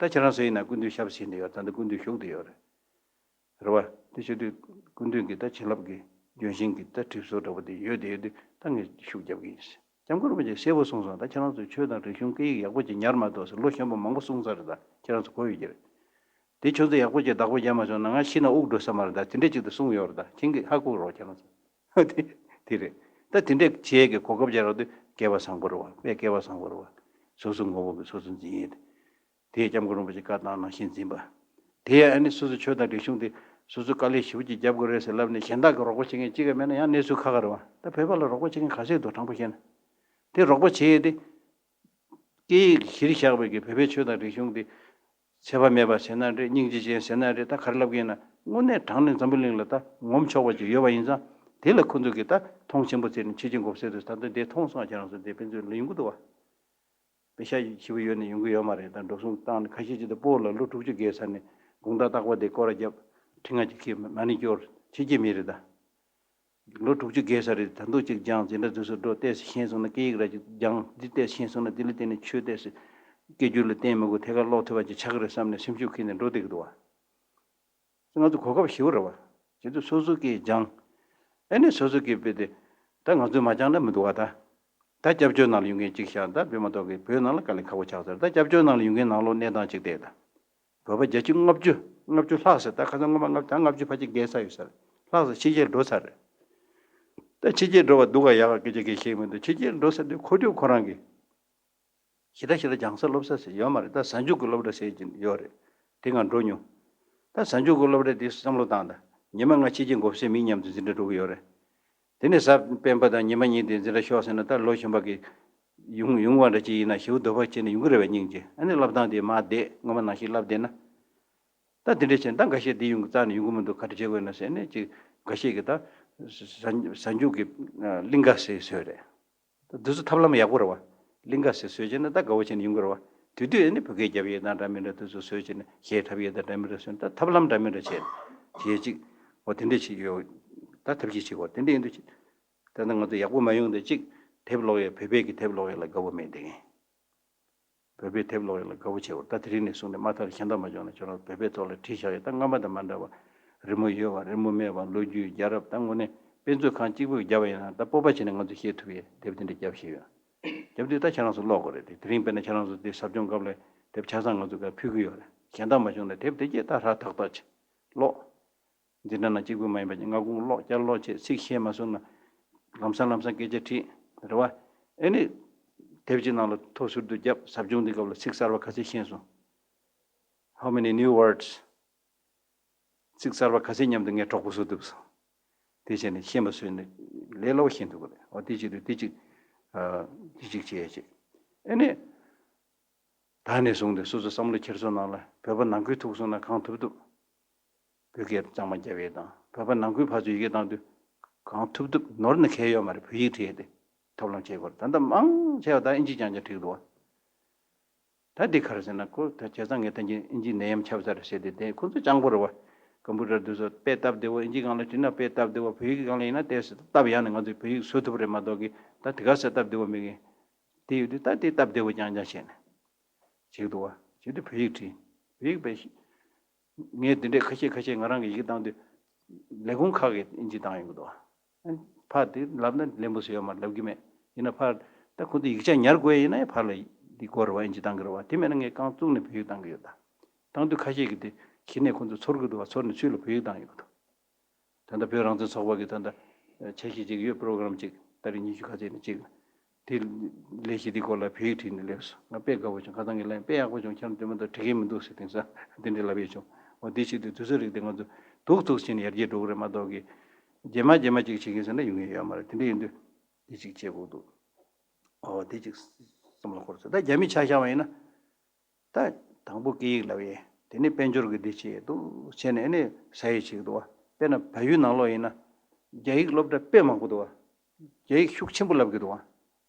ད་ཁྱེད་རང་ཚོ་ཡིན་ན་སྐུ་མདུན་ཞབས་ཕྱི་ནས་ཡོད། ད་ལྟ་སྐུ་མདུན་བཞུགས་བསྡད་ཡོད་རེད། རེད་བ། དེ་བྱེད་དུས་སྐུ་མདུན་གྱི་ད་བྱིན་རླབས་ཀྱི་ལྗོན་ཤིང་གི་ད་གྲིབ་སོ་འདྲ་བོ་དེ་ཡོད་དེ་ཡོད་དུས་ད་ངས་ཤུགས་རྒྱབ་ཀྱི་ཡིན། སྐྱབས་མགོན་རིན་པོ་ཆེས་གསལ་པོ་གསུངས་སོང་། ད་ཁྱེད་རང་ཚོས་ཆོས་དང་རིག་གཞུང་སྐད་ཡིག་ཡག་པོ་ཅིག་ཉར་མ་གཏོགས་ཟེར། ལོ་གཞོན་པ་མང་པོ་གསུངས་ཚར་རེད། ད་ཁྱེད་རང་ཚོ་གོ་ཡོད་ཀྱི་རེད། དེ་ཁྱོད་ཚོ་ཡག་པོ་ཅིག་བདག་པོ་རྒྱབ་མ་སོང་ན་ང་ཤི་ན་དབུགས་འགྲོ་ས་མ་རེད། ད་དེ་འདྲས་ཅིག་ཏུ་གསུངས་ཡོད་རེད། ད་ཁྱེད་ཀྱིས་ཧ་གོ་རོགས། ཁྱེད་རང་ཚོ་དེ་དེ་རེད། ད་དེ་འདྲས་བྱེད་ཀྱི་གོ་སྐབས་ཅིག་རག་དུས་སྐལ་བ་བཟང་པོ་རེད་བ། དཔེ་སྐལ་བ་བཟང་པོ་རེད་བ། སོ་སོ་ངོ་བོ་གི་སོ་སོ་འཛིན་ཡས་དེ། དེས་སྐྱབས་མགོན་རིན་པོ་ཆེ་བཀའ་བཏང་ནང་བཞིན་འཛིན་པ། དེ་ཡང་ཨ་ནི་སོ་སོའི་ཆོས་དང་རིག་གཞུང་དེ་སོ་སོའི་དཀའ་ལས་ཞེ་པོ་ཅིག་རྒྱབ་དགོས་རེད་ཟེར་ལབ་ནས་གཞན་དག་གིས་རོགས་པ་བྱེད་མཁན་གཅིག་ཀྱང་མེད་ན་ཡང་གནས་ཚུལ་ཁག་ཁག་རེད་བ། ད་བོད་པ་ལ་རོགས་པ་བྱེད་མཁན་ག་ཚོད་འདུག་དྲང་པོ་བཤད་ན། དེ་རོགས་པ་བྱེད་ཡས་དེ། སྐད་ཡིག་གཞིར་བཞག་པའི་གི་བོད་པའི་ཆོས་དང་རིག་གཞུང་དེ། ཚད་པ་མེད་པ་ཟེར་ན་རེད། སྙིང་རྗེ་ཅན་ཟེར་ན་རེད། ད་ག་རེ་ལབ་ཀྱི་ཡིན་ན། དངོས་གནས་དྲང་གནས་འཛམ་བུ་གླིང་ལ་ད་ངོམ་ཆོག་པ་ཅིག་ཡོད་པ་ཡིན་ཙང་། དེ་ལ་ཁོ་ཚོ་གིས་ད་མཐོང་ཆེན་པོ་བྱས་ནས་ཆོས་བྱེད་འགོ་སེ་དུས་ད་ལྟ་དེ་མཐོང་སོང་། ཁྱེད་རང་ཚོ་དེ་དཔེ་མཛོད་ལ་ཡོང་གི་འདུག་བ། པེ་ཤ་ཞེ་པོ་ཡོད་ནས་ཡོང་གི་ཡོད་མ་རེད། ད་འགྲོ་སོང་བཏང་ནས་ཁ་ཤས་ཅིག་ད་སྤོ་ལ་ལོ་དྲུག་ཅུ་བརྒལ་ཚར་ནས་དགུང་ཟླ་རྟག་པ་དེ་སྐོར་ར་བརྒྱབ། ཁྲི་ང་ཅིག་ཁྱེར་མ་ཎི་སྐྱོར་ཕྱི་རྒྱལ་མི་རེད་ད། ལོ་དྲུག་ཅུ་བརྒལ་ཚར་རེད། ད་དུང་ཅིག་སྦྱངས་འཛིན་གྲྭ་དེ་ཚོ་འགྲོ་ཏོག་ཙམ་ཤེས་སོང་ན། སྐད་ཡིག་ར་ཅིག་སྦྱངས་འདི་ཏོག་ཙམ་ཤེས་སོང་ན། དེ་ལ་བརྟེན་ནས་ཆོས་ཏོག་ཙམ་སྐད་སྒྱུར་ལ་བརྟེན་མི་དགོས། ཐད་ཀར་ཀློག་ཐུབ་པ་ཅིག་ཆགས་ཀྱི་རེད་བསམ་ནས་སེམས་ཤུགས་འཁྱེར་ནས་འགྲོ་བསྡད་ཀྱི་འདུག་བ། ང་ཚོ་གོ་སྐབས་ཞེ་པོ་རེད་བ། བྱེད་དུས་སོ་སོ་སྐད་སྦྱངས། ཨ་ནི་སོ་སོ་སྐད་དཔེ་དེ། ད་ང་ཚོས་མ་སྦྱངས་ན་མི་འདུག་བ་ད། ད་སྐྱབས་བཅོལ་ནང་ལ་ཡོད་མཁན་གཅིག་བཞག་ད་དཔེ་མ་གཏོགས་ཀྱི་བོད་ནང་ལ་དཀའ་ལས་ཁག་པོ་ཆགས་ཚར། ད་སྐྱབས་བཅོལ་ནང་ལ་ཡོད་མཁན་ནང་ལོགས་གནས་སྟངས་གཅིག་བལྟས་ད། བོད་པ་བརྒྱ་ཆ་ལྔ་བཅུ་ལྔ་བཅུ་ལྷག་ཟེར། ད་ཁ་སང་སྔོན་མ་ལྔ་བཅུ་ད་ལྔ་བཅུ་ཕལ་ཆེར་བརྒལ་ཚར་ཡོད་ས་རེད། ལྷག་ཟེར། ཕྱི་རྒྱལ་འགྲོ་ཚར་རེད། ད་ཕྱི་རྒྱལ་འགྲོ་བ་སྡུག་ག་ཡག་ག་སྐད་ཆ་གང་ཤེས་མི་འདུག་ཕྱི་རྒྱལ་འགྲོ་ས་དེ་མཁོ་སྒྲུབ་ཁོ་རང་གི། ཞེ་དྲག་ཞེ་དྲག་སྦྱང་ས་སློབ་ས་ཟེར་ཡོད་མ་རེད། ད་གཟའ་མཇུག་གི་སློབ་གྲྭ་ཟེར་གྱི་ཡོད་རེད། དེ་ང་འགྲོ་མྱོང་། ད་གཟའ་མཇུག་གི་སློབ་གྲྭ་དེ་བསམ་བློ་བཏང་ད། ཉི་མ་ལྔ་ཕྱི་རྒྱལ་མགོ་སེར་མི་མཉམ་དུ་འཛིན་གྲྭ་འགྲོ་གི་ཡོད་རེད། དེ་ནས་གཟའ་སྤེན་པ་དང་ཉི་མ་གཉིས་དེ་འཛིན་གྲྭ་ཤོག་ཟེར་ན། ད་ལོ་གཞོན་པ་གི་ཡོང་ཡོང་བ་འདྲ་ཅིག་ཡིན་ན་ཞེ་པོ་འདོད་པ་བྱས་ནས་ཡོང་གི་རེད་བ། སྙིང་རྗེ། ཨ་ནི་བསླབ་སྟངས་དེ་མར་བསྡད། སྔོན་མ་ནང་བཞིན་བསླབ་བསྡད་ན། ད་དེ་འདྲ་བྱས་ན་ད་འགའ་ཤས་འདི་ཡོང་གི་རྩ་ནས་ཡོང་གི་མི་འདུག་ག་རེ་བྱེད་དགོས་ན་ཟེར་ནས་ཅིག་འགའ་ཤས་ཀྱིས་ད་གཟའ་གཟའ་མཇུག་གི་གླིང་ག་ཟེར་བཟོས་རེད། ད་འདི་ཚོ་ཐབས་ལམ་ཡག་པོ་རེད་བ། གླིང་ག་ཟེར་བཟོས་བྱས་ན་ད་དགའ་བོ་བྱས་ནས་ཡོང་གི་རེད་བ། དེ་དུས་ཨ་ནི་བོད་སྐད་རྒྱབ་ཡས་དང་འདྲ་མི་འདྲ་དེ་ཚོ་བཟོས་བྱས་ནས་གཞས་འཁྲབ་ཡས་དང་འདྲ་མི་འདྲ་བཟོས་ནས་ད་ཐབས་ལམ་འདྲ་མི་འདྲ་བྱས་བྱས་ཅིག་འོ་དེ་འདྲ་ཅིག་ཡོད། ད་ཐབས་ཤེས་བྱེད་དགོས། དེ་འདྲ་ཡིན་དུས་ཅིག་ད་ལྟ་ང་ཚོ་ཡག་པོ་མ་ཡོང་དུས་ཅིག་དེབ་ཀློག་ཡས། བོད་པའི་གི་དེབ་ཀློག་ཡས་ལ་དགའ་བོ་མེད་དེ། བོད་པའི་དེབ་ཀློག་ཡས་ལ་དགའ་བོ་བྱེད་དགོས། ད་དེ་རིང་ནས་བཟུང་ནས་མ་མཐར་གཞན་དག་མ་བྱུང་ན་ཁྱོད་རང་བོད་པའི་ཐོག་ལ་བྲིས་བཞག་ཡས་ད་སྔ་མ་དང་མ་འདྲ་བ། རི་མོ་ཡོད་པ་རི་མོ་མེད་པ། ལོ་རྒྱུས། རྒྱལ་རབས། ད་དངོས་གནས་ དཔེ་མཛོད་ཁང་གཅིག་པུས་བརྒྱབ་པ་ཡིན་ན་ད་སྤོབས་པ་བྱས་ནས་ང་ཚོས་བཤད་ཐུབ་ཡས་དེབ་དེ་འདྲ་བརྒྱབ་བཞག་ཡོད། རྒྱབ་དུས་ད་ཁྱེད་རང་ཚོ་ཀློག་དགོས་རེད་དེ། དེ་རིང་དཔེར་ན་ཁྱེད་རང་ཚོ་དེ་ཟབ་སྦྱོང་སྐབས་ལ་དེབ་ཆ་ཚང་ང་ཚོ་ག་ཕུལ་གི་ཡོད་རེད། གཞན་དག་མ་བྱུང་ན་དེབ་དེ་གྱད་ད་ཧྲ་ཐག་ཐག་བྱས་ཀློག་འཛིན་གྲྭ་ནང་གཅིག་པུ་མ་ཡིན་པ་སྔ་དགོང་ཀློག་བསྐྱར་ཀློག་བྱས། ཚིག་ཤེས་མ་སོང་ན་ལམ་སང་ལམ་སང་སྐད་ཆ་དྲིས་རེད་བ། ཨེ་ནི་དེབ་ཀྱི་ནང་ལ་ཐོ་ཟུར་དུ་བརྒྱབ། ཟབ་སྦྱོང་འདི་སྐབས་ལ་ཚིག་གསར་བ་ག་ཚད་ཤེས་སོང་། How many new words? ཚིག་གསར་བ་ག་ཚད་མཉམ་དུ་ངས་གྲོགས་པོ་བཟོ་ཐུབ་སོང་། དེ་བྱས་ནས་ཤེས་པ་བཟོས་ནས་ལས་སླ་བོ་ཤེས་ཐུབ་ཀྱི་རེད། འོ་དེ་བྱེད་དུས་དེ་གཅིག་ཨ། དེ་གཅིག་བྱེད་ཡ་བྱེད། ཨེ་ནི། ད་ནས་བཟུང་སྟེ་སོ་སོ་བསམ་བློ་འཁྱེར་སོང་ནང་ལ་བོད་པ་ནང་ཁུལ་ཐུག་སོང་ན་གང་ཐུབ་ཐུབ་བོད་སྐད་གཙང་མ་རྒྱབ་ཡས་དང་། བོད་པ་ནང་ཁུལ་ཕར་ཚུར་ཡི་གེ་བཏང་དུས་གང་ཐུབ་ཐུབ་ནོར་ནས་གལ་ཡོད་མ་རེད། བོད་ཡིག་བྲིས་ཏེ་ཐབས་ལམ་བྱེད་དགོས་རེད། ད་ལྟ་མང་ཆེ་བ་ད་ཨིན་ཇི་རྐྱང་རྐྱང་བྲིས་འདུག་བ། ད་འདི་ག་རེ་ཟེར་ན་ཁོ་ད་བྱས་ཙང་ངས་ད་གིན་ཨིན་ཇི་ནད་ཡམས་ཁྱབ་ས་རེད་ཟེར་ཏེ། དེ་ཁོ་ཚོ་སྤྱང་པོ་རེད་བ། ཀམ་པུ་ཊར་འདི་ཚོ་དཔེ་སྟབས་བདེ་བོ། ཨིན་ཇི་སྒང་ལ་བྲིས་ན་དཔེ་སྟབས་བདེ་བོ། བོད་ཡིག་སྒང་ལ་ཡིན་ན་ཏོག་ཙམ་སྟབས་ཡག་ནས་ང་ཚོས་བོད་ཡིག་བཟོ་ཐུབ་རེད་མ་གཏོགས་ཀྱི་ད་དེ་ག་ཚོད་སྟབས་བདེ་བོ་མེད་གི། དེ་ཡོད་དུས་ད་དེ་སྟབས་བདེ་བོ་རྐྱང་རྐྱང་བྱས་ནས་བྱེད་འདུག་བ། བྱེད་དུས་བོད་ཡིག་བྲིས། བོད་ཡིག་དཔེ་ཤེས། ངས་དེ་འདྲས་ཁ་ཤས་ཁ་ཤས་ང་རང་གི་ཡི་གེ་བཏང་དུས་ལས་ཁུངས་ཁག་གིས་ཨིན་ཇི་བཏང་ཡོང་གི་འདུག་བ། ཕར་དེ་ལབ་ན་ལན་པོ་བཟོས་ཡོད་མ་རེད། ལབ་གི་མེད། ཡིན་ན་ཕར་ད་ཁོ་ཚོ་ཡིག་ཆ་ཉར་དགོས་ཡིན་ན་ཡང་ཕར་ལ་འདི་དགོས་རེད་བ། ཨིན་ཇི་བཏང་གི་རེད་བ། དེ་མེད་ན་ངས་རྐང་བཙུགས་ནས་བོད་ཡིག་བཏང་གི་ཡོད་ད། བཏང་དུས་ཁ་ཤས་ཀྱིས་དེ་གཞི་ནས་ཁོ་ཚོ་ཚོར་གི་འདུག་བ། ཚོར་ནས་ཚུར་ལ་བོད་ཡིག་བཏང་ཡོང་གི་འདུག་ད་ལྟ་བོད་རང་བཙན་ཚོགས་པ་གི་ད་ལྟ་འཆར་གཞི་ཅིག་ཡོད། པོ་རོ་གྷ་རམ་ཅིག་ཏ་རིག་ཉི་ཤུ་ཁ་ཤས་ནས་ཅིག་དེ་ལས་གཞི་འདི་སྐོར་ལ་བོད་ཡིག་བྲིས་ནས་སླེབས་སོང་། ང་དཔེ་དགའ་བོ་བྱུང་། ཁ་སང་གི་ལན་དཔེ་ཡག་པོ་བྱུང་། ཁྱེད་རང་དེ་མ་གཏོགས་འགྲིག་གི་མི་འདུག་ཟེར། དེང་སང་དེ་འདྲ་ལབ་ཡས་བྱུང་། འོ་དེ་བྱེད་དུས་དུས་ཚོད་རིགས་དེ་ང་ཚོ་སྡུག་ཐུག་ཕྱིན་ནས་ཡར་རྒྱས་འགྲོ་གི་རེད་མ་གཏོགས་ཀྱི། རྗེས་མ་རྗེས་མ་ཅིག་བྱེད་ཀྱིན་ཟེར་ན་ཡོང་གི་ཡོད་མ་རེད། དེ་འདྲ་ཡིན་དུས་དེ་ཅིག་བྱེད་དགོས་འདུག་འོ་དེ་ཅིག་བསམ་བློ་འཁོར་ཚུལ། ད་རྒྱ་མི་ཆ་བཞག་པ་ཡིན་ན། ད་དང་པོ་སྐད་ཡིག་ལབ་ཡས། དེ་ནས་དཔལ་འབྱོར་གྱི་འདི་བྱས་འདུག་བྱས་ནས་ཨ་ནི་ཟ་ཡས་བྱེད་ཀྱི་འདུག་བ། དཔེར་ན་བལ་ཡུལ་ནང་ལོགས་ཡིན་ན་རྒྱ་ཡིག་སློབ་གྲྭ་དཔེ་མང་པོ་འདུག་བ། རྒྱ་ཡིག་ཤུགས་ཆེན་པོ་བསླབ་ཀྱི་འདུག་བ།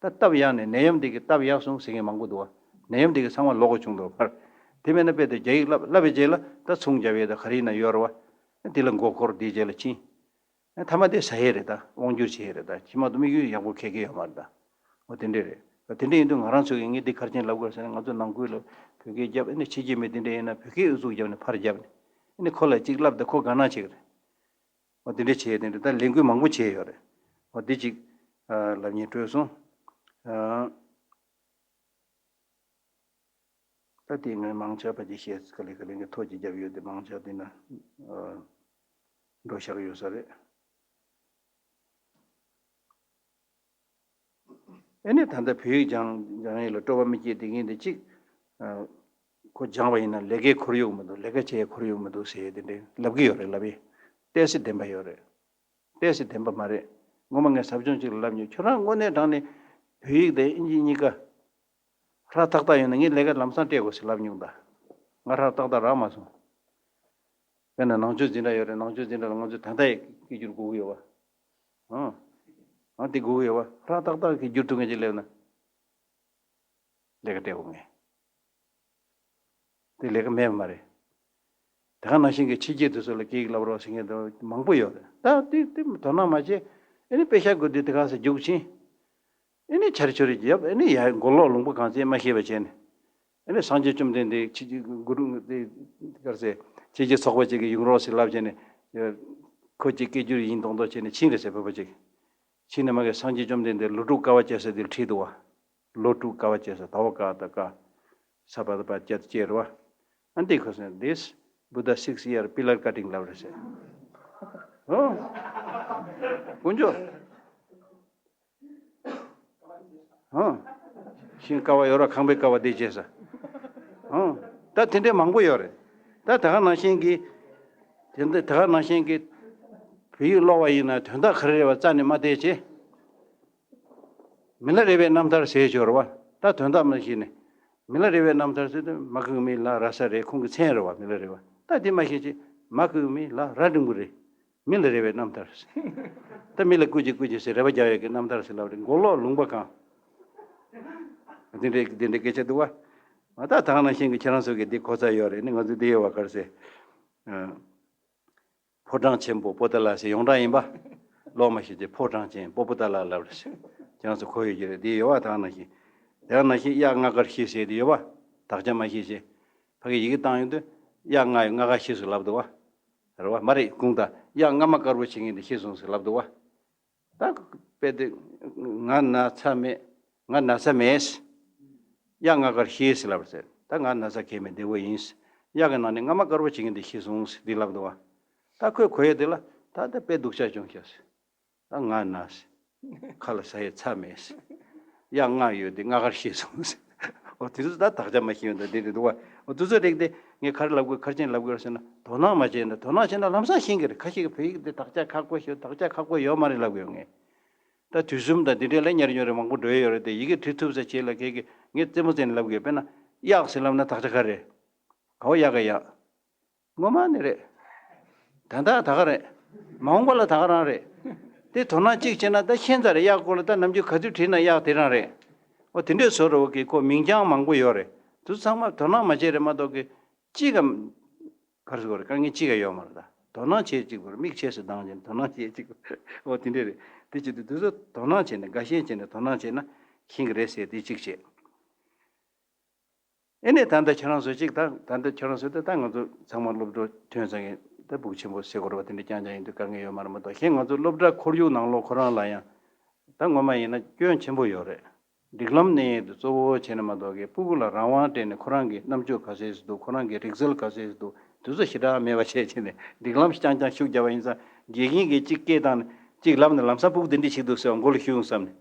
ད་སྟབས་ཡག་ནས་ནད་ཡམས་འདི་གི་སྟབས་ཡག་སོང་ཟེར་མཁན་མང་པོ་འདུག་བ། ནད་ཡམས་འདི་གི་ཚང་མ་ལོག་གི་བྱུང་འདུག་བ། དེ་མེད་ན་དཔེ་དེ་རྒྱ་ཡིག་བསླབ་བསླབ་པའི་རྗེས་ལ་ད་ཚོང་རྒྱག་ཡས་ད་ག་རེ་ཡིན་ན་ཡོད་རེད་བ། འདི་ལ་མགོ་འཁོར་འདིའི་རྗེས་ལ་ཕྱིན། ཨ། མཐའ་མ་དེ་ཟ་ཡས་རེད་ད། དབང་སྒྱུར་བྱེད་ཡས་རེད་ད། ཕྱི་མ་དུ་དམིགས་ཡུལ་ཡག་པོ་གང་ཡང་ཡོད་མ་རེད་ད། འོ་དེ་འདྲས་རེད། དེ་འདྲས་ཡིན་དུས་ང་རང་ཚོ་གིས་ངས་འདི་ག་རེ་བྱས་ནས་ལབ་དགོས་ཟེར་ན། ང་ཚོ་ནང་ཁུལ་ལ་བོད་སྐད་རྒྱབ། ཨ་ནི་ཕྱི་རྒྱལ་མི་དེ་འདྲས་ཡིན་ན་བོད་སྐད་ཨུ་ཚུགས་རྒྱབ་ནས་ཕར་རྒྱབ་ནས། ཨ་ནི་ཁོ་ལ་གཅིག་ལབ་དང་ཁོ་དགའ་སྣང་བྱེད་ཀྱི་རེད། འོ་དེ་འདྲས་བྱས་དེ་འདྲས་ད་ལས་འགུལ་མང་པོ་བྱས་ཡོད་རེད། འོ་དེ་གཅིག་ཨ། ལབ་སྙིང་བྲོས་སོང་། ཨ། ད་དེ་ངས་མང་ཆེ་བ་ཅིག་བཤད། ག་ལེ་ག་ལེ་ངས་ཐོ་ཅིག་བརྒྱབ་ཡོད་དེ་མང་ཆེ་བ་དེ་ན་ཨ་འགྲོ་བཞག་ཡོད་ས་རེད། ཨེ་ནས་ད་ལྟ་བོད་ཡིག་སྦྱང་སྦྱང་ཡས་ལ་སྤྲོ་བ་མི་སྐྱེ་དེ་ངས་འདི་གཅིག་ཨ་ཁོ་སྦྱངས་པ་ཡིན་ན་ལས་ཀའི་ཁོར་ཡུག་མི་འདུག་ལས་ཀ་བྱེད་ཡས་ཁོར་ཡུག་མི་འདུག་ཟེར་ཡས་དེ་འདྲའི་ལབ་ཀྱི་ཡོད་རེད། ལབ་ཡས་ཏོག་ཙམ་བདེན་པ་ཡོད་རེད། ཏོག་ཙམ་བདེན་པ་མ་རེད། སྔོན་མ་ངས་ཟབ་སྦྱོང་ཅིག་ལ་ལབ་མྱོང་། ཁྱོད་རང་དངོས་གནས་དྲང་ནས་བོད་ཡིག་དང་དབྱིན་ཇི་གཉིས་ཀ་ཧྲ་ཏག་ཏག་ཡོད་ན་ངས་ལས་ཀ་ལམ་སང་སྤྲད་དགོས་ཟེར་ལབ་མྱོང་ད། ང་ཧྲ་ཏག་ཏག་རག་མ་སོང་། དཔེར་ན་ནང་ཆོས་འཛིན་གྲྭ་ཡོད་རེད། ནང་ཆོས་འཛིན་གྲྭ་ལ་ང་ཚོས་ད་ལྟ་ཡི་སྐད་སྒྱུར་དགོས་ཀྱི་ཡོད་པ། ཨང་། ཨང་། དེ་དགོས་ཀྱི་ཡོད་པ། ཧྲ་ཏག་ཏག་གི་སྒྱུར་ཐུབ་མཁན་ཅིག་སླེབས་ན་ལས་ཀ་སྤྲད་དགོས་ངས། དེ་ལས་ཀ་མེད་པ་མ་རེད། དེ་ག་ནང་བཞིན་གྱི་ཕྱི་རྒྱལ་དེ་ཚོ་ལ་སྐད་ཡིག་བསླབ་རོགས་ཟེར་མཁན་དེ་མང་པོ་ཡོད་རེད། ད་དེ་དེ་དོ་སྣང་མ་བྱེད། ཨེ་ནི་པེ་ཤ་དགོས་དུས་དེ་ག་ས་རྒྱུགས་ཕྱིན། ཨེ་ནི་ཆར་ཆུ་རེ་བརྒྱབ། ཨེ་ནི་ཡ་མགོ་ལོག་ལུང་པ་གང་བཙལ་མ་ཤེས་པ་བྱས་ནས། ཨེ་ནི་སངས་རྒྱས་བཅོམ་ལྡན་འདས་ཕྱི་རྒྱལ་གུ་རུ་དེ་ག་རེ་ཟེར། ཕྱི་རྒྱལ་ཚོགས་པ་ཅིག་གིས་ཡོང་རོགས་ཟེར་ལབ་བྱས་ནས། ཁོ་ཅིག་སྐད་སྒྱུར་ཡིན་མདོག་མདོག་བྱས་ནས་ཕྱིན་རེད་ཟེར། བོད་པ་ཅིག་ཕྱིན་ནས་མ་གི་སངས་རྒྱས་བཅོམ་ལྡན་འདས་ལོ་དྲུག་དཀའ་བ་སྤྱད་ས་དེ་ལ་བྲིས་འདུག་བ། ལོ་དྲུག་དཀའ་བ་སྤྱད་ས། ད་བ་ཀ་ད་ཀ་ས་པ་ད་པ་ཅ་ད་ཅེ་རེད་བ། ཨ་འདི་ཁོ་ཟེར། This Buddha six year pillar cutting ལབ་རེད་ཟེར། ཨོ། དཀོན་མཆོག་ཨོ། ཤིང་ཀ་བ་ཡོད་ར། ཁང་པའི་ཀ་བ་འདི་བྱས་ས། ཨོ། ད་དེ་འདྲའི་མང་པོ་ཡོད་རེད། ད་ད་ག་ནང་བཞིན་གྱི། དེ་འདི་ད་ག་ནང་བཞིན་གྱི་བོད་ཡིག་ཀློག་པ་ཡིན་ན་དོན་དག་ག་རེ་རེད་བ་རྩ་ནས་མ་བལྟས་བྱས། མི་ལ་རས་པའི་རྣམ་ཐར་ཟེར་ཞོར་བ། ད་དོན་དག་མ་ཤེས་ནས། མི་ལ་རས་པའི་རྣམ་ཐར་ཟེར་དུས་མ་ཁུག་མི་ལ་ར་ས་རེད། ཁོང་གི་མཚན་རེད་བ། མི་ལ་རས་པ། ད་དེ་མ་ཤེས་ཅི། མ་ཁུག་མི་ལ་ར་འགྲེང་བུ་རེད། མི་ལ་རས་པའི་རྣམ་ཐར་ཟེར། ད་མི་ལ་སྐུ་མཁྱེན་སྐུ་མཁྱེན་ཟེར་རས་པ་རྒྱག་ཡག་གི་རྣམ་ཐར་ཟེར་ལབ་རེད། མགོ་ལོག་ལུང་པ་གང་། དེ་འདྲའི་དེ་འདྲའི་སྐད་ཆ་འདུག་བ། ང་ད་ད་ག་ནང་བཞིན་གྱི་ཁྱེད་རང་ཚོ་གི་འདི་གོ་ས་ཡོད་རེད། ནི་ང་ཚོ་འདི་ཡོད་བ་ག་རེ་ཟེར། ཨ། ཕོ་བྲང་ཆེན་པོ་པོ་ཏ་ལ་ཟེར་ཡོངས་གྲགས་ཡིན་པ། ཀློག་མ་ཤེས་ཏེ་ཕོ་བྲང་ཆེན་པོ་པོ་ཏ་ལ་ལབ་རེད་ཟེར། ཁྱེད་རང་ཚོ་གོ་ཡོད་ཀྱི་རེད། འདི་ཡོད་བ། ད་ག་ནང་བཞིན། ད་ག་ནང་བཞིན་གཡག་ལྔ་དཀར་ཤི་ཟེར་དེ་ཡོད་བ། དག་ཆ་མ་ཤེས་ཤེས། ཕ་གི་ཡི་གེ་བཏང་ཡོང་དུས་གཡག་ལྔ་ཡོད། ལྔ་དཀར་ཤི་སོང་ལབ་འདུག་བ། རེད་བ། མ་རེད། དགུང་ད་གཡག་རྔ་མ་དཀར་པོ་བྱེད་མཁན་དེ་ཤི་སོང་ཟེར་ལབ་འདུག་བ། ད་དཔེ་དེ། ང་ན་ཚ་མེད། ང་ན་ཚ་མེད། གཡག་ང་དཀར་ཤི་ཟེར་ལབ་ཟེར། ད་ང་ན་ཚ་གང་ཡང་མེད། བདེ་བོ་ཡིན། གཡག་གི་ནང་ནས་རྔ་མ་དཀར་པོ་བྱེད་མཁན་དེ་ཤི་སོང་ཟེར་འདི་ལབ་འདུག་བ། ད་ཁོས་གོ་ཡས་དེ་ལ་ད་ད་དཔེ་སྡུག་ཅག་བྱུང་ཤག་ཟེར། ད་ང་ན་ཟེར། ཁ་ལ་ཟ་ཡས་ཚྭ་མེད་ཟེར། གཡག་ལྔ་ཡོད་དེ་ལྔ་དཀར་ཤི་སོང་ཟེར། འོ་དེ་ཚོ་ད་དག་ཆ་མ་ཤེས་ཡོང་ད་འདི་རེད་འདུག་བ། འོ་དེ་ཚོ་རིགས་དེ་ངས་ག་རེ་ལབ་དགོས། ག་རེ་བྱས་ནས་ལབ་དགོས་ཟེར་ན། དོ་སྣང་མ་བྱས་ན། དོ་སྣང་བྱས་ན་ལམ་སང་ཤེས་ཀྱི་རེད། ཁ་ཤས་ཀྱིས་བོད་ཡིག་འདི་དག་ཆ་ཁག་པོ་ཞིག་དག་ཆ་ཁག་པོ་ཡོད་མ་རེད་ལབ་ཀྱི་ཡོད་ངས། ད་དུས་གསུམ་དང་འདི་འདྲའི་ལ་ཉར་ཉོར་རེ་མང་པོ་འགྲོ་ཡི་ཡོད་རེད་དེ། ཡི་གེ་བྲི་ཐུབ་ས་བྱེད་ལ་ཁྱེད་ཀྱིས་ངས་རྩེད་མོ་རྩེ་ནས་ལབ་དགོས། དཔེར་ན་གཡག་ཟེར་ལབ་ན་དག་ཆ་ག་རེ། ག་བ་གཡག་ག་གཡག་ངོ་མ་ནི་རེད། ད་ལྟ་ད་ག་རེད། མ་འོངས་པ་ལ་ད་ག་རང་རེད། དེ་དོ་སྣང་གཅིག་བྱས་ན་ད་ཤེས་ཚར་རེད། གཡག་སྐོར་ལ་ད་ནམ་རྒྱུན་ག་ཚོད་བྲིས་ན་གཡག་དེ་རང་རེད། འོ་དེ་འདྲའི་བཟོ་འདྲ་བོ་གི་ཁོ་མིང་རྐྱང་མང་པོ་ཡོད་རེད། དེ་ཚོ་ཚང་མ་དོ་སྣང་མ་བྱས་རེད་མ་གཏོགས་གི་གཅིག་གམ། ག་རེ་ཟེར་དགོས་རེད། དཀའ་ངལ་གཅིག་ཀྱང་ཡོད་མ་རེད། ད་དོ་སྣང་བྱེད་གཅིག་དགོས་རེད། མིག་ཕྱེས་སུ་བཏང་བྱས་དོ་སྣང་བྱེད་གཅིག་དགོས་རེད། འོ་དེ་འདྲ་རེད། དེ་བྱེད་དུས་དེ་ཚོ་དོ་སྣང་བྱས་ནས། དགའ་ཞེན་བྱས་ནས་དོ་སྣང་བྱས་ན་ཤེས་ཀྱི་རེད་ཟེར། དེ་གཅིག་བྱས། ཨེ་ནས་ད་ལྟ་ཁྱེད་རང་ཚོ་གཅིག་ད་ད་ལྟ་ཁྱེད་རང་ཚོ་ད་ད་ང་ཚོ་ཚང་མ་སློབ་གྲོགས་ཐོན་ཚང་གི་ད་སྦུག་ཆེན་པོ་ཟེར་དགོས་རེད་བ། དེ་འདྲ་རྐྱང་རྐྱང་ཡིན་དུས་དཀའ་ངལ་ཡོད་མ་རེད་མ་གཏོགས། གཞན་ང་ཚོ་སློབ་གྲྭ་ཁོར་ཡུག་ནང་ལོགས་ཁོ་རང་ལ་ཡང་ད་ངོ་མ་ཡིན་ན་སྐྱོན་ཆེན་པོ་ཡོད་རེད། སྒྲིག་ལམ་གནས་ཡས་དེ་གཙོ་བོ་བྱས་ནས་མ་གཏོགས་གི་སྤུ་གུ་ལ་རང་དབང་སྤྲད་ནས་ཁོ་རང་གི་རྣམ་དཔྱོད་ག་ཚད་ཅིག་འདུག་ཁོ་རང་གི་རིག་རྩལ་ག་ཚད་ཅིག་འདུག་དེ་ཚོ་ཞེ་དྲག་མེད་པ་བྱས་བྱས་ནས་སྒྲིག་ལམ་རྐྱང་རྐྱང་ཤུགས་རྒྱབ་པ་ཡིན་ཙང་། དགེ་རྒན་གྱིས་གཅིག་སྐད་བཏང་ནས་གཅིག་ལབ་ནས་ལམ་སང་སྤུ་གུ་འདི་འདྲ་བྱེད་འདུག་ཟེར་བ་མགོ་ལ་ཤོར་ཡོང་བསམ་ནས།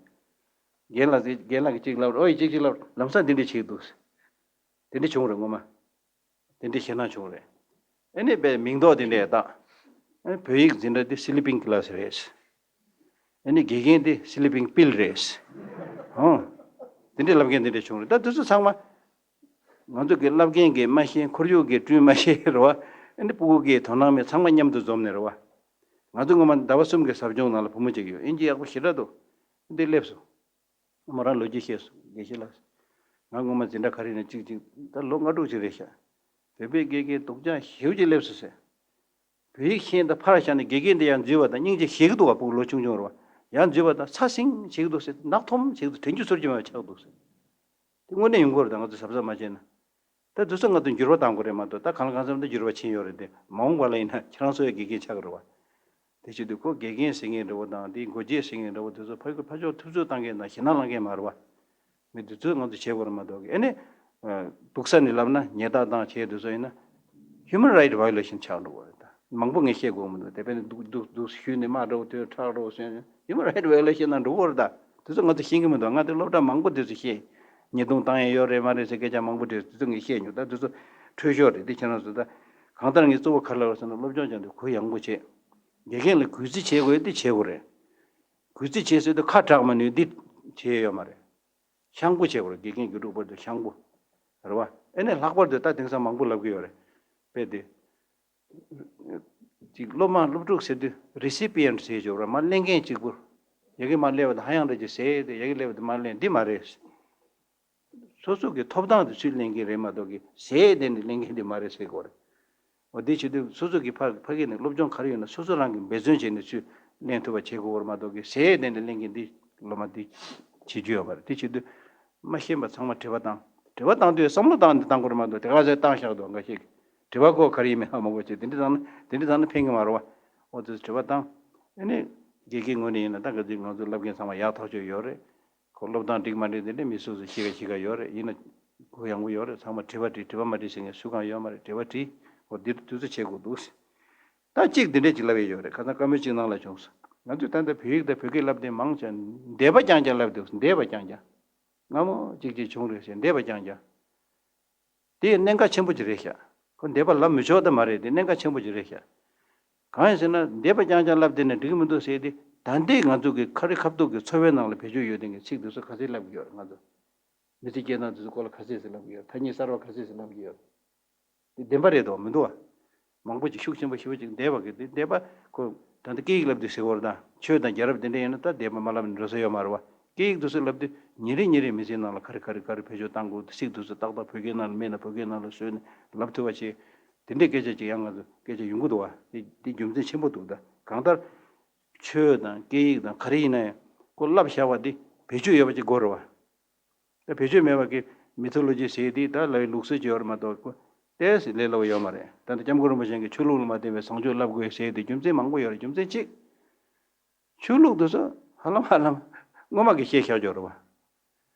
རྒན་ལགས་ཀྱིས་རྒན་ལགས་ཀྱིས་གཅིག་ལབ་རེད། ཨོ་ཡིས་གཅིག་གཅིག་ལབ་རེད། ལམ་སང་འདི་འདྲ་བྱེད་འདུག་ཟེར། དེ་འདྲ་བྱུང་རེད་ངོ་མ། དེ་འདྲའི་ཞེད་སྣང་བྱུང་རེད། ཨ་ནི་དཔེ་མིང་འདོགས་དེ་འདྲས་བཏགས། ཨ་ནི་བོད་ཡིག་འཛིན་གྲྭ་འདི་sleeping class རེད། ཨ་ནི་དགེ་རྒན་འདི་sleeping pill རེད། ཧོ། དེ་འདྲའི་ལབ་མཁན་དེ་འདྲས་བྱུང་རེད། ད་དེ་ཚོ་ཚང་མ་ང་ཚོ་གི་བསླབ་མཁན་གྱིས་མ་ཤེས། ཁོར་ཡུག་གིས་བསྐྲུན་མ་ཤེས་རེད་བ། ཨ་ནི་སྤུ་གུ་གིས་དོ་སྣང་མེད། ཚང་མ་མཉམ་དུ་འཛོམས་ནས་རེད་བ། ང་ཚོ་སྔོན་མ་ཟླ་བ་གསུམ་གྱི་ཟབ་སྦྱོང་ནང་ལ་བུ་མོ་གཅིག་ཡོད། ཨིན་ཇི་ཡག་པོ་ཞེ་དྲག་འདུག་འདི་སླེབས་སོང་། མོ་རང་ལོ་རྒྱུས་བཤད་སོང་། དགེ་བཤེས་ལགས། ང་སྔོན་མ་འཛིན་གྲྭ་ག་རེ་ནས་གཅིག་གཅིག་ད་ལོ་ལྔ་དྲུག་ཅིག་རེད་ཤག་བོད་པའི་དགེ་རྒན་སྡུག་ཅག་ཞེ་པོ་ཅིག་སླེབས་སོང་ཟེར། བོད་ཡིག་ཤེས་ད་ཕར་བཞག་ནས་དགེ་རྒན་དེ་ཡང་འཛུལ་བ་དང་སྙིང་རྗེ་ཞེ་གི་འདུག་བ། སྤུ་གུ་ལོ་ཆུང་ཆུང་རེད་བ། ཡང་འཛུལ་བ་དང་ཚ་སིང་བྱེད་ཀྱི་འདུག་ཟེར། ནག་ཐོམ་བྱེད་ཀྱི་འདུག་དྲན་རྒྱུ་ཚོར་རྒྱུ་མེད་པ་ཆགས་འདུག་ཟེར། དེ་དངོས་གནས་ཡོང་གི་རེད། ད་ང་ཚོས་གཟབ་གཟབ་མ་བྱས་ན། ད་དུས་ཚོད་ང་ཚོས་འགྱུར་བ་གཏང་དགོས་རེད་མ་གཏོགས། ད་གང་ལ་གང་འཚམ་ད་འགྱུར་བ་ཕྱིན་ཡོད་རེད་དེ། མ་འོངས་པ་ལ་ཡིན་ན་ཁྱེད་རང་ཚོ་ཡང་དགེ་རྒན་ཆགས་ཀྱི་རེད་བ། དེ་བྱེད་དུས་ཁོ་དགེ་རྒན་ཟེར་མཁན་འདྲ་བོ་དང་། དེ་འགོ་བྱེད་ཟེར་མཁན་འདྲ་བོ་དེ་ཚོ་ཕ་གི་ཕ་ཕྱོགས་ཐུབ་ཚོད་བཏང་མཁན་དང་ཞེད་སྣང་ལངས་མཁན་མ་རེད་བ། མི་དེ་ཚོས་ང་ཚོ་བྱེད་དགོས་རེད་མ་གཏོགས་གི། ཨ་ནི། སྡུག་ས་ནས་ལབ་ན་ཉེས་རྡུང་བཏང་བྱས་དེ་ཚོ་ཡིན་ན། Human Right Violation ཆགས་འགྲོ་གི་རེད་ད། མང་པོ་ངས་བཤད་དགོས་མི་འདུག་དེ་དཔེར་ན་སྡུག་སྡུག་སྡུག་ཞུས་ནས་དམག་འདྲ་བོ་དེ་ཁྲག་འདྲ་བོ་བཟོས་ནས་Human Right Violation ནང་འགྲོ་གི་རེད་ད། དེ་ཚོ་ང་ཚོ་ཤེས་ཀྱི་མི་འདུག་ང་ཚོ་སློབ་གྲྭ་མང་པོ་དེ་ཚོ་བཤད། ཉེས་རྡུང་བཏང་ཡས་ཡོད་རེད་མ་རེད་ཟེར་སྐད་ཆ་མང་པོ་དེ་ཚོ་ངས་བཤད་མྱོང་། ད་དེ་ཚོ་འཕྲོས་ཤོག་རེད། དེ་ཁྱེད་རང་ཚོ་ད། གང་ལྟར་ངས་གཙོ་བོ་ག་རེ་ལབ་ཟེར་ན། སློབ་སྦྱོང་སྦྱང་དུས་གུ་ཡངས་པོ་བྱེད། དགེ་རྒན་ལ་གུས་བརྩི་བྱེད་དགོས་དེ་བྱེད་དགོས་རེད། གུས་བརྩི་བྱེད་ཟེར་དུས་ཁ་གྲག་མ་ནུས་འདི་བྱེད་ཡོད་མ་རེད། ཤངས་པོ་བྱེད་དགོས་རེད། དགེ་རྒན་རྒྱུད་དྲུག་པ་དེ་ཤངས་པོ། རེད་བ། ཨེ་ནས་ལྷག་པར་དུ་ད་དེང་སང་མང་པོ་ལབ་ཀྱི་ཡོད་རེད། དཔེ་དེ། ཅིག་སློབ་མ་སློབ་ཕྲུག་ཟེར་དུས་recipient ཟེར་ཆོག་ར། མར་ལེན་མཁན་གཅིག་པུ། ཡ་གི་མར་སླེབས་པ་དང་ཧ་ཡང་འདྲ་ཅིག་ཟེར་ཏེ། ཡ་གི་སླེབས་པ་དང་མར་ལེན་འདི་མ་རེད། སོ་སོ་གི་ཐོབ་ཐང་དེ་ཚུར་ལེན་མཁན་རེད་མ་གཏོགས་གི་ཟས་བསྡད་ནས་ལེན་མཁན་དེ་མ་རེད་ཟེར་དགོས་རེད། འོ་དེ་བྱེད་དུས་སོ་སོ་གི་ཕ་ཕ་གི་ནས་སློབ་སྦྱོང་ག་རེ་ཡོད་ན་སོ་སོ་རང་གིས་འབད་བརྩོན་བྱས་ནས་ཚུར་ལེན་ཐུབ་པ་བྱེད་དགོས་རེད་མ་གཏོགས་གི་ཟས་བསྡད་ནས་ལེན་མཁན་འདི་སློབ་མ་འདི་བྱེད་རྒྱུ་ཡོད་མ་རེད། དེ་བྱེད་དུས་མ་ཤེས་པ་ཚང་མ་དྲི་བ་བཏང་། དྲི་བ་བཏང་དུས་བསམ་བློ་བཏང་ནས་བཏང་དགོས་རེད་མ་གཏོགས་དེ་ག་ཚོད་བཏང་བཞག་འདུག་འགའ་ཤས་ཀྱིས་དྲི་བ་ཁོ་ག་རེ་ཡིན་མིན་ཧ་མ་གོ་བྱས། དེ་འདྲ་བཏང་ན་དེ་འདྲ་བཏང་ན་ཕན་གི་མ་རེད་བ། འོ་དེ་ཚོ་དྲི་བ་བཏང་། ཨ་ནི་དགེ་རྒན་ངོས་ནས་ཡིན་ན་ད་ག་དུས་ང་ཚོ་བསླབ་མཁན་ཚང་མ་ཡག་ཐག་ཆོད་ཡོད་རེད། ཁོ་སློབ་སྟངས་འགྲིག་མ་འགྲིག་དེ་འདྲ་མི་སོ་སོ་ཤེས་ཀ་ཤེས་ཀ་ཡོད་རེད། ཡིན་ན་གུ་ཡངས་པོ་ཡོད་རེད། ཚང་མ་དྲི་བ་དྲིས། དྲི་བ་མ་དྲིས་ཟེར་མཁན་སུ་གང་ཡོད་མ་རེད། དྲི་བ་དྲིས། འོ་འདིར་དུས་ཚོད་བྱེད་དགོས་འདུག་ད་གཅིག་འདི་འདྲས་ཅིག་ལབ་ཡས་ཡོད་རེད། ཁ་སང་བཀའ་མོལ་གཅིག་ནང་ལ་བྱུང་སོང་། ང་ཚོས་ད་ལྟ་བོད་ཡིག་དང་བོད་སྐད་བསླབ་དེ་མང་ཆེ་བ་འདས་པ་རྐྱང་རྐྱང་ལབ་འདུག་འདས་པ་རྐྱང་རྐྱང་། སྔ་མོ་གཅིག་གཅིག་བྱུང་རེད་ཟེར། འདས་པ་རྐྱང་རྐྱང་། དེ་གནད་འགག་ཆེན་པོ་ཅིག་རེད་ཤག་ཁོ་འདས་པ་ལབ་མི་ཆོག་ད་མ་རེད། དེ་གནད་འགག་ཆེན་པོ་ཅིག་རེད་ཤག་གང་ཡིན་ཟེར་ན་འདས་པ་རྐྱང་རྐྱང་ལབ་བསྡད་ན་འགྲིག་གི་མི་འདུག་ཟེར་ཏེ། ད་ལྟའི་ང་ཚོ་གི་ཁ་རི་ཁ་ཐུག་གི་འཚོ་བའི་ནང་ལ་བེད་སྤྱོད་ཡོད་དེ་གི་ཚིག་དེ་ཚོ་ག་ཚོད་ལབ་ཀྱི་ཡོད་རེད། ང་ཚོ་མི་ཚེ་སྐྱེལ་སྟངས་དེ་ཚོ་སྐོར་ལ་ག་ཚོད་ཟེར་ལབ་ཀྱི་ཡོད། ཐ་སྙད་གསར་བ་ག་ཚོད་ཟེར་ལབ་ཀྱི་ཡོད། དེ་བདེན་པ་རེད་དོ་མི་འདུག་བ། མང་པོ་ཅིག་ཤུགས་ཆེན་པོ་ཞེ་པོ་ཅིག་འདས་པ་གི་དེ་འདས་པ་ཁོ། ད་ལྟ་སྐད་ཡིག་ལབ་དུས་ཟེར་བ་རེད་ད། ཆོས་དང་རྒྱལ་རབས་དེ་འདྲ་ཡིན་ན་ད་འདས་པ་མ་ལབ་ནས་འགྲོ་ས་ཡོད་མ་རེད་བ། སྐད་ཡིག་དེ་ཚོ་ལབ་དུས་ཉིན་རེ་ཉིན་རེ་མི་ཚེའི་ནང་ལ་ག་རེ་ག་རེ་ག་རེ་བེད་སྤྱོད་བཏང་དགོས། ཚིག་དེ་ཚོ་ཏག་ཏག་བོད་སྐད་ནང་ལ་མེད་ན་བོད་སྐད་ནང་ལ་བཟོས་ནས་ལབ་ཐུབ་པ་བྱེད། དེ་འདྲའི་སྐད་ཆ་ཅིག་ཡང་ང་ཚོ་སྐད་ཆ་ཡོང་གི་འདུག་བ། དེ་དེ་རྒྱུ་མཚན་ཆེན་པོ་འདུག་ད་གང་ལྟར་ཆོས་དང་སྐད་ཡིག་དང་ག་རེ་ཡིན་ན་ཡང་ཁོ་བསླབ་བཞག་པ་དེ་བེད་སྤྱོད་ཡོད་པ་ཅིག་དགོས་རེད་བ། ད་བེད་སྤྱོད་མེད་པ་གི་མི་ཐོ་ལོ་ཇི་ཟེར་དེ་ད་ལབ་པའི་ལུགས་སྲོལ་ཅིག་ཡོད་རེད་མ་གཏོགས་ཁོ་ཏོག་ཙམ་ལས་སླ་བོ་ཡོད་མ་རེད། ད་ལྟ་སྐྱབས་མགོན་རིན་པོ་ཆེ་གིས་ཆོས་ལུགས་ལ་མ་བརྟེན་པའི་བཟང་སྤྱོད་བསླབ་དགོས་ཟེར་དེ་རྒྱུ་མཚན་མང་པོ་ཡོད་རེད། རྒྱུ་མཚན་གཅིག་ཆོས་ལུགས་དེ་ཚོ་ ཧ་ལམ་ཧ་ལམ་སྔོན་མ་གི་བཤད་བཞག་ཡོད་རེད་བ།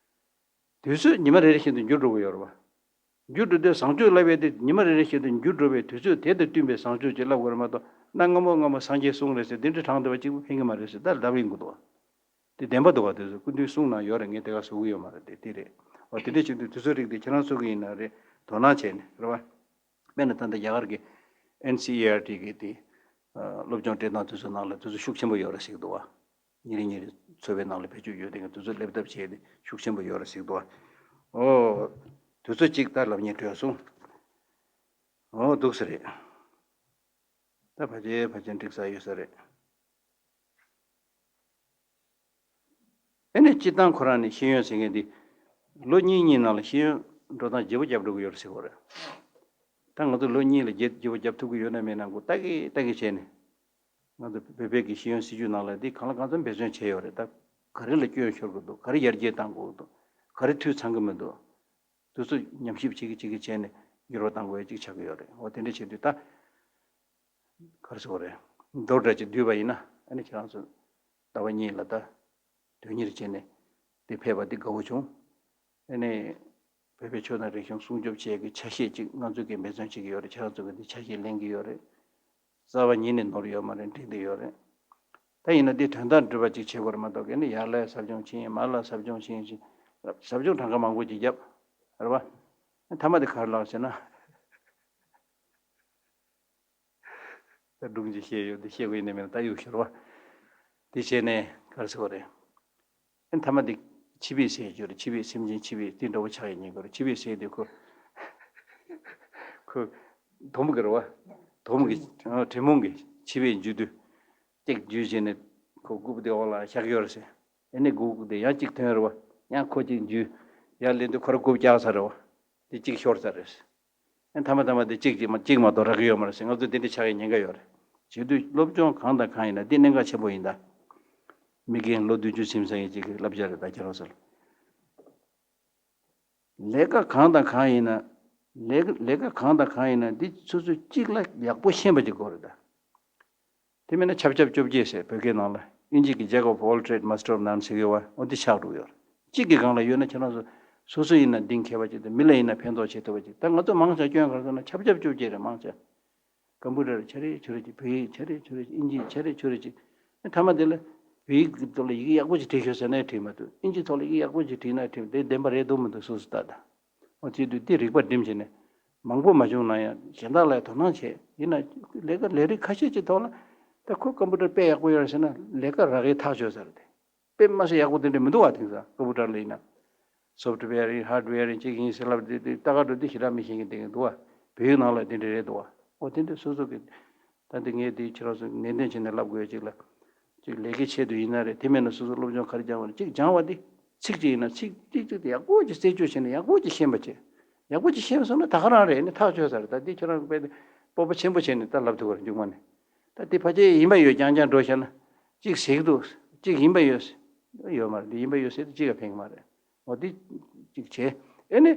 དུས་ཚོད་ཉི་མ་རེ་རེ་བཞིན་དུ་འགྱུར་འགྲོ་གི་ཡོད་རེད་བ། འགྱུར་འགྲོ་དུས་བཟང་སྤྱོད་བསླབ་པའི་དེ་ཉི་མ་རེ་རེ་བཞིན་དུ་འགྱུར་འགྲོ་བའི་དུས་ཚོད་དེ་དང་བསྟུན་པའི་བཟང་སྤྱོད་ཅིག་བསླབ་དགོས་རེད་མ་གཏོགས། གནའ་སྔ་མོ་སྔ་མོ་སངས་རྒྱས་གསུང་རེད་ཟེར་དེ་འདྲ་དྲངས་བསྡད་པ་གཅིག་པུ་ཕན་གྱི་མ་རེད་ཟེར་ད་ལབ་ཡིན་དགོས་འདུག་བ། དེ་བདེན་པ་འདུག་བ། དེ་ཚོ་སྐུ་མདུན་གསུང་གནང་ཡོད་རེད། ངས་དེ་ག་བཟོ་གི་ཡོད་མ་རེད། དེ་དེ་རེད། འོ་དེ་འདྲ་བྱེད་དུས་དུས་ཚོད་རིགས་དེ་ཁྱེད་རང་ཚོ་གི་ཡིན་ན་རེད། དོ་སྣང་བྱས་ནས་རེད་བ། དཔེར་ན་ད་ལྟ་རྒྱ་གར་གྱི་ཨེན་སི་ཨི་ཨར་ཊི་གི་དེ་སློབ་སྦྱོང་སྤྲད་སྟངས་དེ་ཚོ་ནང་ལ་དེ་ཚོ་ཤུགས་ཆེན་པོ་ཡོད་རེད་ཟེར་གི་འདུག་བ། ཉིན་རེ་ཉིན་རེ་འཚོ་བའི་ནང་ལ་བེད་སྤྱོད་ཡོད་དེ་དེ་ཚོ་སླེབས་ཐབས་བྱས་ཏེ་ཤུགས་ཆེན་པོ་ཡོད་རེད་ཟེར་གི་འདུག་བ། འོ། དུས་ཚོད་གཅིག་ད་ལབ་ཉན་གྲོལ་སོང་། འོ་འདུག་ས་རེད། ད་ཕལ་ཆེར་ཕལ་ཆེར་འགྲིག་ས་ཡོད་ས་རེད། ཨེ་ནས་སྤྱིར་བཏང་ཁོ་རང་ནས་ཤེས་ཡོན་ཟེར་མཁན་འདི་ལོ་གཉིས་གཉིས་ནང་ལ་ཤེས་ཡོན་འགྲོ་སྟངས་བརྗེ་པོ་རྒྱབ་འགྲོ་གི་ཡོད་རེད་ཟེར་གོ་རེད། ད་ང་ཚོ་ལོ་གཉིས་ལ་བརྗེ་བརྗེ་པོ་རྒྱབ་ཐུབ་ཀྱི་ཡོད་ན་མེད་ན་གོ་ལྟ་གི་ལྟ་གི་བྱས་ནས། ང་ཚོ་བོད་བོད་ཀྱི་ཤེས་ཡོན་སྲིད་བྱུས་ནང་ལ་འདི་གང་ལ་གང་འཚམ་འབད་བརྩོན་བྱས་ཡོད་རེད། ད་ག་རེ་ལ་སྐྱོན་ཤོར་གི་འདུག་ག་རེ་ཡར་རྒྱས་གཏང་དགོས་འདུག་ག་རེ་འཐུས་ཚང་གི་མི་འདུག་དེ་ཚོ་ཉམས་ཞིབ་བྱེད་ཀྱི་བྱེད་ཀྱི་བྱས་ནས་འགྱུར་བ་གཏང་དགོས་ཡ་གཅིག་ཆགས་ཀྱི་ཡོད་རེད། འོ་དེ་འདྲ་བྱེད་དུས་ད། ག་རེ་ཟེར་དགོས་རེད། མདོར་བསྡུས་ཅིག་བསྡུས་པ་ཡིན་ན་ཨ་ནི་ཁྱེད་རང་ཚོ་ཟླ་བ་གཉིས་ལ་ད་དོན་གཉེར་བྱས་ནས་དེ་ཕེབས་པ་འདི་དགའ་བོ་བྱུང་། ཨ་ནི་བོད་པའི་ཆོས་དང་རིག་གཞུང་སྲུང་སྐྱོབ་བྱེད་ཀྱི་ཆ་ཤས་ཅིག་ང་ཚོ་གིས་འབད་བརྩོན་བྱེད་ཀྱི་ཡོད་རེད། ཁྱེད་རང་ཚོ་གིས་འདི་ཆ་ཤས་ལེན་གྱི་ཡོད་རེད། རྩ་བ་ཉིད་ནས་ནོར་ཡོད་མ་རེད། འགྲིག་བསྡད་ཡོད་རེད། ད་ཡིན་ན་འདི་དོན་དག་འགྲུབ་པ་ཅིག་བྱེད་དགོས་རེད་མ་གཏོགས་གན་ནི་ཡར་ལ་ཟབ་སྦྱོང་བྱེད་ཡིན་མར་ལ་ཟབ་སྦྱོང་བྱེད་ཡིན་ཟབ་སྦྱོང་གྲངས་ཀ་མང་པོ་ཅིག་བརྒྱབ་རེད་བ། མཐའ་མ་དེ་ག་རེ་ལབ་ཟེར་ན། ད་སྒྲུང་ཅིག་བཤད་ཡོད་འདི་བཤད་དགོས་ཡིན་ནའི་མིན་ན་ད་གཡུག་ཤོར་བ། དེ་བྱས་ནས་ག་རེ་ཟེར་དགོས་རེད། ཨ་ནི་མཐའ་མ་དེ་འཆི་བས་ཟས་སྤྱོད་རེད། འཆི་བས་སེམས་ཅན་འཆི་བས་དེ་འདྲ་བོ་ཆགས་ཡིན་ཉེན་ཁ་རེད། འཆི་བས་ཟས་དེ་ཁོ་ཁོ་དོམ་གི་རེད་བ། དོམ་གི་ཨ་དྲེད་མོང་གི་འཆི་བས་འཇུ་དུས་གཅིག་འཇུས་བྱས་ནས་ཁོ་རྐུབ་དེ་འོག་ལ་བཞག་ཡོད་རེད་ཟེར། ཨ་ནི་རྐུབ་དེ་ཡང་གཅིག་ཐོན་རེད་བ། ཡང་ཁོ་གཅིག་འཇུས་ཡར་ལེན་དུས་ཁོ་ར་རྐུབ་བཀྱག་ཚར་རེད་བ། དེ་གཅིག་ཤོར་ཚར་རེད། ཨ་མཐའ་མ་མཐའ་མ་དེ་གཅིག་གཅིག་མ་གཅིག་མ་གཏོགས་རག་གི་ཡོད་མ་རེད་ཟེར། ང་ཚོ་འདི་འདྲ་ཆགས་ཡ་ཉེན་ཁ་ཡོད་རེད། བྱེད་དུས་སློབ་སྦྱོང་གང་དང་གང་ཡིན་ན་འདི་གནད་འགག་ཆེན་པོ་ཡིན་ད། མི་རྒན་ལོ་བདུན་ཅུ་ཕྱིན་ས་ཡིན་གཅིག་གི་བསླབ་བྱ་རེད་ད་ཁྱེད་རང་ཚོ་ལ། ལས་ཀ་གང་དང་གང་ཡིན་ན། ལས་ཀ་ལས་ཀ་གང་དང་གང་ཡིན་ན་འདི་སོ་སོ་གཅིག་ལ་ཡག་པོ་ཤེས་པ་ཅིག་དགོས་རེད་ད། དེ་མིན་ན་ཆབ་ཆབ་བཅོ་བརྒྱད་ཟེར་བོད་སྐད་ནང་ལ་ཨིན་ཇི་གི་Jack of all trade, master of none ཟེར་གི་བ་འོ་འདི་ཆགས་འགྲོ་གི་ཡོད་རེད། གཅིག་གི་སྒང་ལ་ཡོད་ན་ཁྱེད་རང་ཚོ་སོ་སོ་ཡིན་ན་གཏིང་འཁེལ་བ་ཅིག་དང་མི་ལ་ཡིན་ན་ཕན་ཐོགས་བྱེད་ཐུབ་པ་ཅིག་ད་ང་ཚོ་མང་ཆེ་སྐྱོན་ག་རེ་ཟེར་ན་ཆབ་ཆབ་བཅོ་བརྒྱད་རེད་མང་ཆེ། ཀམ་པུ་ཊར་ཆ་རེ་ཆོ་རེ་ཅིག་བོད་ཡིག་ཆ་རེ་ཆོ་རེ་ཅིག་ཨིན་ཇི་ཆ་རེ་ཆོ་རེ་ཅིག་ཨ་མཐའ་མ་དེ་ལ་བོད་ཡིག་གི་ཐོག་ལ་ཡི་གེ་ཡག་པོ་ཅིག་བྲིས་ཤོག་ཟེར་ན་ཡང་བྲིས་མ་ཐུབ། ཨིན་ཇི་ཐོག་ལ་ཡི་གེ་ཡག་པོ་ཅིག་བྲིས་ན་བྲིས་དེ་བདེན་པ་རེད་འདུག་མི་འདུག་སོ་སོ་ལྟ་དང་། འོ་བྱེད་དུས་དེ་རིག་པ་སྒྲིམ་བྱས་ནས་མང་པོ་མ་བྱུང་ན་ཡང་གཞན་དག་ལ་ཡང་དོ་སྣང་བྱེད་ཡིན་ན་ལས་ཀ་ལས་རིགས་ཁ་ཤས་ཅིག་ཐོག་ལ་ད་ཁོ་ཀམ་པུ་ཊར་དཔེ་ཡག་པོ་ཡོད་རེད་ཟེར་ན་ལས་ཀ་རག་གི་ཐག་ཆོད་ས་རེད་དེ། དཔེ་མ་སྲིད་ཡག་པོ་དེ་འདྲ་མི་འདུག་བ། དེང་སང་ཀོམ་པུ་ཊར་ལ་ཡིན་ན། སོབ་ཊི་ཝེར་ཡིན་ཧར་ཌི་ཝེར་ཡིན་གཅིག་ཡིན་ཟེར་ལབ་དེ་དེ་ལྟ་ག་འགྲོ་དེ་ཞེ་དྲག་མི་ཤེས་མཁན་དེ་འདུག་བ། བོད་ཡིག་ནང་ལ་དེ་འདྲ་རེད་འདུག་བ། འོ་དེ་འདྲ་སོ་སོ་གི། ད་འདི་ངས་དེ་ཁྱེད་རང་ཚོ་ནན་ཏན་བྱས་ནས་ལབ་དགོས་ཡ་གཅིག་ལ། གཅིག་ལས་ཀའི་ཆེད་དུ་ཡིན་ན་རེད། དེ་མིན་ན་སོ་སོ་སློབ་སྦྱོང་ག་རེ་སྦྱང་བ་རེད། གཅིག་སྦྱང་བ་དེ་ཚིག་གཅིག་ཡིན་ན་ཚིག་གཅིག་གཅིག་དེ་ཡག་པོ་ཅིག་རྩད་གཅོད་བྱས་ནས་ཡག་པོ་ཅིག་ཤེས་པ་བྱས། ཡག་པོ་ཅིག་ཤེས་སོང་ན་ད་ག་རང་རེད། ནི་ཐག་ཆོད་ས་རེད། ད་འདི་ཁྱེད་རང་དཔེ་དེ་སྤོབས་པ་ཆེན་པོ་བྱས་ནས་ད་ལབ་ཐུབ་པ་རེད་མཇུག་མ་ནས། ད་དེ་ཕལ་ཆེར་ཡིན་པ་ཡོད་རྐྱང་རྐྱང་འགྲོ་བཞག་ན། གཅིག་ཟེར་གི་འདུག་གཅིག་ཡིན་པ་ཡོད་ཡོད་མ་རེད། འདི་ཡིན་པ་ཡོད་ཟེར་དུས་གཅིག་ལ་ཕན་གི་མ་རེད། འོ་འདི་གཅིག་བྱས། ཨེ་ནི།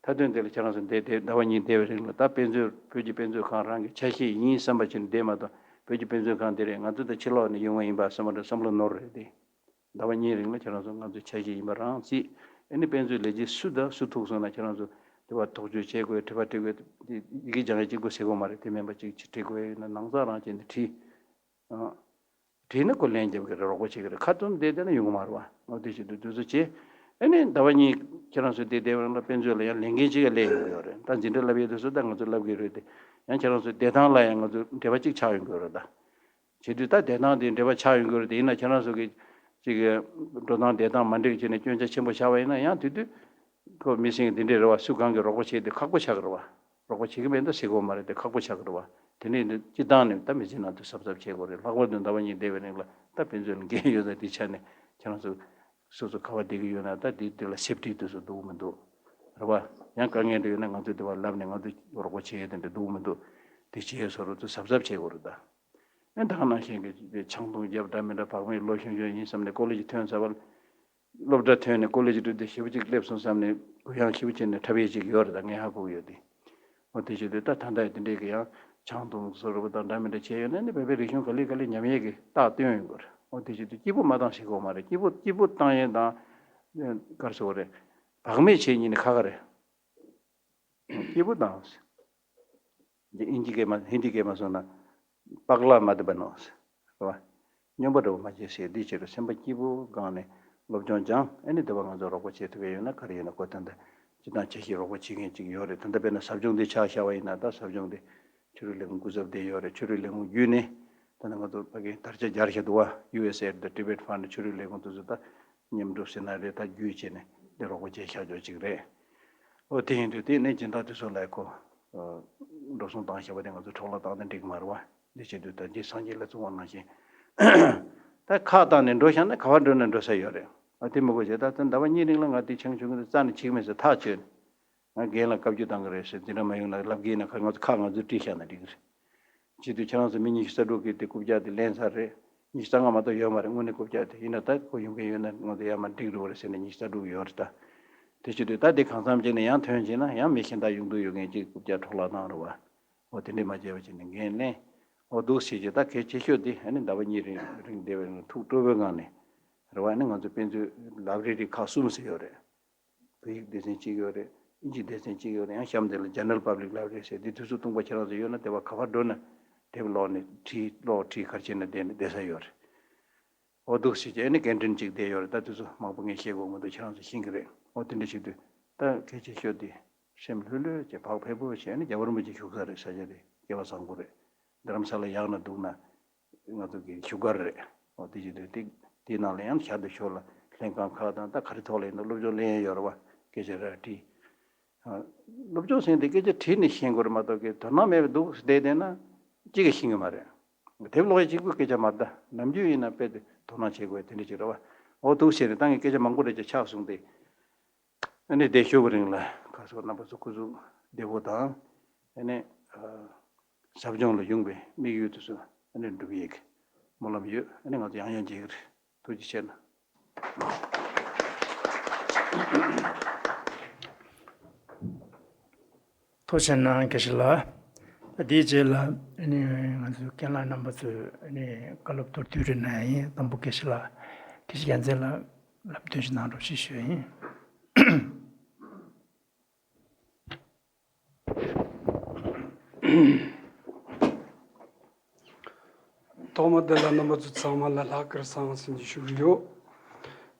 མཐའ་དོན་དེ་ལ་ཁྱེད་རང་ཚོ་འདས་དེ་ཟླ་བ་གཉིས་འདས་པའི་རིང་ལ་ད་དཔེ་མཛོད་བོད་ཀྱི་དཔེ་མཛོད་ཁང་རང་གི་ཆ་ཤས་ཡིན་བསམ་པ་བྱས་ནས་བསྡད་མ་གཏོགས་བོད་ཀྱི་དཔེ་མཛོད་ཁང་དེ་རེད། ང་ཚོ་ད་ཕྱི་ལོགས་ནས་ཡོང་བ་ཡིན་པ་བསམ་པ་འདྲ་བསམ་བློ་ནོར་རེད་དེ། ཟླ་བ་གཉིས་རིང་ལ་ཁྱེད་རང་ཚོ་ང་ཚོའི་ཆ་ཤས་ཡིན་པ་རང་བརྩིས། ཨེ་ནི་དཔེ་མཛོད་ལས་བྱེད་སུ་དང་སུ་ཐུག་སོང་ན་ཁྱེད་རང་ཚོ་དེ་བ་ཐོག་གཅོད་བྱེད་དགོས། དྲི་བ་དྲི་དགོས། དེ་ཡི་གེ་སྦྱང་ཡ་གཅིག་པོ་ཟེར་དགོས་མ་རེད། དེ་མིན་པ་གཅིག་ཅིག་དྲི་དགོས་ཡོད་ན་ནང་ཚགས་རང་བྱས་ནས་བྲིས། ཨ། བྲིས་ན་ཁོ་ལན་རྒྱབ་ཀྱི་རེད། རོགས་པ་བྱེད་ཀྱི་རེད། ཁ་ཐུམ་བསྡད་བསྡད་ན་ཡོང་གི་མ་རེད་བ། འོ་དེ་བྱེད་དུས་དུས་ཚོད་བྱེད། ཨ་ནི་ཟླ་བ་གཉིས་ཁྱེད་རང་ཚོ་བསྡད་བསྡད་པ་ལ་དཔེ་མཛོད་ལ་ཡང་ལས་འགན་གཅིག་ག་སླེབས་ཡོང་གི་ཡོད་རེད། ད་འཛིན་གྲྭ་བསླབ་ཡས་དུས་ཚོད་ད་ང་ཚོ་བསླབ་ཀྱི་རེད་དེ། ཡང་ཁྱེད་རང་ཚོ་བསྡད་སྟངས་ལ་ཡང་ང་ཚོ་འབྲེལ་བ་གཅིག་ཆགས་ཡོང་གི་ཡོད་རེད་ད། བྱེད་དུས་ད་བསྡད་སྟངས་དེ་འབྲེལ་བ་ཆགས་ཡོང་གི་རེད་དེ། ཡིན་ན་ཁྱེད་རང་ཚོ་གི་གཅིག་གི་འགྲོ་སྟངས་བསྡད་སྟངས་མ་འགྲིག་བྱས་ནས་སྐྱོན་ཆ་ཆེན་པོ་ཆགས་པ་ཡིན་ན་ཡང་དེ་དུས་ཁོ་མི་སེང་གི་འདི་འདྲས་རེད་བ། སུ་གང་གི་རོགས་པ་བྱས་ཏེ་ཁག་པོ་ཆགས་ཀྱི་རེད་བ། རོགས་པ་བྱེད་ཀྱི་མེད་ད་ཟེར་དགོས་མ་རེད་དེ། ཁག་པོ་ཆགས་ཀྱི་རེད་བ། དེ་ནས་འདི་སྤྱི་བཏང་ནས་ད་མི་ཚེ་ནང་དུ་གཟབ་གཟབ་བྱེད་དགོས་རེད། ལྷག་པར་དུ་ཟླ་བ་གཉིས་འདས་པའི་རིང་ལ་ད་དཔེ་མཛོད་ལ་འགན་ཡོད་ས་དེ་ཆ་ནས་ཁྱེད་རང་ཚོ་སོ་སོ་ག་བ་བསྡད་ཀྱི་ཡོད་ན་ད་དེ་དེ་ལ་སེབ་ཊི་དུས་སུ་འདུག་མི་འདུག་རེད་བ། ཡང་དཀའ་ངལ་འདྲ་ཡོད་ན་ང་ཚོ་དེ་བ་ལབ་ནས་ང་ཚོ་རོགས་པ་བྱེད་ཡས་དེ་འདྲ་འདུག་མི་འདུག་དེ་བྱེད་ཡས་སོ་རོགས་ཚོ་གཟབ་གཟབ་བྱེད་དགོས་རེད་ད། ཨེ་ད་ག་ནང་བཞིན་གྱི་ཆང་འཐུང་རྒྱབ་འདྲ་མི་འདྲ་བག་མེད་ལོ་གཞོན་གཞོན་ཡིན་བསམ་ནས་ཀོ་ལེ་ཇི་ཐོན་ཚར་བ། སློབ་གྲྭ་ཐོན་ནས་ཀོ་ལེ་ཇི་འགྲོ་དུས་ཞེ་པོ་ཅིག་སླེབས་སོང་བསམ་ནས་གུ་ཡངས་ཞེ་པོ་བྱས་ནས་འཁྲབ་ཡས་ཅིག་ཡོད་རེད་ད། ངས་ཧ་གོ་གི་ཡོད་དེ། འོ་དེ་བྱེད་དུས་ད་ད་ལྟ་ཡི་དེ་འདྲས་ཀྱི་ཡང་ཆང་འཐུང་བཟོ་འདྲ་པོ་དང་འདྲ་མི་འདྲ་བྱས་ཡོད་ན་ནི་བོད་པའི་རིག་གཞུང་ག་ལེ་ག་ལེ་ཉམས་ཡས་ཀྱི་རྟགས་སྟོན་ཡོང་གི་རེད། འོ་དེ་བྱེད་དུས་སྐྱིད་པོ་མ་བཏང་ཤེས་ཀྱི་ཡོད་མ་རེད། སྐྱིད་པོ་སྐྱིད་པོ་བཏང་ཡས་དང་ག་རེ་ཟེར་དགོས་རེད། བག་མེད་བྱེད་གཉིས་ནི་ཁ་ཁ་རེད། སྐྱིད་པོ་དང་། ཨིན་ཇི་སྐད་མ་ཧིན་དི་སྐད་མ་སོང་ན་པག་ལ་མ་དི་བ་ནོ། རེད་བ། སྨྱོན་པ་འདྲ་བོ་མ་བྱེད་ཟེར། འདི་བྱེད་རུ་སེམས་པ་སྐྱིད་པོ་སྒང་ནས་སློབ་སྦྱོང་སྦྱངས། ཨ་ནི་དེ་བ་ང་ཚོ་རོགས་པ་བྱེད་ཐུབ་ཡས་ཡོད་ན་ག་རེ་ཡིན་ན་ཁོ་ད་ལྟ་སྤྱི་བཏང་ཆ་ཤས་རོགས་པ་བྱེད་མཁན་ཅིག་ཡོད་རེད། ད་ལྟ་དཔེར་ན་ཟབ་སྦྱོང་འདི་ཆ་བཞག་པ་ཡིན་ན། ད་ཟབ་སྦྱོང་འདི་ཆོས་རིག་ལས་ཁུངས་སྐུ་ཚབ་བསྡད་ཡོད་རེད། ཆོས་རིག་ལས་ཁུངས་བརྒྱུད་ནས་ད་ནི་ང་ཚོ་ཕ་གིའི་དར་ཆ་རྒྱས་ཤ་འདུག་བ། ཡུ་ཨེས་ཨེ་ཌི་དང་ཊི་བེཊ་ཕན་ཌི། ཆོས་རིག་ལས་ཁུངས་དེ་ཚོ་ད་མཉམ་སྒྲུབ་ཟེར་ན་རེད། ད་བརྒྱུད་བྱས་ནས་འདི་རོགས་པ་བྱས་བཞག་ཆོག་ཅིག་རེད། ཨོ་དེ་ཡིན་དུས་དེ་ནས་སྦྱིན་བདག་དེ་ཚོ་ལ་ཁོ་འགྲོ་སོང་བཏང་བཞག་པ་དེ་ང་ཚོ་འཕྲོ་བརླག་བཏང་ན་འགྲིག་གི་མ་རེད་བ། འདི་བྱེད་དུས་ད་འདི་སངས་རྒྱས་ལ་གསུངས་པ་ནང་བཞིན་ད་ཁག་བཏང་ནས་འགྲོ་བཞག་ན་ག་བ་འགྲོ་ན་འགྲོ་ས་ཡོད་རེད། ཨ་དེ་མི་དགོས་བྱས། ད་ད་ཟླ་བ་གཉིས་རིང་ལ་ང་དེ་ཆང་ཆུང་གི་རྩ་ནས་ཆིག་མེད་ཟེར་ཐག་ཆོད། ང་རྒན་ལ་བཀའ་བཀྱོན་བཏང་གི་རེད་ཟེར། འཛིན་གྲྭ་མ་ཡོང་ན་ལབ་གི་ཡིན་ན་ཁ་ང་ཚོ་ཁག་ང་ཚོས་བྲིས་བཞག་ན་འགྲིག་གི་རེད། བྱེད་དུས་ཁྱེད་རང་ཚོ་མི་ཉི་ཤུ་རྩ་དྲུག་གིས་དེ་རྐུབ་བཀྱག་དེ་ལེན་ཚར་རེད། ཉི་ཤུ་རྩ་ལྔ་མ་གཏོགས་ཡོད་མ་རེད། དངོས་གནས་རྐུབ་བཀྱག་དེ་ཡིན་ན་ད་ཁོ་ཡོང་མཁན་ཡོད་ན་ང་ཚོ་ཡར་མར་འགྲིག་འགྲོ་བ་རེད་ཟེར་ནས་ཉི་ཤུ་རྩ་དྲུག་ཡོད་རེད་ད། དེ་བྱེད་དུས་ད་དེ་གང་འཚམ་བྱས་ནས་ཡང་ཐོན་བྱས་ན་ཡང་མི་གཞན་དག་ཡོང་འདོད་ཡོད་མཁན་ཅིག་རྐུབ་བཀྱག་འཕྲོ་བརླག་བཏང་རེད་བ། འོ་དེ་འདྲས་མ་བྱས་པ་བྱས་ནས་འགན་ལེན། འོ་འདུག་བྱས་བྱས་ད་གལ་ཆེ་ཤོས་དེ་ཨ་ནི་ཟླ་བ་གཉིས་རིང་རིང་བསྡད་པའི་ཐུགས་སྤྲོ་པོའི་ངང་ནས་རེད་བ། ཨ་ནི་ང་ཚོ་དཔེ་མཛོད་ལའི་བྷྲེ་རི་ཁག་གསུམ་ཟེར་ཡོད་རེད། བོད་ཡིག་སྡེ་ཚན་གཅིག་ཡོད་རེད། ཨིན་ཇི་སྡེ་ཚན་གཅིག་ཡོད་རེད། ཡང་གཤམ་དེ་ལ་General Public Library ཟེར་དེ་དུས་སུ་ཐུང་པ་ཁྱེད་རང་ཚོ་ཡོད་ན་དེ་བ་ག་བར་འགྲོ་ན་དེབ་ཀློག་ནས་བྲིས་ཀློག་བྲིས་ག་རེ་བྱས་ན་བསྡད་ནས་བསྡད་ས་ཡོད་རེད། འོ་འདུག་ཟེར་གྱི་ཨ་ནི་སྐད་འཕྲིན་གཅིག་བསྡད་ཡོད་རེད། ད་དུས་ཚོད་མང་པོ་ངས་བཤད་དགོས་མི་འདུག་ཁྱེད་རང་ཚོ་ཤེས་ཀྱི་རེད། འོ་དེ་འདྲ་ཞིག་དུས་ད་གལ་ཆེ་ཤོས་དེ་སེམས་ལྷོད་ལྷོད་བྱས་བག་ཕེབས་པོ་བྱས་ཨ་ནི་རྒྱལ་བ་རིན་པོ་ཆེ་བཞུགས་ས་རེད། ས་ཆ་དེ་སྐལ་བ་བཟང་པོ་རེད། རྡ་རམ་ས་ལ་ཡག་ན་སྡུག་ན་ང་ཚོ་གི་བཞུགས་སྒར་རེད། འོ་དེ་བཞིན་དུ་དེ་དེའི་ནང་ལ་ཡང་ཤར་དུ་ཕྱོགས་ལ་ལྷན་ཁང་ཁག་དང་ད་ག་རེ་ཐོག་ལ་ཡིན་ན་སློབ་སྦྱོང་ལེན་ཡས་ཡོད་རེད་བ། སྐད་ཆ་ར་དྲིས། སློབ་སྦྱོང་ཟེར་དེ་སྐད་ཆ་དྲིས་ནས་ཤེས་དགོས་རེད་མ་གཏོགས་ཀྱི་དོ་སྣང་མེད་པའི་འདུག་བསྡད་བསྡད་ན་གཅིག་གིས་ཤེས་ཀྱི་མ་རེད། དེབ་ཀློག་ཡས་གཅིག་པུས་སྐད་ཆ་མ་རེད་ད། ནམ་རྒྱུན་ཡིན་ན་དཔེ་དེ་དོ་སྣང་བྱེད་དགོས་དེ་འདྲ་ཅིག་རེད་བ། འོ་འདུག་བྱས་ནས་ད་ངས་སྐད་ཆ་མང་པོ་རེ་ཅིག་ཆགས་སོང་སྟེ། ཨ་ནི་བདེ་ཤོག་གི་རིང་ལ་ཁ་སོ་རྣམ་པ་ཚོ་སྐུ་གཟུགས་བདེ་པོ་དང་། ཨ་ནི་ཨ་ཟབ་སྦྱོང་ལ་ཡོང་པའི་དམིགས་ཡུལ་དེ་ཚོ་ཨ་ནི་འགྲུབ་ཡས་ཀྱི་སྨོན་ལམ་ཡོད། ཨ་ནི་ང་ཚོ་ཡང་ཡང་མཇལ་གྱི་རེད། ཐུགས་རྗེ་ཆེ་གནང་། ཐུགས་རྗེ་གནང་། དགེ་བཤེས་ལགས། ད་དེའི་རྗེས་ལ་ཨ་ནི་ང་ཚོའི་རྒན་ལགས་རྣམ་པ་ཚོས་ཨ་ནི་བཀའ་སློབ་མདོར་བསྡུས་རེ་གནང་ཡིན། དང་པོ་དགེ་བཤེས་ལགས། དགེ་བཤེས་རྒྱལ་མཚན་ལགས་ལམ་སྟོན་ཞིག་གནང་རོགས་ཞེས་ཞུ་ཡིན། ཐོག་མར་དེ་ལ་རྣམ་པ་ཚོ་ཚང་མ་ལ་ལྷག་དཀར་བཟང་ཟེར་ནས་ཞུ་གི་ཡོད།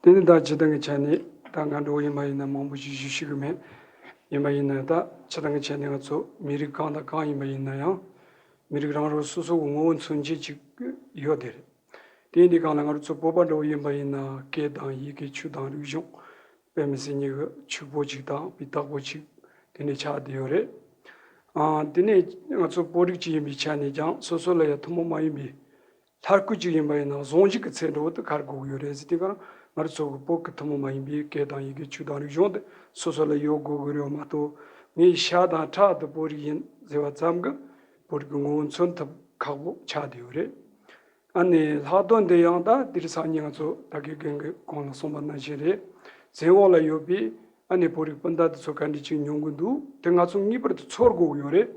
དེ་ནི་ད་སྤྱི་བཏང་གི་ཆ་ནས་ད་ང་འདྲ་བོ་ཡིན་པ་ཡིན་ན་མང་པོ་ཞིག་ཞུ་ཤེས་ཀྱི་མེད། ཡིན་པ་ཡིན་ན་ད་སྤྱི་བཏང་གི་ཆ་ནས་ང་ཚོ་མི་རིགས་གང་དང་གང་ཡིན་པ་ཡིན་ན་ཡང་མི་རིགས་རང་རང་སོ་སོ་གི་ངོ་བོ་མཚོན་བྱེད་ཅིག་ཡོད་དེ་རེད། དེ་ཡིན་དུས་གང་ལ་ང་ཚོ་བོད་པ་འདྲ་བོ་ཡིན་པ་ཡིན་ན་སྐད་དང་ཡི་གེ་ཆོས་དང་རིག་གཞུང་དཔེ་མི་སྲིད་ཉིད་ཀྱི་ཕྱུག་པོ་ཅིག་དང་སྤུས་དག་པོ་ཅིག་དེ་འདྲ་ཆགས་བསྡད་ཡོད་རེད། ཨ་དེ་ནས་ང་ཚོ་བོད་རིགས་ཅིག་ཡིན་པའི་ཆ་ནས་ཀྱང་སོ་སོ་ལ་ཡང་ཐུན་མོང་མ་ཡིན་པའི་ལྷ་སྐུ་ཅིག་ཡིན་པ་ཡིན་ན་གཟུངས་གཞུག་གི་ཚད་འདྲ་བོ་དེ་ག་རེ་དགོས་ཀྱི་ཡོད་རེད་ཟེར་དུས་གང་ང་ཚོ་གི་བོད་ཀྱི་ཐུན་མོང་མ་ཡིན་པའི་སྐད་དང་ཡི་གེ་ཆོས་དང་རིག་གཞུང་དེ་སོ་སོ་ལ་ཡོད་དགོས་ཀྱི་རེད་མ་གཏོགས་ངའི་ཤ་དང་ཁྲག་དེ་བོད་རིགས་ཡིན་ཟེར་བ་ཙམ་གྱིས་བོད་རིགས་ཀྱི་ངོ་བོ་མཚོན་ཐབས་ཁག་པོ་ཆགས་བསྡད་ཡོད་རེད། ཨ་ནི་ལྷག་དོན་འདི་ཡང་ད་འདིར་སང་ཉིན་ང་ཚོ་ད་གའི་རྒན་གྱིས་གོང་ལ་གསུངས་པ་ནང་བཞིན་རེད། བཙན་འོག་ལ་ཡོད་པའི་ཨ་ནི་བོད་རིགས་སྤུན་ཟླ་དེ་ཚོ་ག་འདྲ་ཅིག་མྱོང་གི་འདུག་དེ་ང་ཚོ་ངེས་པར་དུ་ཚོར་དགོས་ཀྱི་ཡོད་རེད།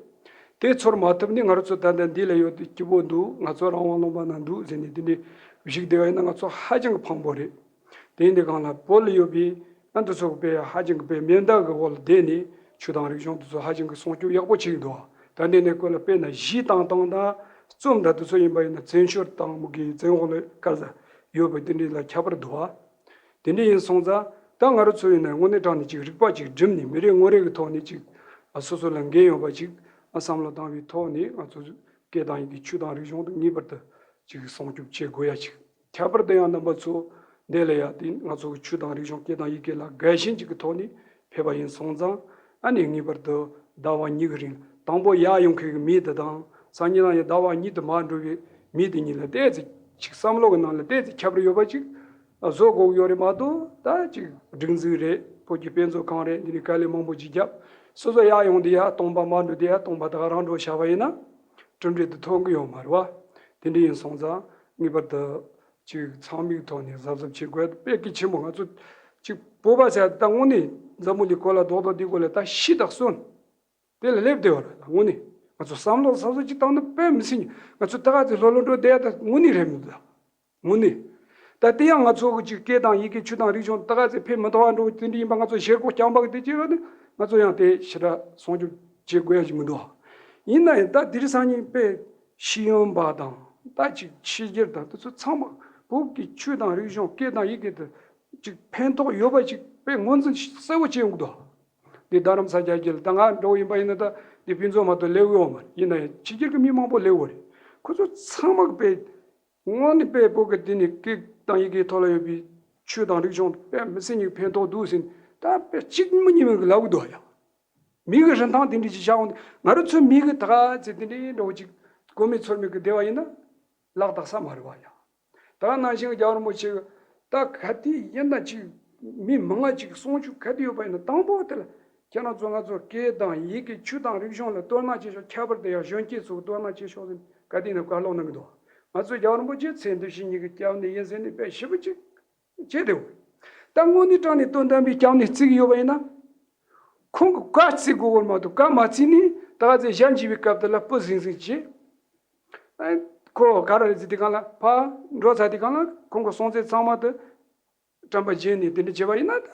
དེ་ཚོར་མ་ཐུབ་ནས་ང་རང་ཚོ་ད་ལྟ་འདི་ལ་ཡོད་དུས་སྐྱིད་པོ་འདུག་ང་ཚོ་རང་དབང་ལུང་པ་ན་འདུག་ཟེར་ནས་དེ་འདྲའི་བཞུགས་བསྡད་པ་ཡིན་ན་ང་ཚོ་ཧ་ཅང་གི་ཕངས་པོ་རེད། དེ་ཡིན་དུས་གང་ལ་བོད་ལ་ཡོད་པའི་ཨ་འདི་ཚོ་དཔེ་ཧ་ཅང་གི་དཔེ་མེ་མདའ་གི་འོག་ལ་བསྡད་ནས་ཆོས་དང་རིག་གཞུང་དེ་ཚོ་ཧ་ཅང་གི་སྲུང་སྐྱོབ་ཡག་པོ་བྱེད་ཀྱི་འདུག་ད་འདི་ནས་ཁོ་ལ་དཔེར་ན་གཞས་བཏང་སྟངས་དང་རྩོམ་དང་དེ་ཚོ་ཡིན་པ་ཡིན་ན་བཙན་བྱོལ་དང་མུ་གེ་བཙན་འོག་ལ་ག་ས་ཡོད་པ་དེ་འདྲའི་ལ་ཁྱད་པར་འདུག་བ། དེ་འདྲ་ཡིན་སོང་ཙང་ད་ང་རང་ཚོ་ཡིན་ན་དངོས་གནས་དྲང་གནས་ཅིག་རིག་པ་ཅིག་བསྒྲིམས་ནས་མི་རེ་ངོ་རེ་གི་ཐོག་ནས་ཅིག་ཨ་སོ་སོ་ལ་འགན་ཡོད་པ་ཅིག་ཨ་བསམ་བློ་བཏང་བའི་ཐོག་ནས་ང་ཚོ་སྐད་དང་ཡི་གེ་ཆོས་དང་རིག་གཞུང་དེ་ངེས་པར་དུ་ཅིག་སྲུང་སྐྱོབ་བྱེད་དགོས་ཡ་ཅིག་ཁྱད་པར་དུ་ཡང་རྣམ་པ་ཚོ་འདི་ལ་ཡ་དེ་ང་ཚོ་གི་ཆོས་དང་རིག་གཞུང་སྐད་དང་ཡི་གེ་ལ་དགའ་ཞེན་ཅིག་གི་ཐོག་ནས་ཕེབས་པ་ཡིན་སོང་ཙང་ཨ་ནི་ངེས་པར་དུ་ཟླ་བ་གཉིས་ཀྱི་རིང་དང་པོ་ཡར་ཡོང་མཁན་གྱི་མི་དེ་དང་སང་ཉིན་ལ་ཡང་ཟླ་བ་གཉིས་དུ་མར་འགྲོ་བའི་མི་དེ་གཉིས་ལ་ཏོག་ཙམ་ཅིག་བསམ་བློ་གི་ནང་ལ་ཏོག་ཙམ་ཁྱད་པར་ཡོད་པ་ཅིག་བཟོ་དགོས་ཀྱི་ཡོད་རེད་མ་གཏོགས་ད་ཅིག་སྒྲིག་འཛུགས་རེད། བོད་ཀྱི་དཔེ་མཛོད་ཁང་རེད། འདི་ནས་དཀའ་ལས་མང་པོ་ཅིག་བརྒྱབ། སོ་སོ་ཡར་ཡོང་དུས་ཡར་སྟོང་པ་མར་འགྲོ་དུས་ཡར་སྟོང་པ་ད་ག་རང་འགྲོ་བྱ་བ་ཡིན་ན་གྲུབ་འབྲས་དེ་ཐོན་གྱི་ཡོད་མ་རེད་བ། དེ་འདྲ་ཡིན་སོང་ཙང་ངེས་པར་དུ་ཅིག་ཚང་མའི་ཐོག་ནས་གཟབ་གཟབ་བྱེད་དགོས། དཔེ་གལ་ཆེན་པོ་ང་ཚོ་ཅིག་བོད་པ་ཟེར་ད་དངོས་གནས་འཛམ་བུ་གླིང་གོ་ལ་རྡོག་རྡོག་འདི་གོ་ལ་ད་ཤི་དང་གསོན་དེ་ལ་སླེབས་བསྡད་ཡོད་རེད། ད་དངོས་གནས་ང་ཚོ་བསམ་བློ་གཟབ་གཟབ་ཅིག་བཏང་ན་དཔེ་མི་སྲིད། ང་ཚོ་ད་ག་ཚོད་ལྷོད་ལྷོད་འགྲོ་བསྡད་ཡ་ད་དངོས་གནས་རེད་མི་འདུག་ད། དངོས་གནས། ད་དེ་ཡང་ང་ཚོ་གི་ཅིག་སྐད་དང་ཡི་གེ་ཆོས་དང་རིག་གཞུང་ད་ག་ཚོད་ཕན་མི་ཐོགས་པ་འགྲོ་དེ་འདྲ་ཡིན་པ། ང་ཚོ་ཞེ་ཁོག་རྐྱང་པ་གི་དེ་བྱས་པ་ནི་ང་ཚོ་ཡང་དེ་ཞེ་དྲག་སྲུང་སྐྱོབ་བྱེད་དགོས་ཡ་ཞིག་མི་འདུག་ཡིན་ན་ཡང་ད་དེ་རིང་སང་ཉིན་དཔེ་ཤེས་ཡོན་པ་དང་ད་ཅིག་ཕྱི་རྒྱལ་དང་དེ་ཚོ་ཚང་མ་བོད་ཀྱི་ཆོས་དང་རིག་གཞུང་སྐད་དང་ཡི་གེ་དེ་ཅིག་ཕན་ཐོགས་ཡོད་པ་ཅིག་དཔེ་ངོས་འཛིན་གསལ་པོ་བྱེད་ཡོང་གི་འདུག་འདི་རྡ་རམ་ས་རྒྱ་རྒྱལ་ད་ང་འགྲོ་ཡིན་པ་ཡིན་ན་ད་འདི་ཕུན་ཚོགས་མ་གཏོགས་སླེབས་ཡོད་མ་རེད། ཡིན་ན་ཡང་ཕྱི་རྒྱལ་གྱི་མི་མང་པོ་སླེབས་ཡོད་རེད། ཁོ་ཚོ་ཚང་མ་གི་དཔེ་དངོས་གནས་དཔེ་བོད་ཀྱི་འདི་ནས་སྐད་དང་ཡི་གེའི་ཐོག་ལ་ཡོད་པའི་ཆོས་དང་རིག་གཞུང་དཔེ་མི་སེར་གཉིས་ཕན་ཐོགས་འདུག་ཟེར་ནས་ད་དཔེ་གཅིག་མི་གཉིས་མིན་གྱི་ལབ་གི་འདུག་ཡ། མི་གི་རིན་ཐང་དེ་འདྲ་ཅིག་ཆགས་འོང་དུས་ང་རང་ཚོའི་མི་གི་ད་ག་ཚེ་དེ་འདྲའི་འདྲ་བོ་ཅིག་གོ་མེད་ཚོར་མེད་གི་བསྡད་པ་ཡིན་ན་ལག་བསྟར་ས་མ་རེད་བ་ཡ། ད་ནང་བཞིན་རྒྱལ་བ་རིན་པོ་ཆེ་གི་ད་ག་དུས་ཡིན་ན་ཅིག་མི་མང་ང་ཅིག་གསུང་ཆོས་ག་དུས་ཡོད་པ་ཡིན་ན་དང་པོ་དེ་ལ་ཁྱེད་རང་ཚོ་ང་ཚོ་སྐད་དང་ཡི་གེ་ཆོས་དང་རིག་གཞུང་ལ་དོ་སྣང་བྱེད་ཤོག་ཁྱད་པར་དུ་ཡང་གཞོན་སྐྱེས་ཚོ་དོ་སྣང་བྱེད་ཤོག་ཟེར་ག་དུས་ཡིན་ན་བཀའ་སློབ་གནང་གི་འདུག་ང་ཚོའི་རྒྱལ་བ་རིན་པོ་ཆེ་ཚེ་འདི་ཕྱི་གཉིས་ཀྱི་སྐྱབས་གནས་ཡིན་ཟེར་ནས་དཔེ་ཞིབ་པོ་ཅིག་བྱས་ཏེ། ད་དངོས་གནས་དྲང་གནས་དོན་དམ་པའི་སྐྱབས་གནས་བརྩི་གི་ཡོད་པ་ཡིན་ན། ཁོང་གི་བཀའ་བརྩི་དགོས་པར་མ་གཏོགས་བཀའ་མ་བརྩིས་ནས་ད་ག་ཚོད་ཞབས་འཇིགས་པའི་སྐབས་དེ་ལ་སྤུ་ཟིང་ཟིང་བྱེད། ཨ། ཁོ་ག་རེ་རེད་ཟེར་དུས་སྒང་ལ་ཕར་འགྲོ་ཚར་དུས་སྒང་ལ་ཁོང་གི་སྲོང་བཙན་ཚང་མ་དེ་དྲན་པ་བརྗེད་ནས་དེ་འདྲ་བྱས་པ་ཡིན་ན་ད་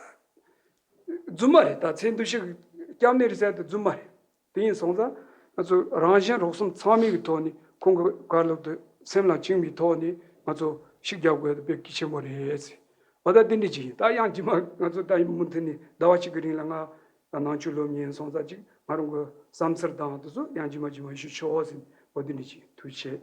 རྫུན་མ་རེད། ད་ཚེ་འདི་ཕྱི་གི་སྐྱབས་གནས་རེད་ཟེར་དེ་རྫུན་མ་རེད། དེ་ཡིན་སོང་ཙང་ང་ཚོ་རང་གཞན་རོགས་གསུམ་ཚང་མའི་གི་ཐོག་ནས་ཁོང་གི་བཀའ་སློབ་དེ་སེམས་ལ་བཅངས་པའི་ཐོག་ནས་ང་ཚོ་ཤུགས་རྒྱག་དགོས་དེ་དཔེ་གལ་ཆེན་པོ་རེད་ཟེར། འོ་ད་དེ་འདྲ་ཅིག་ཡིན། ད་ཡང་རྗེས་མ་ང་ཚོ་ད་ཡིན་མུ་མཐུད་ནས་ཟླ་བ་གཅིག་གི་རིང་ལ་ང་ནང་ཆོས་སློབ་གཉེར་ཡིན་སོང་ཙང་ཅིག་ང་རང་གི་བསམ་ཚུལ་དང་དེ་ཚོ་ཡང་རྗེས་མ་རྗེས་མ་ཞུ་ཆོག་ཟེར། འོ་དེ་འདྲ་ཅིག་ཐུགས་རྗེ་ཆེ།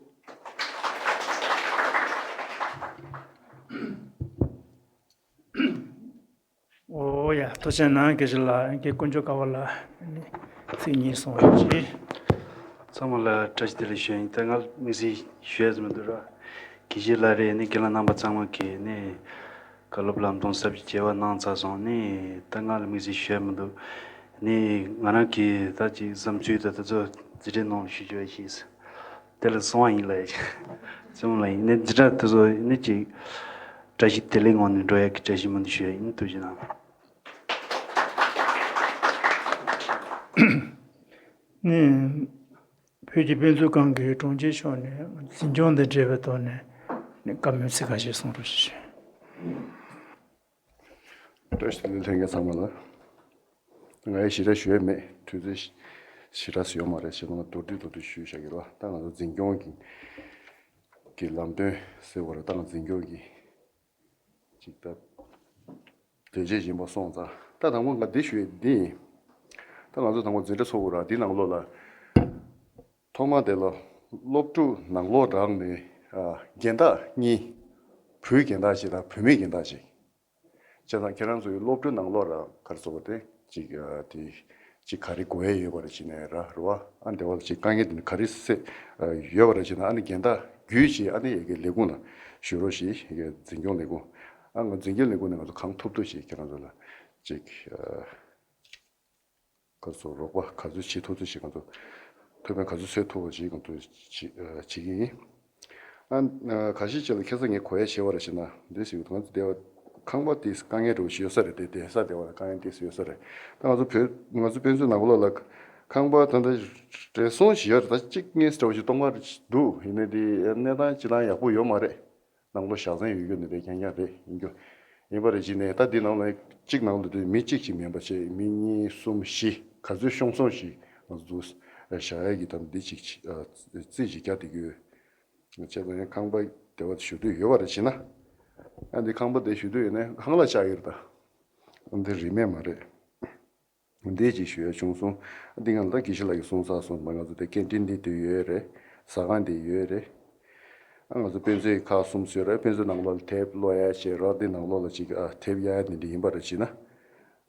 ཨོ་ཡ། ཐུགས་རྗེ་གནང་། དགེ་བཤེས་ལགས། དགེ་དཀོན་མཆོག་དགའ་བ་ལགས་ཚིག་གཉིས་གསུང་རོགས་གྱིས། ཚང་མ་ལ་བཀྲ་ཤིས་བདེ་ལེགས་ཞུ་ཡིན། ད་ང་དམིགས་བསལ་ཞུ་ཡ་ཟེར་མི་འདུག་ར། དགེ་བཤེས་ལགས་རེད། ནི་དགེ་ལགས་རྣམ་པ་ཚང་མ་གིས་ནི་བཀའ་སློབ་ལམ་སྟོན་ཟབ་ཅིག་བྱས་པ་གནང་ཚར་སོང་། ནི་ད་ང་ལ་དམིགས་བསལ་ཞུ་ཡ་མི་འདུག་ནི་ང་རང་གིས་ད་ཅིག་བསམ་ཚུལ་ད་ད་ཚོ་རྩིས་ཁྲའི་ནང་ལ་ཞུ་རྒྱུ་ཡ་ཞིག་དེ་ལ་སོང་བ་ཡིན་ལ་ཡ། བཙུན་མོ་ལགས་ཡིན་ནི་འཛིན་གྲྭ་དེ་ཚོ་ནི་ཅིག་བཀྲ་ཤིས་བདེ་ལེགས་ངང་ནས་འགྲོ་ཡག་གི་བཀྲ་ཤིས་སྨོན་འདུན་ཞུ་ཡ་ཡིན། ཐུགས་རྗེ་གནང་། ནི་བོད་ཀྱི་དཔེ་མཛོད་ཁང་གི་དྲུང་ཆེ་མཆོག་ནས་འཛིན་སྐྱོང་དང་འབྲེལ་བའི་ཐོག་ནས་ནི་བཀའ་མོལ་ཚིག་ཁ་ཤས་གསུང་རོགས་ཞུ། བཀྲ་ཤིས་བདེ་ལེགས་ལྷན་རྒྱས་ཚང་མ་ལ། ང་ཡི་ཞེ་དྲག་ཞུ་ཡ་མེད། དུས་ཚོད་ཞེ་དྲག་ཡོད་མ་རེད། བྱས་ཙང་མདོར་བསྡུས་མདོར་བསྡུས་ཞུས་བཞག་གི་རེད་བ། ད་ང་ཚོ་འཛིན་སྐྱོང་གི་གི་ལམ་སྟོན་ཟེར་བ་རེད། ད་ང་འཛིན་སྐྱོང་གི་ཅིག་ད་དོན་ཆེན་ཡིན་པ་སོང་ཙང་། ད་དང་པོ་ང་འདི་ཞུ་ཡ་འདི་ཡིན། ད་ང་ཚོ་དང་པོ་འཛིན་གྲྭ་ཚོགས་དགོས་ར། འདི་ནང་ལོགས་ལ་ཐོག་མ་དེ་ལ་སློབ་ཕྲུག་ནང་ལོགས་རང་ནས་ཨ་རྒན་བདག་གཉིས། བུའི་རྒན་བདག་ཅིག་དང་བུད་མེད་རྒན་བདག་ཅིག་བྱས་ཙང་ཁྱེད་རང་ཚོའི་སློབ་གྲྭ་ནང་ལོགས་ལ་ག་རེ་ཟེར་དགོས་རེད། ཅིག་ཨ་དེ་ཅིག་ག་རེ་དགོས་ཡས་ཡོད་པ་རེད་བྱས་ནས་ར་རེད་བ། ཨ་འདི་བ་ཅིག་དཀའ་ངལ་དེ་ནི་ག་རེ་སེ་ཨ་ཡོད་པ་རེད་བྱས་ན། ཨ་ནི་རྒན་བདག་བརྒྱུད་བྱས་ཨ་ནི་ཡ་གི་ལས་ཁུངས་ལ་ཞུ་རོགས་ཞེས། ཡ་གི་འཛིན་སྐྱོང་ལས་ཁུངས། ཨ་ང་འཛིན་སྐྱོང་ལས་ཁུངས་ནས་ང་ཚོ་གང་ཐུབ་ཐུབ་ཅིག་ཁྱེད་རང་ཚོ་ལ་ཅིག་ཨ་ག་ཚོད་རོགས་པ་ག་ཚོད་བྱེད་ཐུབ་ཐུབ་ཅིག་ང་ཚོ་ཐུགས་ཕན་ག་ཚོད་གསོས་ཐུབ་པ་ཅིག་ང་ཚོ་བྱེད་ཨ་བྱེད་ཀྱི་ཡིན། ཨ་ཨ་ཁ་ཤས་ཅིག་ལ་ཁ་སང་ངས་གོ་ཡ་བྱས་པ་རེད་བྱས་ན། འདི་ཟེར་གྱི་འདུག་ང་ཚོ་སྡེ་བ་ཁང་པ་དེ་དཀའ་ངལ་འདྲ་བོ་ཞིག་ཡོད་ས་རེད། དེ་བསྡད་ས་སྡེ་བ་ལ་དཀའ་ངལ་དེ་ཡོད་ས་རེད། ད་ང་ཚོ་བོད་ང་ཚོ་དཔེ་མཛོད་ནང་ལོགས་ལ་ཁང་པ་ད་ལྟ་རེ་ཟུང་ཞིག་ཡོད་རེད། ད་གཅིག་གཉིས་འདྲ་བོ་ཞིག་སྟོང་པ་འདུག་ཡིན་ནའི་དེ་གནས་སྟངས་སྤྱིར་བཏང་ཡག་པོ་ཡོད་མ་རེད། ནང་ལོགས་བཞག་ས་ཡོད་རྒྱུ་ནི་རེད། རྐྱང་རྐྱང་རེད། ཡིན་རྒྱུ་ཡིན་པ་རེད། བྱས་ནས་ད་འདི་ནང་ལ་གཅིག་ནང་ལ་དེ་མི་གཅིག་ཅིག་མིན་པ་བྱས་མི་གཉིས་གསུམ་བཞི་ག་ཚོད་ཤོང་སོང་ཞིག་ང་ཚོ་བཞག་ཡ་གི་ད་འདི་གཅིག་ཨ་རྩིས་ཅིག་བརྒྱབ་བསྡད་ཀྱི་ཡོད། བྱས་ཙང་ཡང་ཁང་པ་དེ་བ་ཞུ་འདོད་ཡོད་པ་རེད་བྱས་ན། ཨ་འདི་ཁང་པ་དེ་ཞུ་འདོད་ཡོད་ན་ཧང་ལ་བཅག་གི་རེད་ད། འདི་རིན་མེད་མ་རེད། འདི་ཅིག་ཞུ་ཡ་བྱུང་སོང་། འདི་ང་ལ་དགེ་བཤེས་ལགས་ཀྱིས་གསུངས་ཚར་སོང་། ང་ཚོ་དེ་ཀན་ཊིན་འདི་དུ་ཡོད་རེད། ཟ་ཁང་འདི་ཡོད་རེད། ཨ་ང་ཚོ་དཔེ་མཛོད་ཁག་གསུམ་བཟོས་རེད། དཔེ་མཛོད་ནང་ལོགས་ལ་དེབ་ཀློག་ཡ་བྱས་རོགས། འདི་ནང་ལོགས་ལ་ཅིག་ཨ་དེབ་གཡར་ཡ་འདི་འདྲ་ཡིན་པ་རེད་བྱས་ན།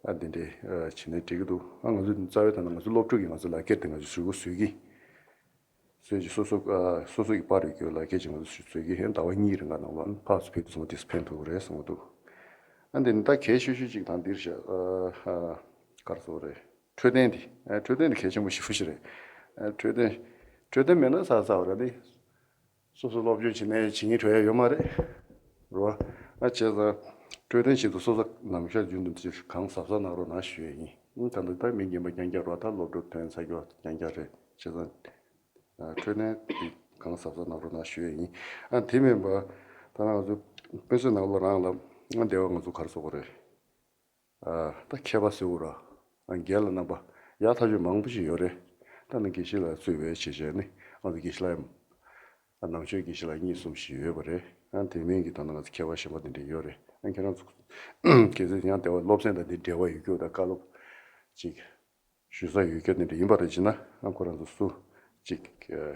ཨ་འདི་འདྲ་ཨ་བྱས་ན་འགྲིག་གི་འདུག་ཨ་ང་ཚོ་རྩ་བའི་ཐོག་ན་ང་ཚོ་སློབ་ཕྲུག་གི་ང་ཚོ་ལག་ཁྱེར་དེ་ང་ཚོ་གཟིགས་སྐོར་བཟོས་ཀྱི། སོ་སོ་སོ་སོ་ཨ་སོ་སོ་ཡི་པར་ཡོད་རྒྱུ་ལག་ཁྱེར་ཅིག་ང་ཚོ་བཟོས་ཀྱི་ཡིན། ཟླ་བ་གཉིས་རིང་ག་ནང་ལོགས་ཕར་ཚུར་ཕེབས་དུས་ཚང་མ་དེ་ཚོ་ཕན་ཐོགས་ཀྱི་རེད་བསམ་གྱི་འདུག་ཨ་འདི་ནི་ད་གལ་ཆེ་ཤོས་ཅིག་དང་འདིར་བཞག་ཨ་ཨ་ག་རེ་ཟེར་དགོས་རེད། འཕྲོད་བསྟེན་འདི་ཨ་འཕྲོད་བསྟེན་འདི་གལ་ཆེན་པོ་ཞེ་པོ་ཞིག་རེད། ཨ་འཕྲོད་བསྟེན་འཕྲོད་བསྟེན་མེད་ན་ཟ་ཟ་བ་རེད་དེ། སོ་སོ་སློབ་སྦྱོང་བྱེད་ནས་བྱེད་སྙིང་བྲོ་ཡ་ཡོད་མ་རེད། རེད་བ། ཨ་བྱས་ཙང་འཕྲོད་བསྟེན་ཆེད་དུ་སོ་སོ་ནམ་ཞག་རྒྱུན་དུ་གང་གཟབ་གཟབ་གནང་རོགས་གནང་ཞུ་ཡ་ཡིན། ཨ་ད་འདི་ད་མི་རྒན་པ་རྐྱང་རྐྱང་རེད་བ། ད་སློབ་གྲོགས་ཐོན་ཚར་རྒྱུ་རྐྱང་རྐྱང་རེད། བྱས་ཙང་ཨ་འཕྲོད་བསྟེན་དེ་གང་གཟབ་གཟབ་གནང་རོགས་གནང་ཞུ་ཡ་ཡིན། ཨ་དེ་མིན་པ་ ད་ང་ཚོ་དཔེ་མཛོད་ནང་ལོགས་རང་ལ་ང་འདས་པ་ང་ཚོ་ག་རེ་ཟེར་དགོས་རེད། ཨ། ད་མཁས་པ་ཟེར་དགོས་ར། ཨ། རྒན་ལགས་རྣམ་པ་ཡག་ཐག་ཆོད་མང་པོ་ཞིག་ཡོད་རེད། ད་ནི་དགེ་བཤེས་ལགས་གཙོས་པའི་བྱས་བྱས་ནི་ང་ཚོ་དགེ་བཤེས་ལགས། ཨ། ནང་ཆོས་དགེ་བཤེས་ལགས་གཉིས་གསུམ་ཞིག་ཡོད་པ་རེད། ཨ། དེ་མིན་གྱི་ད་ནང་ང་ཚོ་མཁས་པ་གཞན་པ་དེ་འདྲ་ཡོད་རེད། ཨ། ཁྱེད་རང་ཚོ་གལ་སྲིད་ཡང་འདས་པ་སློབ་ཚན་དང་འདི་འབྲེལ་བ་ཡོད་རྒྱུ་དང་བཀའ་སློབ་ཅིག་ཞུ་ས་ཡོད་རྒྱུ་དེ་འདྲ་ཡིན་པ་རེད་བྱས་ན། ཨ། ཁོ་རང་ཚོ་སུ་ཅིག་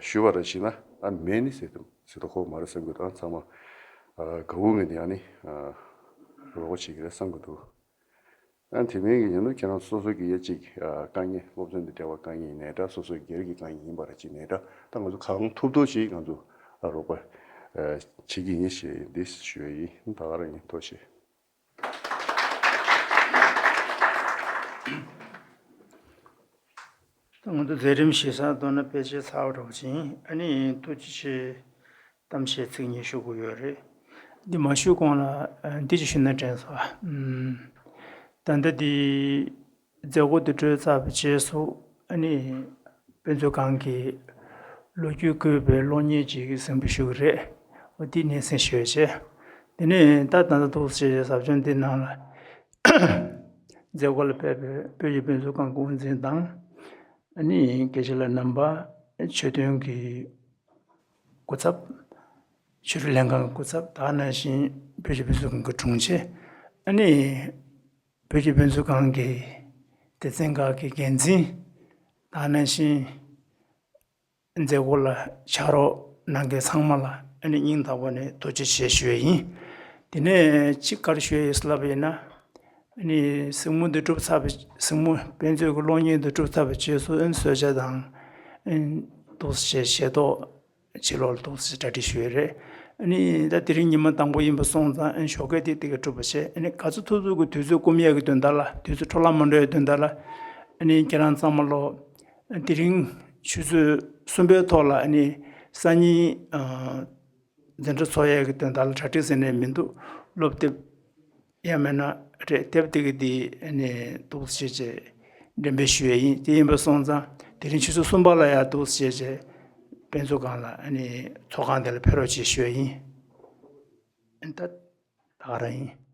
ཞུ་བ་རེད་བྱས་ན། ཨ། མེད་ནི་ཟེར་དུ་ཟེར་དུ་ཁོ་མ་རེད་བསམ་གྱི་འདུག་ཨ། ཚང་མ། ཨ། དགའ་བོ་ངས་ནི་ཨ་ནི། ཨ། རོགས་པ་བྱེད་ཀྱི་རེད་བསམ་གྱི་འདུག་ཨ། དེ་མིན་གྱི་ཡིན་ན་ཁྱེད་རང་སོ་སོ་གི་ཡ་ཅིག་ཨ། དཀའ་ངལ། སློབ་ཚན་དང་འབྲེལ་བ་དཀའ་ངལ་ཡིན་ནའི་འདྲ། སོ་སོའི་སྒེར་གྱི་དཀའ་ངལ་ཡིན་པ་རེད་བྱས་ནའི་འདྲ། ད་ང་ཚོ་གང་ཐུབ་ཐུབ་ཅིག་ང་ཚོ། ཨ། རོགས་པ། ཨ། བྱེད་ཀྱི་ཡིན་ཞེས་འདི་ཞུ་ཡ་ཡིན། ད་ག་རང་ཡིན། ཐུགས་རྗེ་ཆེ། ད་ང་ཚོ་མཛད་རིམ་ཞེ་ས་མདོར་ན་ཕལ་ཆེར་ཚར་བ་འདྲ་བོ་ཅིག་ཡིན། ཨ་ནི་ཐུགས་རྗེ་ཆེ། གཏམ་བཤད་ཚིག་གཉིས་ཞུ་དགོས་ཡོད་རེད། འདི་མ་ཞུས་གོང་ལ། ཨ། འདི་ཅིག་ཞུས་ན་དྲན་སོང་། ཨ། ད་ལྟ་འདི་མཛད་སྒོ་འདི་གྲོལ་ཚར་བའི་རྗེས་སུ། ཨ་ནི་དཔེ་མཛོད་ཁང་གི་ལོ་རྒྱུས་བཀོད་པའི་གློག་བརྙན་ཅིག་གཟིགས་འབུལ་ཞུ་གི་རེད། འོ། འདི་སྙན་སེང་ཞུ་ཡ་བྱས། དེ་ནས་ད་ད་ལྟ་འདུག་སེ་བྱས་བྱས་ཟབ་སྦྱོང་འདི་ནང་ལ་མཛད་སྒོ་ལ་ཕེབས་པའི་བོད་ཀྱི་དཔེ་མཛོད་ཁང་གི་དབུ་འཛིན་དང་། ཨ་ནི་དགེ་བཤེས་ལགས་རྣམ་པ། ཆོས་དོན་གྱི་སྐུ་ཚབ། ཆོས་རིག་ལྷན་ཁང་གི་སྐུ་ཚབ། ད་ག་ནང་བཞིན་བོད་ཀྱི་དཔེ་མཛོད་ཁང་གི་དྲུང་ཆེ། ཨ་ནི་བོད་ཀྱི་དཔེ་མཛོད་ཁང་གི་སྡེ་ཚན་ཁག་གི་འགན་འཛིན། ད་ག་ནང་བཞིན་མཛད་སྒོ་ལ་ཕྱག་རོགས་གནང་མཁན་ཚང་མ་ལ་ཨ་ནི་སྙིང་ཐག་པ་ནས་ཐུགས་རྗེ་ཆེ་ཞུ་ཡ་ཡིན། དེ་ནས་གཅིག་ག་རེ་ཞུ་ཡ་ཡོད་ཟེར་ལབ་པ་ཡིན་ན། ཨ་ནི་གཟིགས་མོ་འདི་གྲུབ་ཚར་བའི། གཟིགས་མོ། དཔེ་མཛོད་ཀྱི་གློག་བརྙན་འདི་གྲུབ་ཚར་བའི་རྗེས་སུ། ཨ་ནི་གསོལ་ཇ་དང་། ཨ་ནི་འདུག་སེ་བྱས་ཞལ་ཏོག་ཕྱི་ལོགས་ལ་འདུག་སེ་གྲ་སྒྲིག་ཞུས་ཡོད་རེད། ཨ་ནི་ད་དེ་རིང་ཉི་མ་དང་པོ་ཡིན་པ་སོང་ཙང་། ཨ་ནི་ཞོགས་ཀས་དེ་དེ་ག་གྲུབ་པ་བྱས། ཨ་ནི་ག་ཚོད་ཐུབ་ཐུབ་ཀྱི་དུས་ཚོད་སྐུམ་ཡས་ཀྱི་དོན་དག་ལ། དུས་ཚོད་འཕྲོ་བརླག་མ་འགྲོ་ཡའི་དོན་དག་ལ། ཨ་ནི་ཁྱེད་རང་ཚང་མ་ལོ། ཨ། དེ་རིང་ཆུ་ཚོད་གསུམ་པའི་ཐོག་ལ། ཨ་ནི་སང་ཉིན། ཨ། འཛིན་གྲྭ་ཚོགས་ཡས་ཀྱི་དོན་དག་ལ་གྲ་སྒྲིག་ཟེར་ནས་མི་འདུག་སློབ་དེབ་ཡང་མིན་ན་རེད། དེབ་དེ་གི་དེ། ཨ་ནི་འདུག་སེ་བྱས་བྱས་འགྲེམས་སྤེལ་ཞུ་ཡས་ཡིན། དེ་ཡིན་པ་སོང་ཙང་དེ་རིང་ཆུ་ཚོད་གསུམ་པ་ལ་ཡང་འདུག་སེ་བྱས་བྱས་དཔེ་མཛོད་ཁང་ལ། ཨ་ནི་ཚོགས་ཁང་དེ་ལ་ཕེབས་རོགས་བྱེད་ཞུ་ཡས་ཡིན། ཨ་ནི་ད་ད་ག་རང་ཡིན།